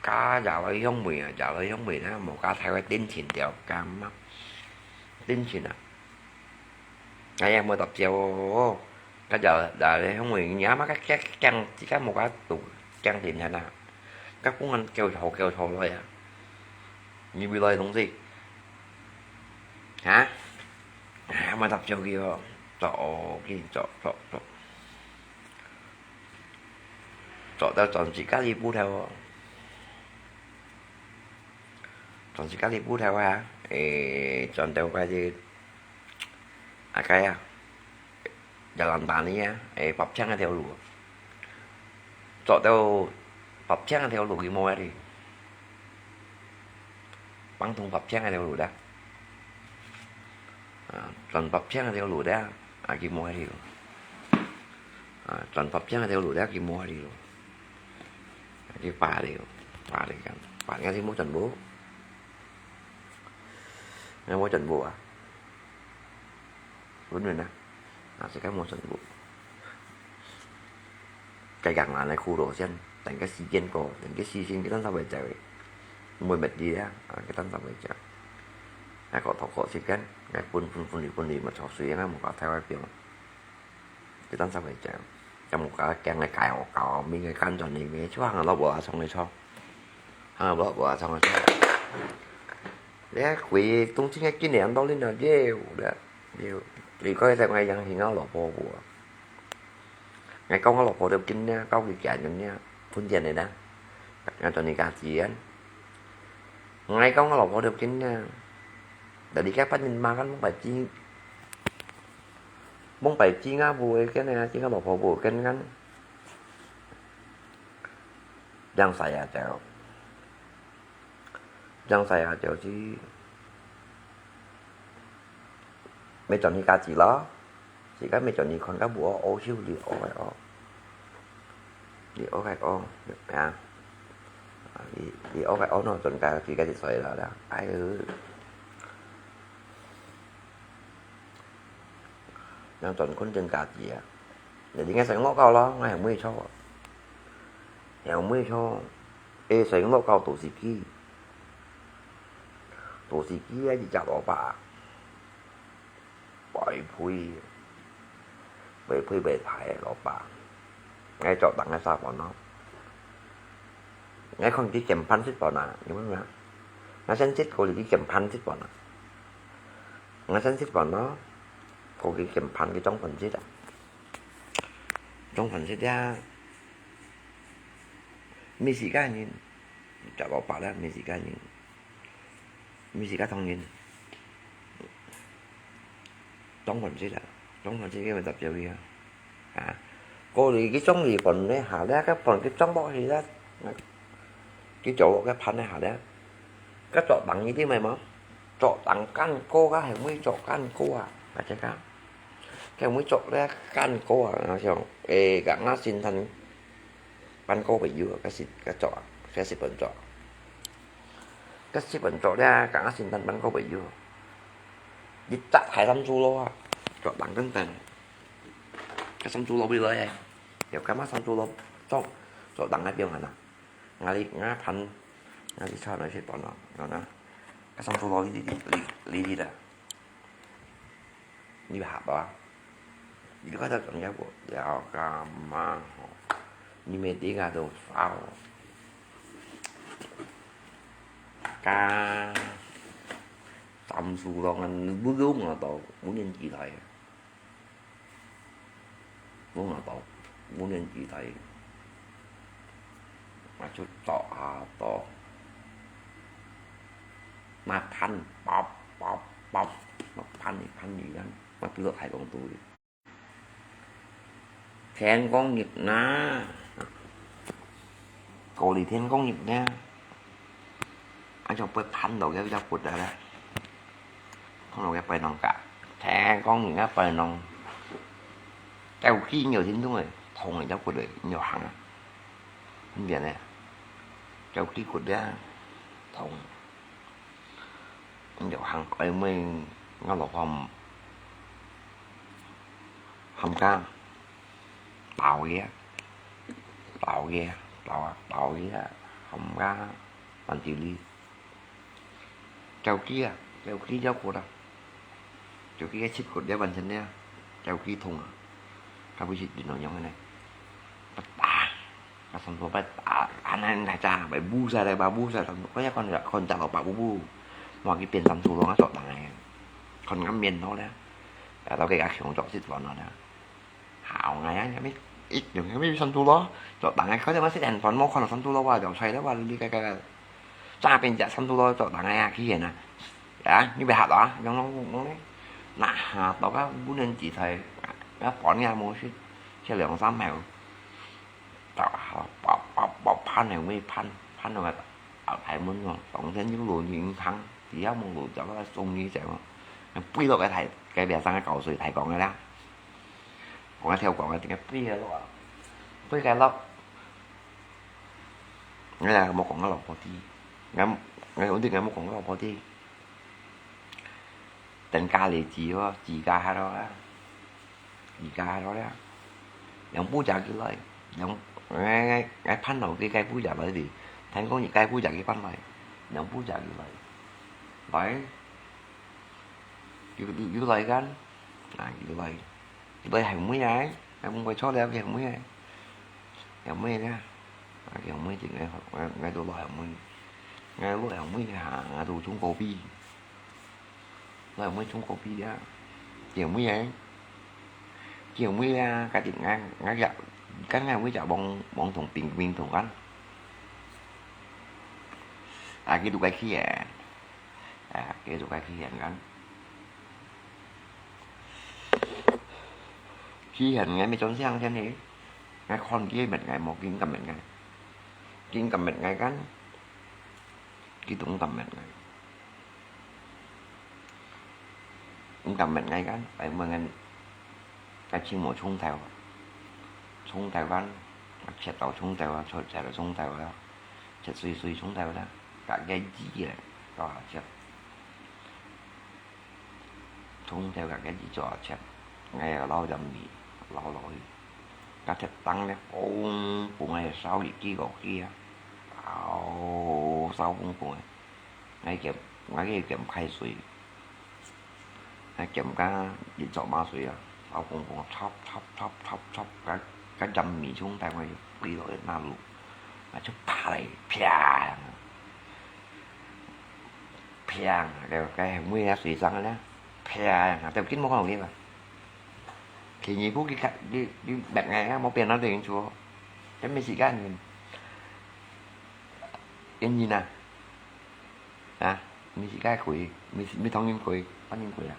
甲爺个兄妹啊，爺个兄妹呢，無甲太會定情條件嘛，定情啊。哎呀，無得救哦！甲爺爺个兄妹，你阿媽甲驚驚，自家無甲讀驚定情啊，甲公安叫吵叫吵來啊，你未來个東西，啊？哎，無得救去哦，做去做做做。 做到轉自家个步頭哦，轉自家个步頭啊，誒，轉到該个啊該啊，jalan tani啊，誒，發青該條路，做到發青該條路佢無啊哩。 Pang thùng Pap Cheng該條路啦。啊，轉Pap Cheng該條路啦，啊，佢無該條。啊，轉Pap Cheng該條路啦，佢無該條。佢爬條，爬條，pha條，佢無全部。佢無全部啊。 Bener nah. Nah, sekarang mau sembuh. Cái gang là này khu đồ sen, thành cái si kiên cô, thành cái si kiên cái tán sao về trời. Mùi mệt gì á, à, cái tán sao về trời. Nah, có thọc có si kiên, cái phun phun phun đi phun đi mà thọc suy nó một cái theo cái tiếng. Cái tán sao về trời. Trong một cái keng này cài ổ cào, mình cái căn cho nên cái chuang nó bỏ trong này cho. Hang lop bua chang chang. Leh kui tung ching ngai kin lian dau lin na yeu leh. Yeu. Li koi sa ngai yang hing a lop bua bua. Ngai kong a lop bua deu kin nia, kau ki kian kin nia. Phun jian nei na. Ngai tuan ni ka jian. Ngai kong a lop bua deu kin nia. Dah di kai pan min ma kan mong pai ching. Mong pai ching a bua ken nia, ching a lop bua bua ken kan. Yang saya jauh. Yang saya jauh si. Mẹ chọn hi cá chỉ lo. Chỉ cá mẹ chọn hi con cá bùa ô siêu đi ô cái ô. Đi ô cái ô. À. Đi, đi ô cái ô nó chọn cá chỉ cá chỉ xoay là đã. Ai ư. Yang chọn con trên cá chỉ à. Để đi nghe sánh ngõ cao lo, nghe không mười cho. Hẻo mui cho, ê seng lok kau tổ sĩ ki. Tổ sĩ ki á, yi chak lok bak. Pai phui. Pai phui pai thai lok bak. Ngai chok tang ngai sa pon no. Ngai khon ki kem phan sit pon na, ni mun na. Ngai sen sit ko li ki kem phan sit pon na. 𠊎先食飯咯，過去佢盤佢裝飯食啊。裝飯食啊，美食家人，食老伯啦，美食家人，美食家唐人，裝飯食啊，裝飯食佢會搭酒去啊。啊，過去佢裝飯呢下咧，佢飯佢裝落去咧，佢就落去盤呢下咧，佢桌頂一定係無？桌頂乾鍋啊，係毋係做乾鍋啊？啊，這個，佢毋會做咧乾鍋啊，好像，誒，个我先生半個朋友啊，佢係，佢做啊，佢係本做。佢係本做咧，个我先生半個朋友。你摘海參豬肉啊，做當等等。个參豬肉會來，有幹嘛參豬肉做，做當个表現啊？ Ngali ngah phan, ngali chua noi sit pon no, no na. Kasam tu lo li li li li li da. Ni hap ba? Ni ka ta tong ya ko, ya ka ma ho. Ni me ti ka do sao. Ka sam su lo ngan bu lu ngo to, bu nin ki lai. 無辦法，無人機台，𠊎就做下做，那盤，啵啵啵，那盤哩盤哩啊，那不知道台風多哩。天光日啊，過哩天光日啊。 啊，就會盤到个腰骨啊咧，盤到个背囊架，聽講人家背囊，走去有聽眾誒，痛誒腰骨誒，有行啊，很遠誒，走去骨啊，痛，有行，哎，因為我老婆毋，喊家，包个，包个，包啊，包个，喊家，還有哩。 走去啊，走去腰骨啊，走去个膝骨了完全了，走去痛啊，較尾是點樣樣呢？打，啊，三四擺打，啊，恁大隻，會舞晒來吧，舞晒來，我也看著，看著老爸舞舞，我去變三四郎啊，做人个，看个面好了，啊，到佢个強壯sit飯了。 好，𠊎啊，這邊一樣，這邊山豬咯，做人个，可能我食完飯無看到山豬咯，我就出來了，我哩該該，這邊隻山豬咯，做人个啊，去遠啊，啊，你別嚇到啊，用用用用咧，那嚇到个無能之才，啊，飯也無食，食兩三口，就爆爆爆爆，盤个尾盤，盤到个後台門哦，當天有落雨行，底下無落，就个送你走，飛落个台，該邊上个高水台講个啦。 講啊跳講啊，點解飛个落啊？飛个落。𠊎也無講个老婆知，𠊎𠊎有啲𠊎無講个老婆知。等家裡煮哦，煮家下落啊，煮家下落啊。兩步夾起來，兩𠊎𠊎𠊎盤到佢該步夾來哩，聽講佢該步夾佢盤來，兩步夾起來，來，又又又來間，啊又來。 Lôi hàng muối ai, ai cũng phải cho leo cái hàng muối ai. Hàng muối nha. À, cái hàng muối thì ngay ngay ngay tôi lôi hàng muối. Ngay lôi hàng muối hả, ngay tôi trúng copy. Lôi hàng muối trúng copy đó. Cái hàng muối ai. Cái hàng muối à, cái thì ngay ngay dạ cái ngay muối chả bông bông thùng bình bình thùng ăn. À, cái tụi cái kia. À, cái tụi cái kia ăn. Khi hẳn ngày mới trốn sang thế này, ngày con kia mệt ngày một kinh cầm mệt ngày, kinh cầm mệt ngày cắn, cái túng cầm mệt ngày, cũng cầm mệt ngày cắn, phải mười ngày, cái chim một chung theo, chung theo cắn, chết tàu chung theo, chết chết là chung theo đó, chết suy suy chung theo đó, cả cái gì vậy, đó là chết. Thúng theo gạt cái gì cho chép. Nghe ở lâu dầm mì, lâu lỗi. Cá thịt tăng đấy, ôm, cũng nghe sao gì kia gọt kia. Áo, sao cũng cũng. Nghe kiểm, nghe cái kiểm khai suy. Nghe kiểm cá gì cho ma suy à. Sao cũng cũng chop, chop, chop, chop, chop. Cá, cá dầm mì xuống tay ngoài, đi lỗi na lụ. Mà chụp phá lại, pia. Phiang, cái, cái mũi nó suy răng đó. 啪，啊，就緊無看到佢嘛。佢二步佢佢佢佢搣𠊎啊，無變到對應處，這毋係自家人，原因啊，啊，毋係自家个鬼，毋係毋係唐人鬼，番人鬼啊，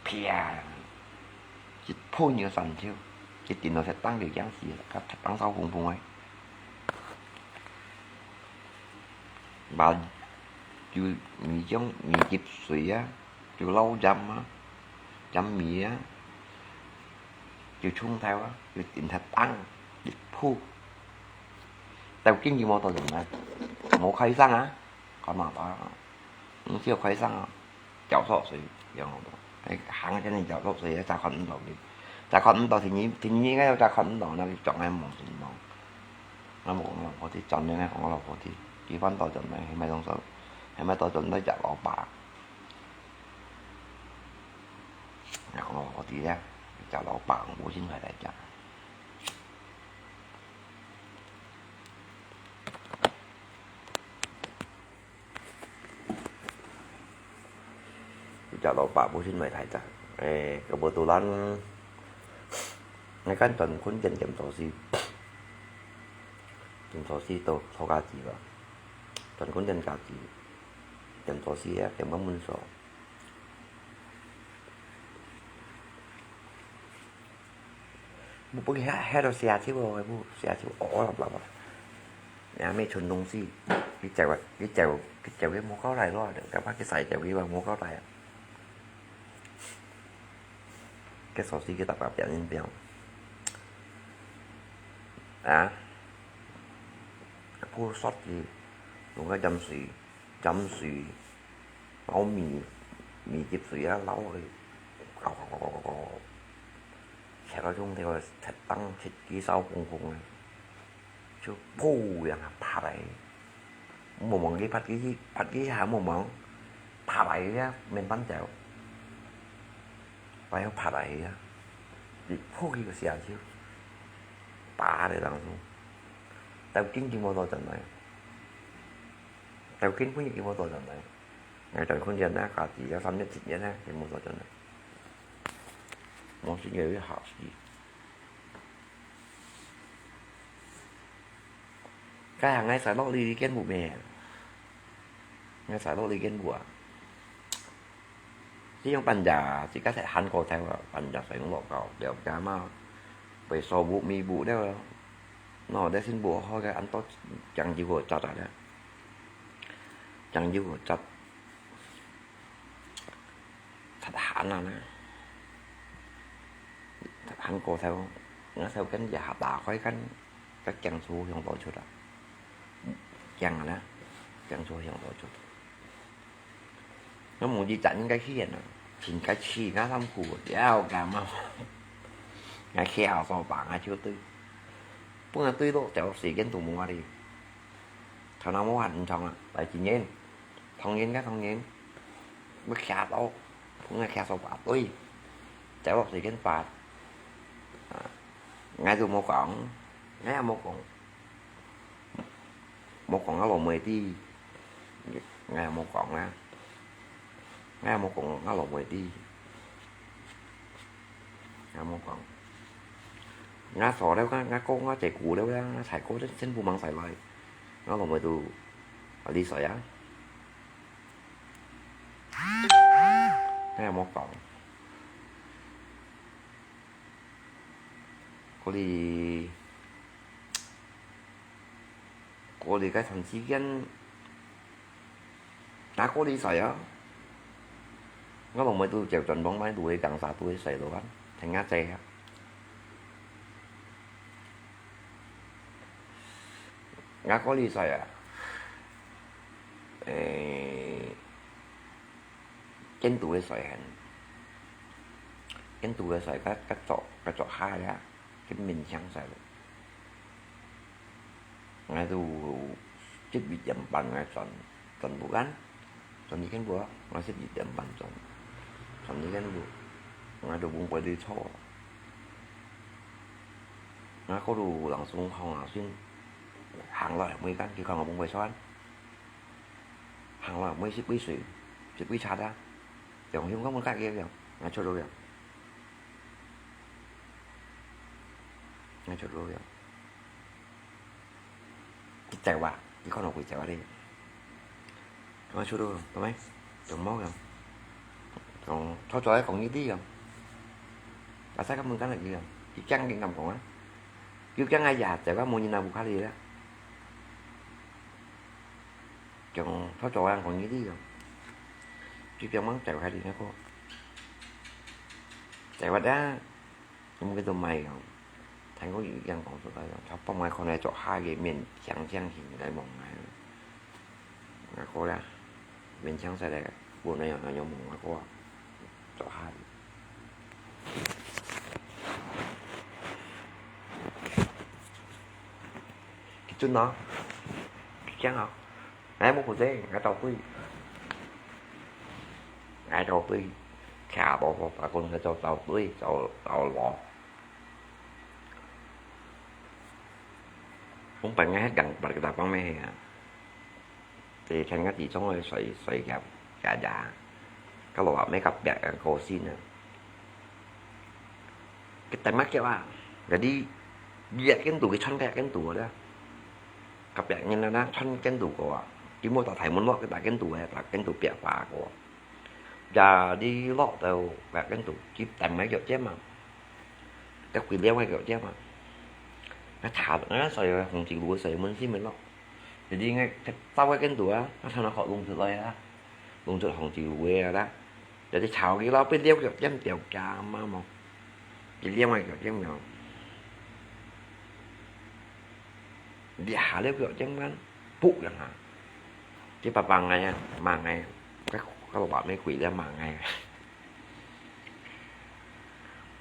啪，一破你个山丘，一定落去當佢驚死，佢當燒紅紅个。 Và有米漿、米汁水啊，有老鹽啊，鹽米啊，有蔥頭啊，有點黑糖，有鋪。到今佢無到盡來，無開聲啊，看嘛，毋少開聲啊。 攪潲水，樣，哎，行个真正攪潲水，也再看毋到佢，再看毋到，天日天日應該又再看毋到，那就轉來望神望。那麼講老婆子轉來，講老婆子，佢翻到轉來，係咪當時，係咪到轉來隻老爸？那講老婆子咧，隻老爸，我先回來講。 佢隻老爸本身賣大隻，誒，kebetulan，𠊎kan轉墾田點做事，點做事都坐家己吧，轉墾田家己，點做事啊，點到滿手。 Muk pun hea hea to sia chiu, muk sia chiu, oh oh lap lap. Ya me chun dong si, ki chau, ki chau, ki chau ke muk kau lai lo, ka pa ki sai chau ki ba muk kau lai. Ke so si ki ta pa pian in pian. Ah, pu sot ki, dong ka jam sui, jam sui. 撈米，米汁水啊，撈落去，搞搞搞搞搞搞，切到中條个切當切支燒紅紅个，就噗一下拍落去。莫望佢拍佢，拍佢下莫望，拍落去啊，面板條，擺好拍落去啊，你噗佢个聲就，啪个當中，到今就無到轉來。 到今晡日佢無到轉來。𠊎轉墾田啊，家己有三日七日啊，佢無到轉來。無先有一下死。該下𠊎使落去間屋咩？𠊎使落去間屋啊！ 這種搬家，自家在韓國、台灣搬家，使用老高，了解嘛？會所有米布了，喏，這先布好个，安到醬油个炸炸了，醬油个炸，炸寒啊呢，韓國、台灣，那時候跟人家打開看，在醬油用多出來，醬啊呢，醬油用多出。 𠊎無意中應該去啊，尋个去，𠊎辛苦，了解嘛。𠊎去後所把，𠊎就對，本來對到條時間都無啊哩。頭那無閒毋長啊，來今年，同年个同年，要徛到，本來徛所把對，條時間把，啊，𠊎就無講，𠊎也無講。 無講𠊎老妹知，𠊎也無講啊。𠊎也無講𠊎老妹知，𠊎無講。𠊎嫂了，𠊎，𠊎哥，𠊎姐姑了，𠊎大哥全，全部吂使來。𠊎老妹都，啊，二十歲啊。𠊎也無講。 過了，過了該段時間，啊，過了歲啊，𠊎老妹都就轉房買都會講啥，都會睡了啊，聽𠊎姐啊。𠊎過了歲啊，誒， 見都會衰痕，見都會衰，該，該做，該做下呀，去面向衰了。𠊎都十一點半𠊎轉，轉屋間，轉去間屋，𠊎十一點半轉，轉去間屋，𠊎都毋會去坐。𠊎過都人送行啊，先行來，每間去看我毋會穿。 行啦，買一杯水，一杯茶啊。用香港門隔壁个，𠊎出去个，𠊎出去个。佢走啊，佢看到佢走啊咧。𠊎出去，做咩？做麼个？講，坐坐來講呢啲啊。啊，在佢門間來个，佢驚佢敢講啊？佢驚啊呀，走啊，無人啊，屋下咧啦。 講，坐坐啊，講呢啲哦。佢講吂走開哩，該個。走啊，你毋記得買哦。聽過有人講出來哦，佢幫𠊎看來著下个面青青形來望𠊎。𠊎講啦，面青色來，本來樣樣望𠊎講啊，著下个。 Kichun no, kichang no. Ngai mo kuzeng, ngai tau tui. Ngai tau tui. Kia bo bo ba kun ngai tau tau tui, tau tau lo. Không phải ngai hết gắng bật cái tao băng mê hả? Thì thành ngắt chỉ sống rồi xoay xoay gạp gà gà. Các loại mấy cặp bẹt ăn cô xin nè. Cái tay mắt kia à. Jadi, dia kan tu, cái chân cái kan tu đó. Cặp bẹt như nó đó, chân kan tu cô à. Chỉ mua tao thấy muốn mua cái tay kan tu, cái tay kan tu bẹt phá cô. Jadi, lọ tao, bẹt kan tu, chỉ tay mắt kiểu chết mà. Cái quỷ đeo ngay kiểu chết mà. Nó thả, nó xoay hồng chỉ lúa xoay muốn xin mới lọ. Jadi, ngay, tao cái kan tu á, nó sao nó khỏi lung thực rồi á. Lung thực hồng chỉ lúa á đó. Jadi chào cái lo bên đeo kiểu chết tiểu cá mà mà. Cái đeo ngay kiểu chết mà. Đi hà đeo kiểu chết mà. Bụi chẳng hạn. Chứ bà bà ngày à, mà ngày. Cái, cái bà mấy quỷ đeo mà ngày.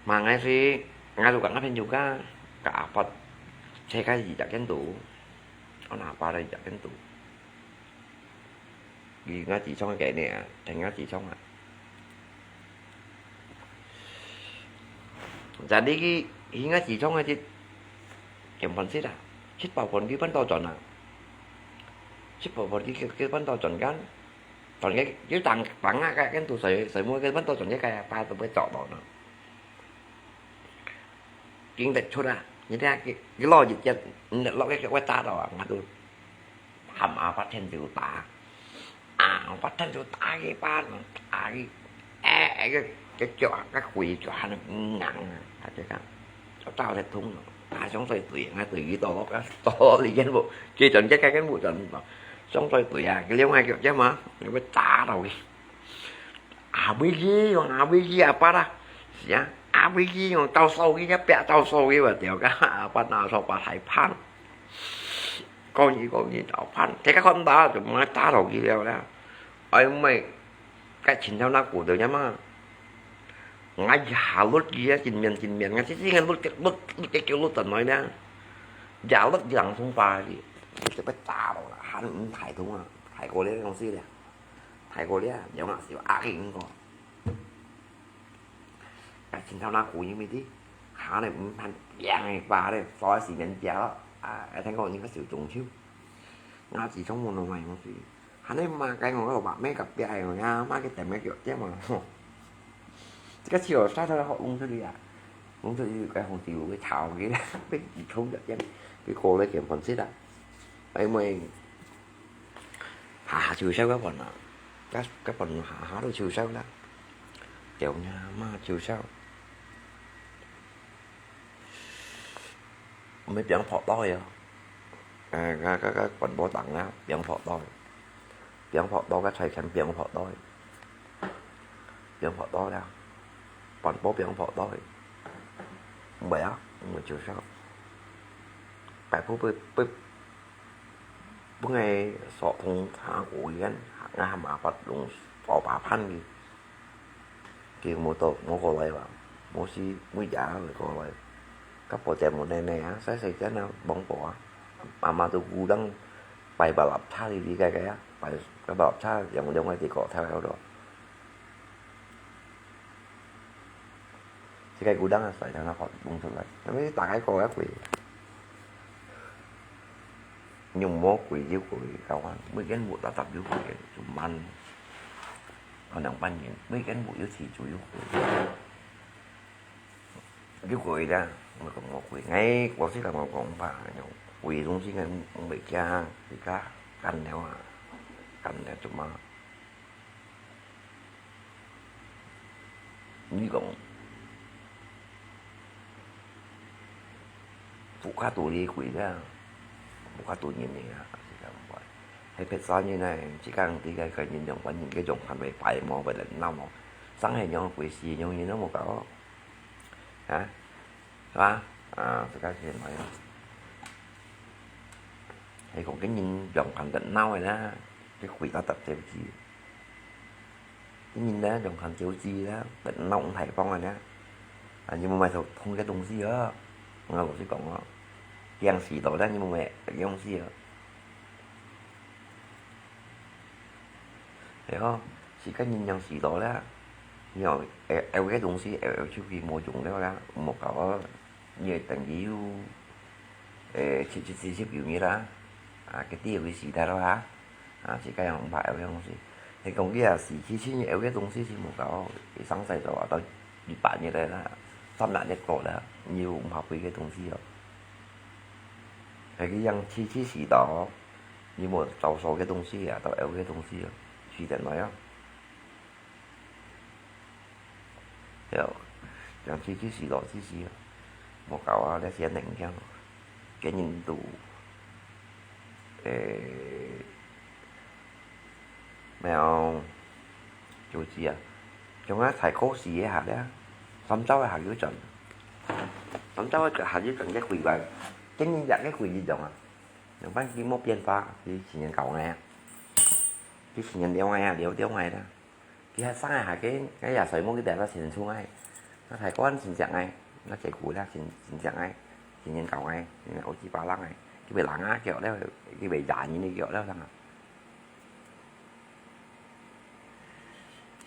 Mà ngày thì, ngày tụi cả ngắp bên juga. Cả apa. Thế cái gì chả kén tủ. Ông nào qua đây chả kén tủ. Vì ngã chỉ sống cái này, thành ngã chỉ sống à. Jadi ki, hi ngã chỉ sống à chứ. Kiểm phản xít à. Xít bảo phản cái phản tàu chọn à. Xít bảo phản cái, cái phản tàu chọn gắn. Chọn cái, cái tăng, tăng ngã cái, cái tù sợi, sợi mua cái phản tàu chọn cái, cái, ba tụ cái chọn đó nè. Kinh tế chút à. Như thế, cái, cái lo dịch chết, lo cái, cái quay ta đó à, ngã tụ. Hàm à, phát hiện tụ ta. À, phát hiện tụ ta cái ba, ta cái, ê, ê, cái, cái chỗ, cái quỷ chỗ, nó ngắn à, à, thế cả. Tao, tao sẽ thúng nó. À, sống xoay tụi, ngay tụi ý tao lóc á, tao lý dân bộ. Kia chọn cái, cái, cái bộ chọn, sống xoay tụi à, cái liêu ngay kiểu chứ mà, nó mới ta đâu đi. À, bữa gì, còn à, bữa gì, à, bắt à. Dạ, à, bữa gì, còn tao sâu cái, cái bẹ tao sâu cái, và tiểu cái, à, bắt nào sâu, bắt hải phán. Có gì, có gì, tao phán. Thế các con đó, tụi mà ta đâu đi leo đó. Ôi, mày, cái chính tao nó của tụi nhá mà. Ngài giả lút gì á, chính miền, chính miền, ngài chỉ, chỉ ngài lút, lút, lút cái kiểu lút tận nói nè. Giả lút gì lăng thông qua đi. Cái bắt ta đâu là, hẳn, hãy thông à. Hãy cô lấy công ty đi. Thái Quốc咧，有陣時會呃佢个。啊，前頭那古因為啲，下呢毋盼贏个話咧，所以時間掉咯。啊，聽講應該係中秋，我自從無弄埋東西，下呢嘛該我个話咩个別个呀，嘛个點个腳點嘛。這個笑煞頭好弄出去啊，弄出去該紅燒个炒个，被一通就點，被過了點粉絲啦。哎喂。 下下就收一份啊，該該份下下都就收啦，掉呀嘛就收。毋係餅烰到啊，誒，該該該份波等啊，餅烰到，餅烰到該菜乾餅烰到，餅烰到啦，份波餅烰到，毋係啊，毋係就收，擺布布布。 本來所通下古言，ngah hamba pat lung so pa phan gi. Ki mo to mo ko lai ba. Mo si mo ya ko lai. Ka po te mo ne ne a, sai sai jan a bong po a. Ama tu gudang pai balap cha li li kai kai a. Pai ka balap cha yang yang ai ti ko tha do. Thì cái cú đắng là xoay thằng nó còn bung thử lại. Nó mới tả cái cô ác quỷ. Nhưng mà quỷ chứ quỷ cao hơn. Mới ghen bộ ta tập chứ quỷ. Chúng man. 兩百年，每間屋有自主有鬼。有鬼啦，我講無鬼，𠊎，我是講我講吧，鬼个東西𠊎毋會驚，自家幹了啊，幹了做麼？你講，屋下肚裡鬼啦，屋下肚人个啊，自家毋會。 係別儕人呢，自家人知个，个人兩萬人个樣般會擺無，會熱鬧無。生係樣鬼，死樣人都無搞。啊？係吧？啊，自家先來啊。係講个人樣般熱鬧个啦，个鬼都搭接去。个人呢，樣般招致啦，熱鬧大方个啦。啊，你莫買到碰个東西哦。我老實講哦，驚死到啦，你莫買个東西哦。 係吼，時間人樣死到啦，你講，誒，誒，个東西，誒，誒，出去無用了啦，無搞啊，你等於有，誒，七七四十九日啦，啊，个地位死掉了啊，啊，時間用毋怕，誒，个東西，你講佢啊，死去七日，誒，个東西是無搞，佢生死到啊，到一百日了啦，三百日過了，你又毋怕飛个東西哦。係佢樣七七死到， 你無招數个東西啊，到有个東西啊，死等來啊。對，像自己死到自己啊，無搞啊，這些能量，个人都，誒，沒有，就係啊，像啊，太過時个下咧，三朝个下有轉，三朝个下有轉个鬼怪，跟人家个鬼一樣啊。 兩萬佢無變化，佢成日搞𠊎啊，佢成日撩𠊎啊，撩撩𠊎啦。佢還生个下个，該也衰無佢帶到成日衝𠊎，那大官成隻𠊎，那姐姑啦成成隻𠊎，成日搞𠊎，成日烏七八浪𠊎，佢會冷啊腳了，佢會壓人个腳了，生啊。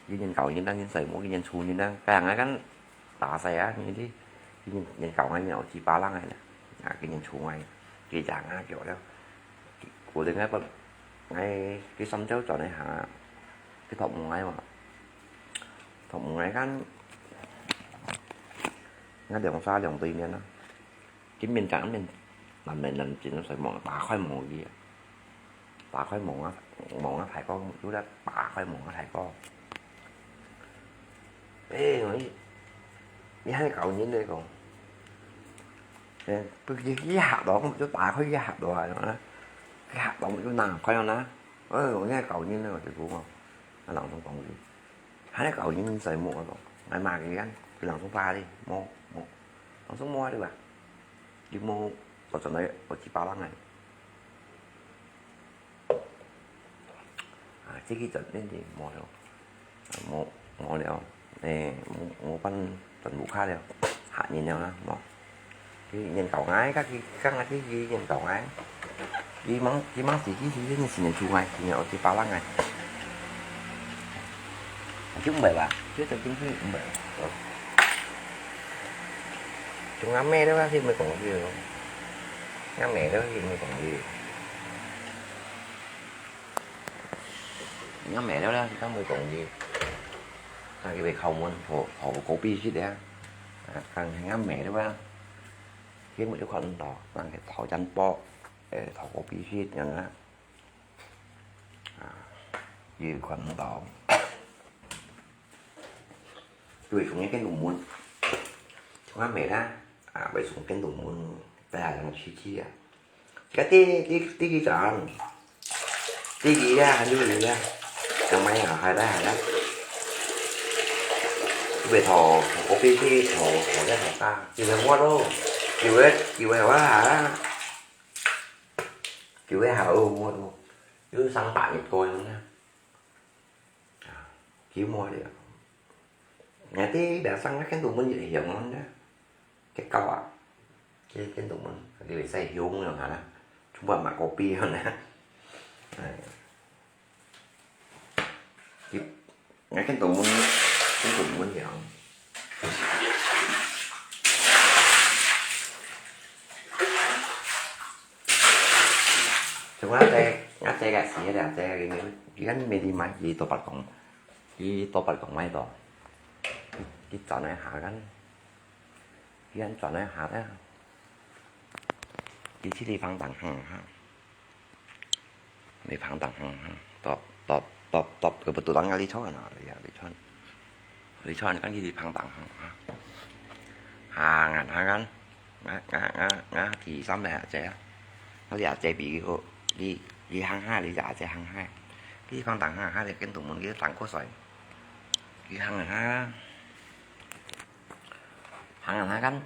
佢人搞人，但人衰無，佢人衝人啊，該樣啊，kan打死啊，你知，佢人人搞𠊎，人烏七八浪𠊎啦，啊，佢人衝𠊎，佢壓啊腳了。 古靈个不，𠊎佢三朝轉个下，佢托夢𠊎嘛，托夢𠊎看，𠊎兩儕兩對面啊，佢面前面，南面南前，所以望打開望佢啊，打開望啊，望啊大哥，有得打開望啊大哥。誒，你，你還搞人來講？ 誒，佢佢佢嚇到，就打開佢嚇到啊，佢嚇到就拿開了啦。誒，𠊎該搞人呢，𠊎就講哦，啊，人總講佢，還搞人在摸咯，𠊎罵佢啊，佢人總怕哩，摸摸，人總摸對吧？佢摸，我轉來我去巴浪啊。 啊，這个轉變就無了，啊，無無了，誒，無無辦轉屋下了，嚇人了啦，無。佢研究𠊎，佢佢講啊，佢佢研究𠊎，佢忙佢忙自己，佢佢先出來，佢又去巴浪啊。就毋會吧，這轉變就毋會。從阿妹了，佢毋會講佢咯，阿妹了，佢毋會講佢。 人家買了啦，佢敢會講佢。啊，佢會敲門，好好高逼息个啊。啊，講人家買了啊，佢目就看毋到，人个頭真薄，誒，頭高逼息樣啊。啊，佢看毋到。佢會從人間度門，從阿妹啦，啊，會從間度門，大家人去去啊。 該第第第幾張？第幾个還有一个？兩百啊，還在還在。佢會投投過去去投投在投下，佢會活咯，佢會佢會活下，佢會下有活咯，有三百日過樣啊。啊，佢無了。 𠊎知，biasa𠊎間度門一樣樣呢，結構啊，佢間度門，佢會使用樣下啦，全部買copy樣呢。哎，佢，𠊎間度門，間度門樣。就𠊎在，𠊎在个時，這這个，佢，佢看沒地買，佢都不講。佢多八講麼个？佢轉來下間，佢還轉來下咧，佢去地方等下哈。 你旁等，嗯，嗯，top，top，top，top，佢不都當个你穿啊，你啊，你穿，你穿，跟佢旁等，嗯，嗯。行啊，行啊，啊，啊，啊，啊，第三个阿姐啊，我哋阿姐比佢好，你，你行下，你就阿姐行下，你旁等行下，你跟到門佢反過水，你行啊，行啊，行啊，行啊，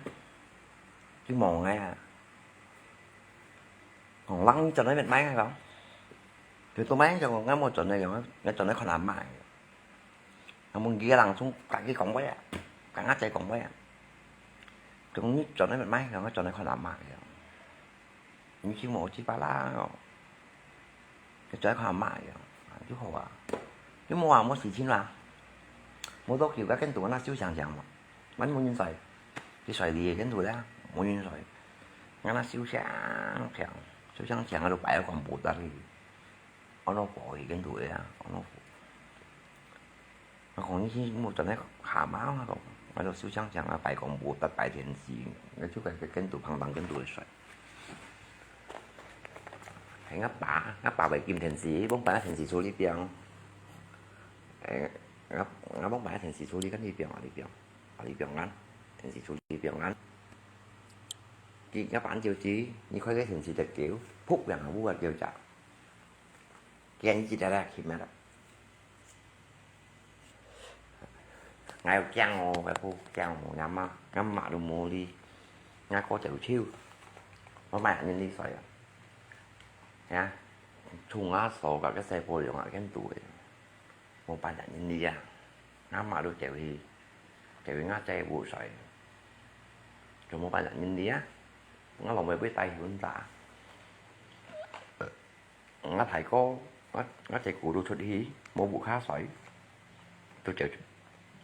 佢望个啊。 講，人轉來乜買个講，佢都買就講，𠊎無轉來講，𠊎轉來看阿媽个。𠊎問佢个人從家己講話啊，跟阿姐講話啊。佢講你轉來乜買个，𠊎轉來看阿媽个。你去無去巴拉哦？佢轉來看阿媽个，就好啊。你無啊，無事情啦，無多久，該跟到那燒香香嘛。 滿無人在，佢在裡个間肚咧，無人在。𠊎那燒香香，燒香香，𠊎都擺个廣播搭去，安到火去間肚咧，安到火。𠊎講你去莫轉來下嘛，𠊎講，𠊎都燒香香啊，擺廣播搭擺電視，𠊎就該个間肚，旁當間肚个睡。係𠊎爸，𠊎爸會撳電視，往擺電視坐裡邊。誒，𠊎，𠊎往擺電視坐裡間裡邊啊，裡邊。 啊，你平安，電視坐你平安。佢一般就係，你開个電視就叫，仆人啊，烏啊叫隻。佢一日來去咩啦？𠊎有驚哦，𠊎好驚哦，𠊎媽，𠊎媽都無理，𠊎哥就笑，𠊎買人理所啊。呀，從𠊎手个个細波用啊，跟肚个。 無半隻人理啊，𠊎媽都走去，走去𠊎姐屋睡，就無半隻人理啊。𠊎老妹會帶去阮爸。𠊎大哥，𠊎，𠊎姐哥都出去，無屋下睡，都走，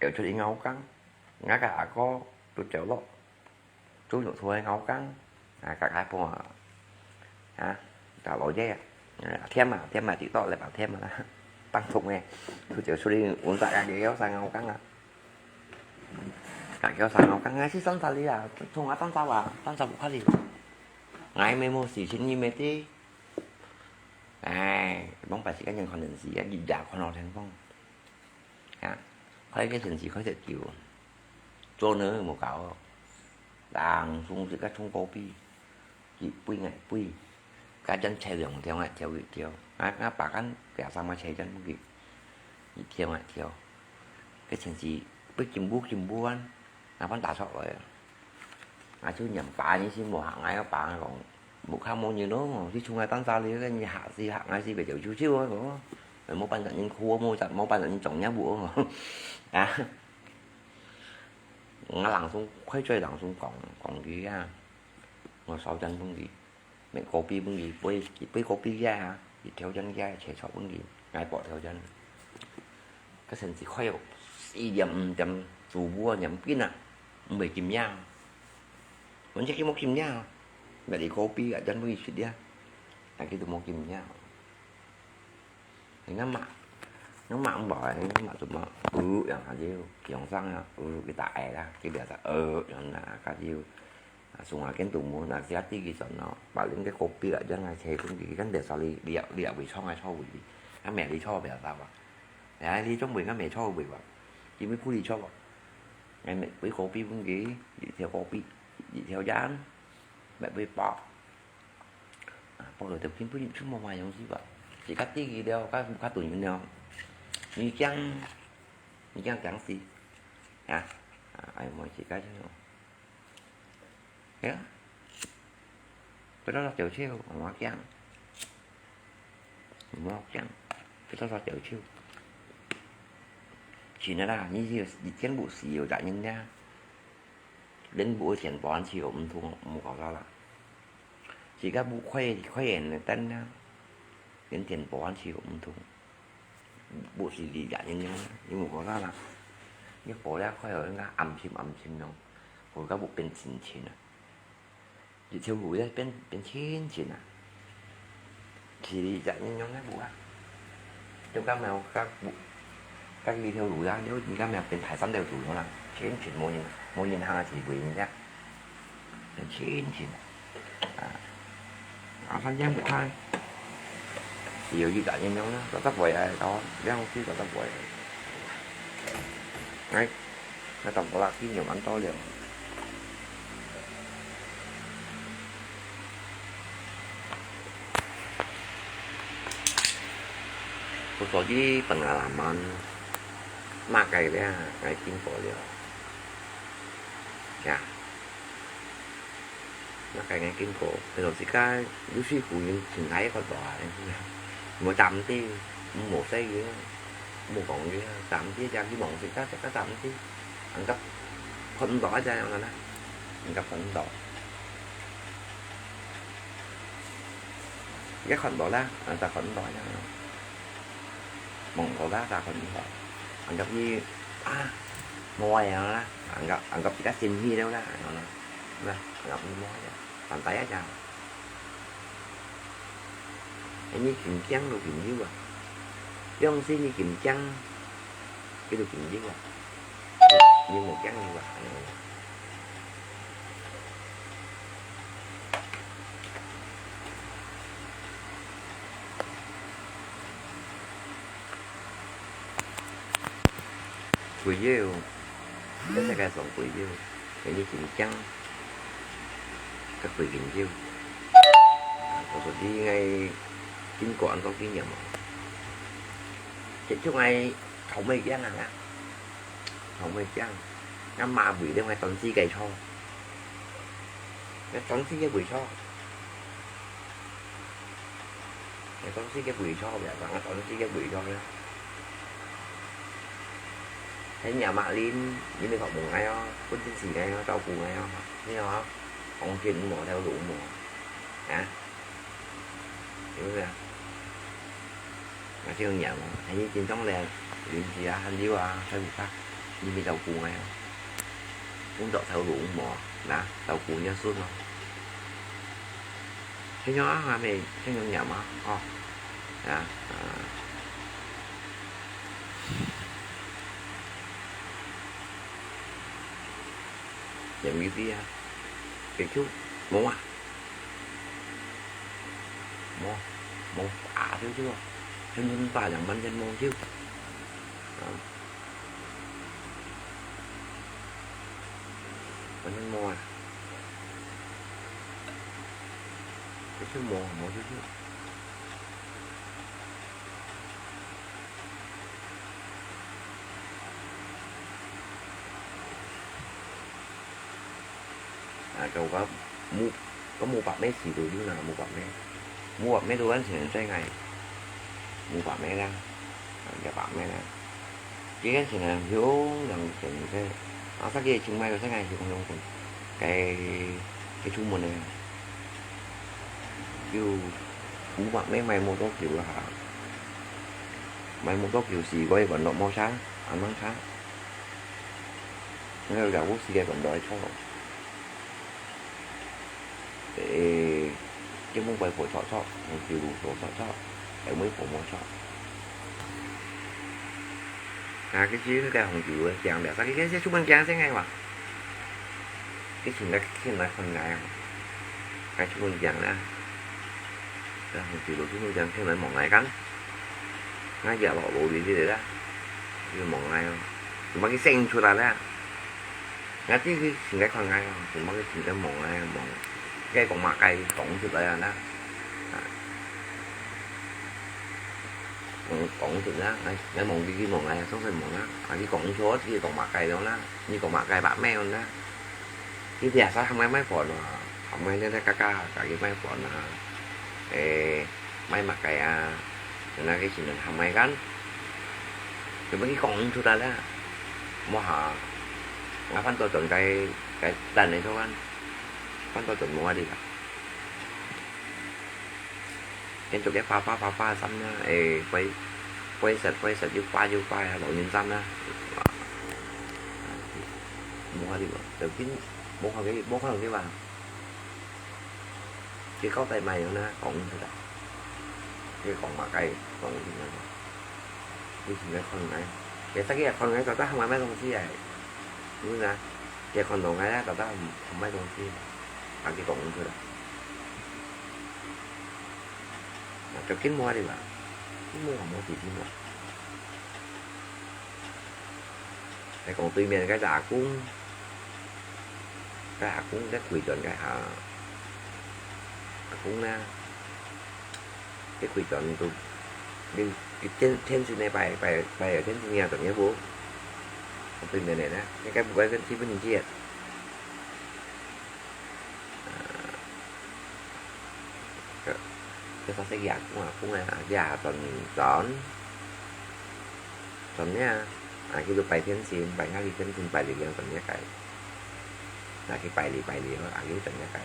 走出去拗更。𠊎个阿哥都走咯。 做肉拖个拗更，啊，隔下半啊，啊，隔老爺啊，啊，添啊，添啊，幾多來把添啊啦，當重个，佢就出去，阮大家叫上拗更啊，大家上拗更啊，去上山裡啊，從啊，當早啊，當早不快哩，𠊎乜無事情，你乜知，唉，往擺時間正看電視啊，日夜看到天光。 啊，開个電視開隻久，做呢無搞哦。人送自家沖咖啡，佢飛𠊎飛，家陣車用條𠊎條佢條，啊，啊，把間佢阿三个車陣分佢，佢條𠊎條。个電視飛金步金步啊，啊，分打出來啊。 啊，就念爸，你先無行，𠊎个爸講，無看無人咯，你從來單儕哩，你嚇死嚇，𠊎死別就就就啊，講，無半隻人哭，無隻，無半隻人撞人屋哦，啊，𠊎人送，開嘴人送講，講佢啊，𠊎燒錢分佢。 買咖啡分佢，買，買咖啡个啊，佢條件个啊，車坐分佢，𠊎包條件。該先至開哦，四點五點，主播念經啊，毋會禁夜。阮這个無禁夜，買哩咖啡啊，轉分佢食啊，但佢都無禁夜。 你看嘛，你看嘛，毋好，你看嘛，怎麼，呃，樣下就，養生啊，呃，佢打矮啦，佢了才，呃，樣啦，佢就，啊，送啊，跟動物，那自家自己轉咯，把恁个个別啊，將來切分佢，跟別說你，你也，你也會創啊，創會，啊，咩你創別打吧，哎，你總會个咩創會吧，因為不離創吧，哎，咩，會个別分佢，一條个別，一條樣，咩會包。 啊，包了就拼不出，出無嘛用是吧？自家知佢了，較，較tunjun了。你驚，你驚驚死。啊，啊，哎，莫自家就，哎呀，不知道走去，我驚。我驚，不知道走去。真个啦，你就，你見不時有隻人呀。 連屋个電保安器都毋通，毋搞錯啦。自家屋開，開遠个燈啊，連電保安器都毋通。屋是你家人用，你毋搞錯啦。你保了開了，應該暗沉暗沉咯，或者屋變深深啊。一條路咧變，變深深啊。是你家人用个屋啊。就講嘛，甲屋，該條路啊，你看變大山條路了啦，全全無人，無人行啊，係為人家，全全。啊，啊，反正不看，只有一個人用啦，到得位啊，到兩歲到得位。哎，那到不啦，今年蠻多了。 不所以本來啦，蠻，麼个咧，愛經過了。呀，麼个愛經過，比如自家有時候人情態个大，無站地，無細个，無講个，站地就希望自家，自家站地。 恁个看毋到啊，這樣个啦，恁个看毋到。也看到啦，啊，就看毋到啊，望到啦，就看毋到。恁个去啊，無啊樣啦，恁个，恁个比較生氣了啦，恁个啦，那，恁个無啊樣，反正啊，這樣。你緊張就緊張啊，兩時你緊張，佢就緊張啊。 你無驚你話。會有，在世界上會有，你緊張，佢會緊張。我說你愛經過恁多經驗嘛，接觸愛 頭尾驚啊，頭尾驚，啊馬尾咧，會斷絲个錯，會斷絲个尾錯，會斷絲个尾錯，毋係講斷絲个尾錯咧。係若馬輪，你咪學無愛哦，本身係愛哦，照顧愛哦，你哦，講真無頭路無，啊？ 對不對啊？啊，這樣樣哦，還有緊張咧，鄰居啊，還有啊，還有他，你沒照顧哎哦，工作頭路無，那照顧人家孫哦。這樣啊，還沒這樣樣嘛，哦，啊，啊，也沒必要，也就無啊。 無，無啊，就就，全全打兩萬千無就，啊，完全無啊，就就無，無就就。 啊，就講無，講無白咩事就有啦，無白咩，無白咩都安全在外，無白咩啦，啊，也白咩啦。這個現在有人選這，啊，這個清邁个現在有人選，該，該出門呢，就無白咩買摩托車啦，買摩托車是為玩樂摩擦，啊，摩擦。 你有了無時間轉到來坐咯。誒，這門外婆坐坐，紅酒路坐坐坐，後尾婆婆坐。啊，佢就應該紅酒路行了，所以佢就出門行先个嘛。佢先來，先來看𠊎啊，𠊎出門行啦。啊，紅酒路出門行，先來望𠊎看。 𠊎也老老哩哩啦，又望𠊎哦，做麼个生出來啦？𠊎知佢成日看𠊎哦，做麼个成日望𠊎望？該講麼个講出來啊啦？啊，講講出啦，𠊎𠊎望佢，佢望𠊎，相信望啦，啊，佢講出，佢講麼个樣啦？你講麼个白咩樣啦？佢biasa喊𠊎買飯啊，喊𠊎呢呢嘎嘎，自己買飯啊，誒。 買麼个啊？那個先生喊𠊎看，做麼个講毋出來啦？無下，𠊎翻到轉該該單來做看，翻到轉無法度啦。變做个花花花花衫啦，誒，灰灰色灰色又花又花啊，老人衫啦，無法度啊，就緊無法度無法度啊。 佢交代麼樣呢？講毋出來。佢講麼个？講毋出來。你現在看來，佢自己也看𠊎，早早還買東西啊。你看啊，佢看到𠊎啊，早早還買東西，啊，佢講毋出來。啊，就緊摸你嘛，緊摸無事情嘛。還講對面該隻阿公，該阿公在開店該下，阿公呢， 佢開店都，連，佢天，天神个拜，拜，拜个天神爺都有無？對面个呢，應該毋會跟基本節。啊，這，這啥事啊？講啊，講啊，啊，這轉，轉，轉呢，啊，佢就拜天神，拜下去天神，拜力量轉呢个。 拿去拜禮拜禮，啊，佢轉一擺。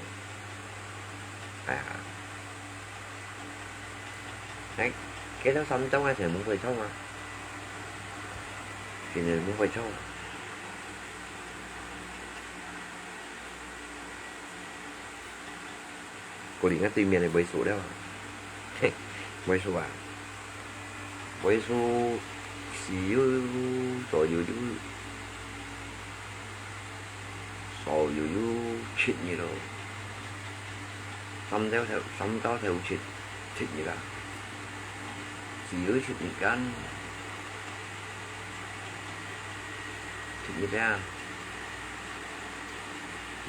哎呀，哎，該兜山東啊，全部會唱啊，全部會唱。 過年个對面个尾數了，嘿，尾數啊，尾數四有，左右有，左右有七日咯，三朝頭，三朝頭七，七日啊，四有七日間，七日啊，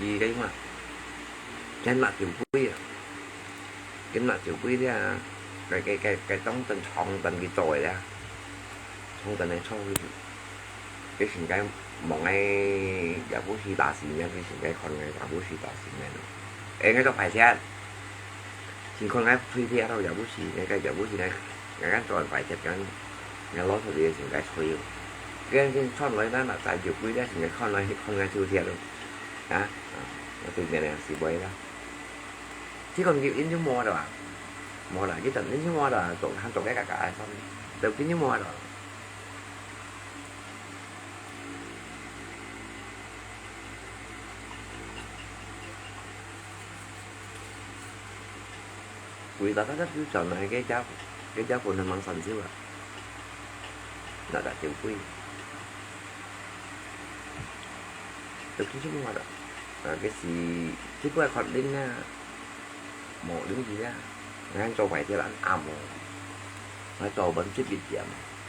二个嘛。 該辣椒桂啊，該辣椒桂咧，該，該，該，該當陣長凳佢做个咧，長凳个做个，佢成个望个也毋係大事面，佢成个看个也毋係大事面咯。哎，𠊎个壞忒，先看𠊎退忒咯，也毋係，𠊎个也毋係，𠊎，𠊎个做壞忒，𠊎，𠊎老實个成个吹咯。佢，佢穿來那，那辣椒桂咧，成个看來，看个就忒咯。 啊，啊，𠊎對面个是會啦。這個你，你就無了啊？無啦，你等，你就無了，做，還做該個，該個，都給你無了。為啥他就轉來該家，該家不能忙三週啊？ 那辣椒桂。都幾種啊，啊，該時，這擺確定啊，無留意啊，𠊎做壞忒啦，暗哦，𠊎做分十一點，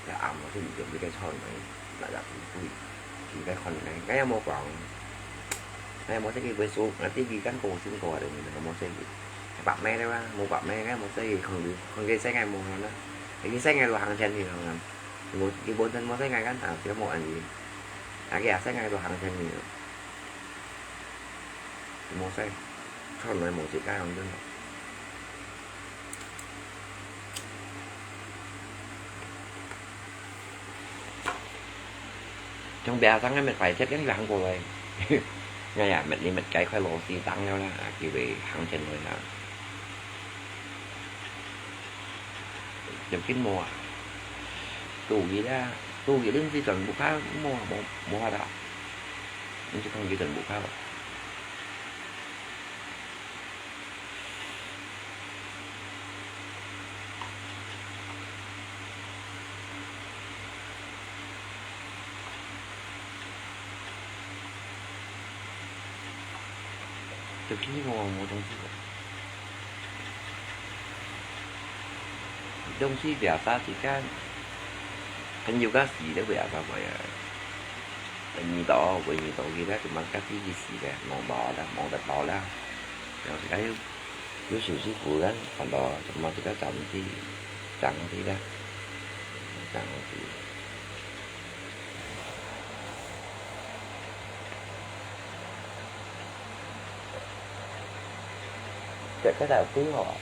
在暗哦，十一點佢該出來，那辣椒桂，佢該看來，𠊎也無講。 哎，無細个會輸，𠊎知佢敢高興過啊，無細个。白咩了啊，無白咩，𠊎無細个，看佢，看佢細个無啦。佢細个都行前去了，無，佢本身無細个敢打，就無安慰。啊，佢也細个都行前去了。無細，從來無自家行前。 像別人个乜壞忒，恁樣行過來。哎呀，乜你乜該塊螺絲釘了啦，佢會行前來啦。有緊無啊？注意啦，注意，恁樣全部較無，無，無法啦。恁樣就講佢全部較。 就去我無東西。東西比較少時間，朋友較少都比較少个。 耳朵，會耳朵，佢咧就問家己意思个，摸到啦，摸得到啦。然後自家有，有手勢符个，看到就問自家站起，站起啦，站起。這个大家好，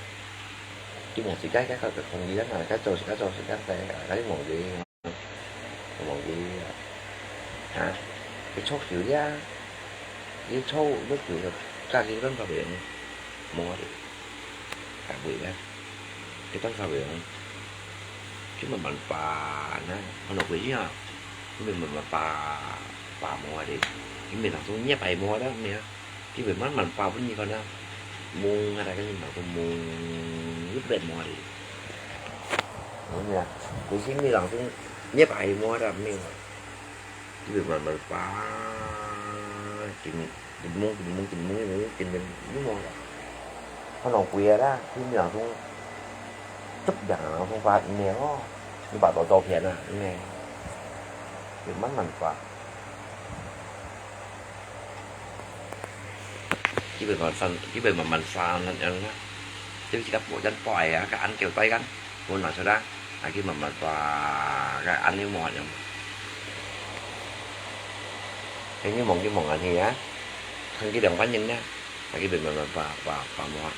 就問自家，自家个空間啦，自家做，自家做，自家个，自家望佢。 無个啊，哈，佢坐久呀，佢坐落久了，家己辦法袂用，無个，較會啦，佢辦法袂用，佢慢慢爬呢，看到危險啊，佢慢慢爬，爬無个，佢袂當做一擺無个咩啊。 佢會慢慢爬分你看啊，摸啊，大家你摸都摸，一直摸的。摸啊，佢心裡當中，你把伊摸到没有？这个慢慢发，紧，紧摸，紧摸，紧摸，紧摸，紧摸，看到鬼了啦，就两种，这两种发，你哦，你把多照片啊，你就慢慢发。基本上，基本慢慢发，那样啦，就是个不然不哎啊，个安久对干。 Pun maksud ah, lagi membantu-an ni muat yang. Ini mungkin mungkin ni ya. Kan kita orang ni ya. Lagi membantu apa apa apa muat.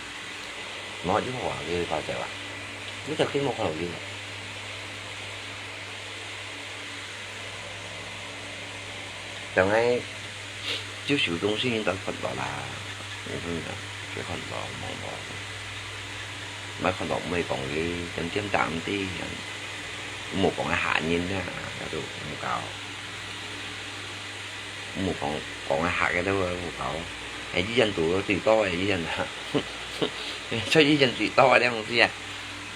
Muat juga lagi apa apa. Kita kini mau kalau gini. Tengah 就收東西，你都看到啦，你看到，就看到，望到，毋係看到，毋會講佢點點答毋知，無講个客人啊，該都毋搞，無講講个客个都毋搞，係醫院肚最多个醫院啊，出醫院最多个東西啊，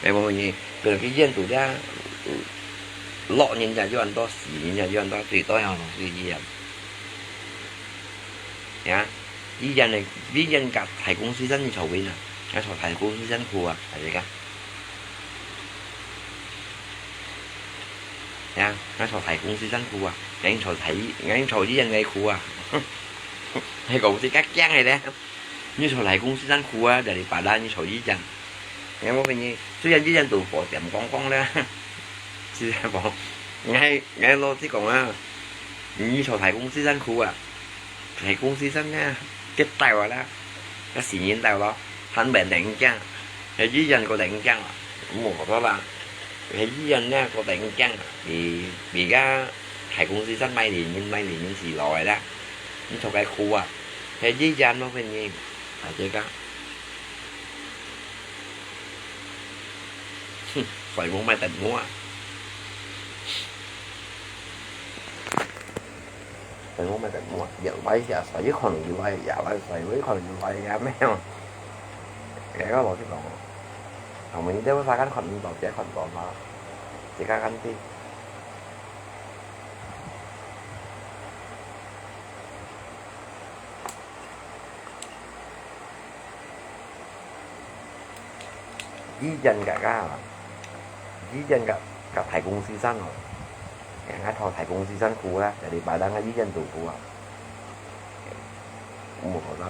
係無呢？佢醫院肚咧，老人家就恁多，死人家就恁多，最多樣東西醫院。 呀，醫院个，醫院个大公司真係臭味啊，該臭大公司真苦啊，係這个。呀，該臭大公司真苦啊，該臭大醫，該臭醫院个苦啊，係講自家驚个咧。你臭大公司真苦啊，就係把拉你臭醫院。 𠊎無分你，雖然醫院都保險光光啦，是無？𠊎，𠊎老實講啊，你坐大公司辛苦啊，大公司辛啊，跌倒啊啦，該死人倒咯，還袂得人驚，該醫院个得人驚啊，無錯啦，該醫院呢个得人驚啊，比，比个大公司辛買人，買人死落來啦，你坐該苦啊，該醫院無分你，大家講。 哼，睡目乜得摸啊！睡目乜得摸，也來呀，睡一看就來呀，來睡一看就來呀，沒有。這个老實講，後面這个啥个看到，這看到嘛，這个看的。 醫院个，个，醫院个，个大公司辛哦。哎，𠊎坐大公司辛苦啦，這禮拜六个醫院都苦啊。無好啦。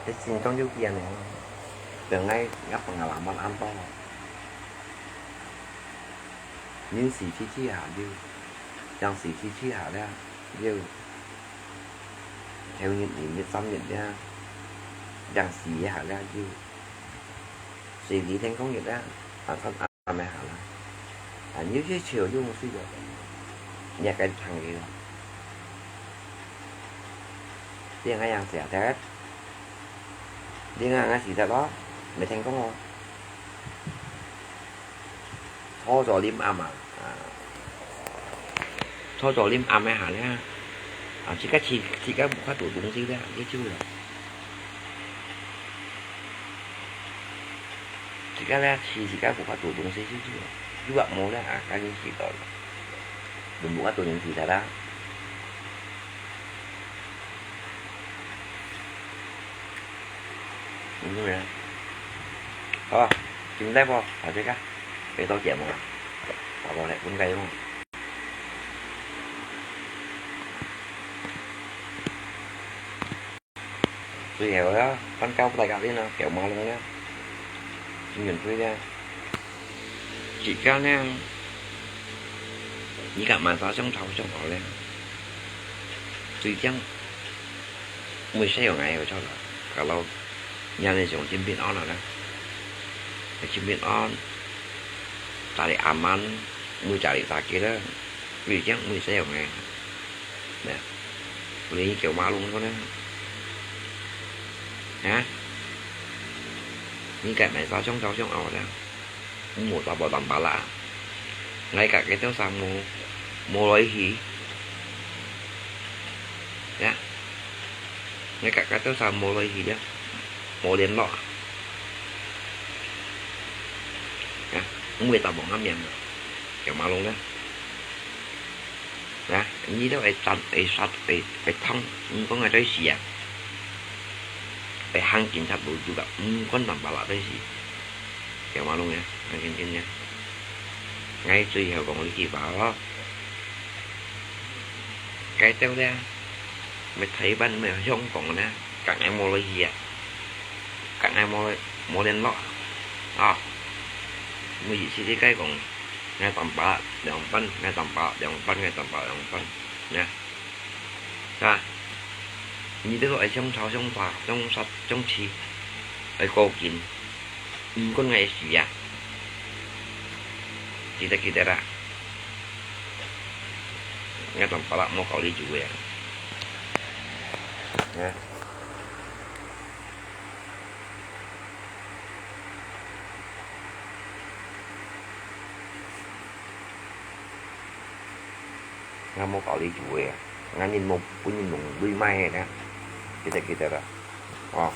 這心中有變呢，等𠊎，𠊎放个冷靜恁多。 人死去去下了，人死去去下了，又，後日、二日、三日了，人死下了又，死裡天光日了，啊，看阿姆下了，啊，又去求又死了，你也該看佢了。你看人死了，你看人死了咯，沒聽過哦。 坐坐臨暗啊，啊，坐坐臨暗个下咧，啊，自家試，自家無法度東西咧，就走了。自家咧試，自家無法度東西就走了，有啊無咧，啊，趕緊試到了，就無法度東西了啦。 嗯，好啊，今日播到這个，別多節目啊，打過來，分解用。最後啊，分交大家先啊，叫馬龍啊，真正對啊。 自家呢，你个mansa上頭上好咧，最驚，每世有愛有錯啦，kalau你還係想盡平安啦，盡平安，cari aman，每cari sakit啦，最驚每世有愛。 Nah, ulih ni kêu malu kau nah. Ha? Ni kat mai sa chong chong chong awak dah. Umur tak bertambah lah. Ngai kat kita sa mu, mulai hi. Ya. Ngai kat kita sa mulai hi dah. 無聯絡啊。啊，毋會打無合面啊，有馬龍呢？啊，你都會戰會殺會會痛，毋講愛對死啊，會行警察路就个，毋管南巴拉對死，有馬龍呢？啊，真真呢，𠊎最後講一句話哦，該兜呢，乜台灣乜香港呢？ 甲𠊎無來去啊，甲𠊎無無聯絡啊。啊，每一次你該講，𠊎當白兩班，𠊎當白兩班，𠊎當白兩班，呢？啊，你這个愛相吵相打、相殺相刣，愛過緊，毋管𠊎死啊！記得記得啦，𠊎當白啦，莫搞你主意啊！啊。 𠊎無搞你主意啊，𠊎人無分人弄累賣个呢，記得記得啦，哦。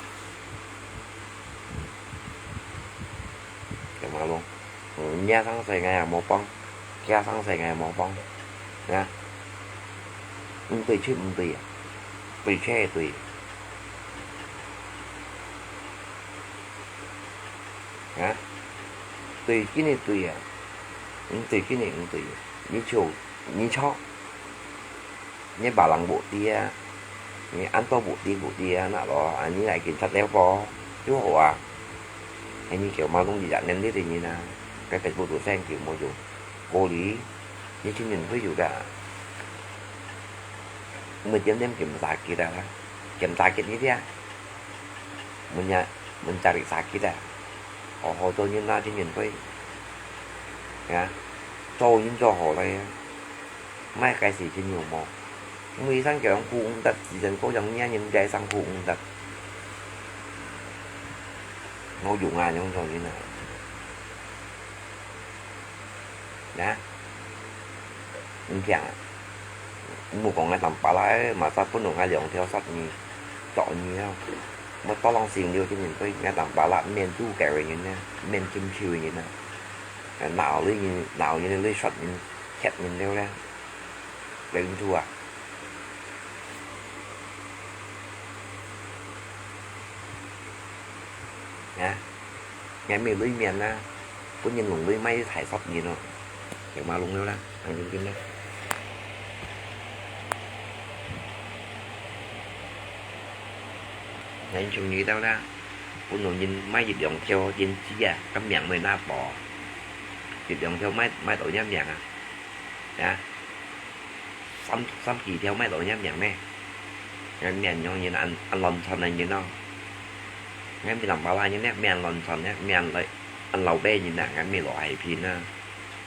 有馬龍，嗯，若生事𠊎也無幫，厥生事𠊎也無幫，啊，毋對就毋對啊，對就係對。 啊，對緊个對啊，毋對緊个毋對，你就你錯，你別人無知啊，你恁多無知無知啊，那咯，啊，你來警察了啵，就好啊。哎，你叫馬龍一隻年紀个人啊，該Facebook度上叫無用，過哩，你青年會有个，每點點檢查佢啦，檢查佢你聽。 Mencari sakit啊，好好做人啊，真正會。啊，做人做好來啊，莫該時真有無？每生叫人苦毋得，自身个人也人該生苦毋得。無用啊，這種人啊。啊，毋聽啊。 毋好講𠊎當巴拉，馬上分𠊎兩條殺你，捉你啊！𠊎多人心了，今日對𠊎當巴拉，免做該个人呢，免進去个人呢。鬧你人，鬧人你殺人，嚇人了咧，領主啊！啊！ 𠊎無鐳面啊，分人弄鐳賣太煞人哦，有馬龍了啦，恁樣緊啦。𠊎像你兜啦，分人賣一兩條胭脂啊，个命無拿保，一兩條賣賣到人命啊，啊！ 三三幾條賣到人命咩？𠊎命用人恁恁亂竄个人咯。𠊎毋係南巴拉人呢，命亂竄呢，命來恁老輩人啊，𠊎毋係老海片啊，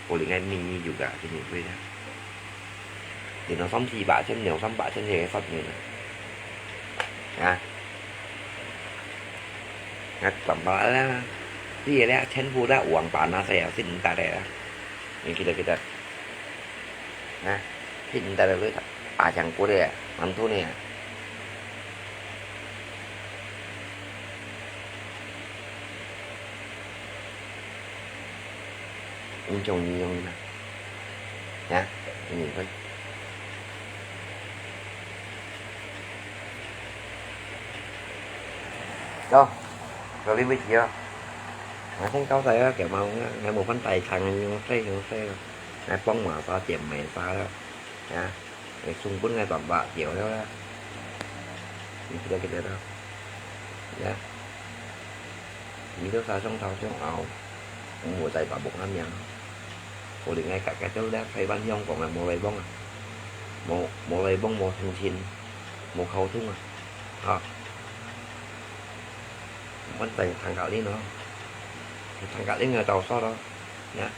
過哩𠊎命有个，真係會啊。然後三四百千，兩三百千个殺人啊。啊！𠊎南巴拉啦，這个咧，全部都王八那些啊，信毋得个啦。你記得記得。 啊，去你兜个位，阿強過來啊，南投呢啊。你中意用呢？啊，你會。走，到這位去啊。𠊎先交代啊，佢嘛，𠊎無分大場，用細用細啊。 𠊎幫忙啥，姐妹啥了，啊，𠊎送分𠊎爸爸掉了啦。你記得記得啦，呀，你都啥上頭上後，毋好再打無下面。可能𠊎家家都咧，台灣香港啊，無來往啊，無無來往，無通信，無溝通啊，啊，問題談格林咯，談格林个到啥咯，呀。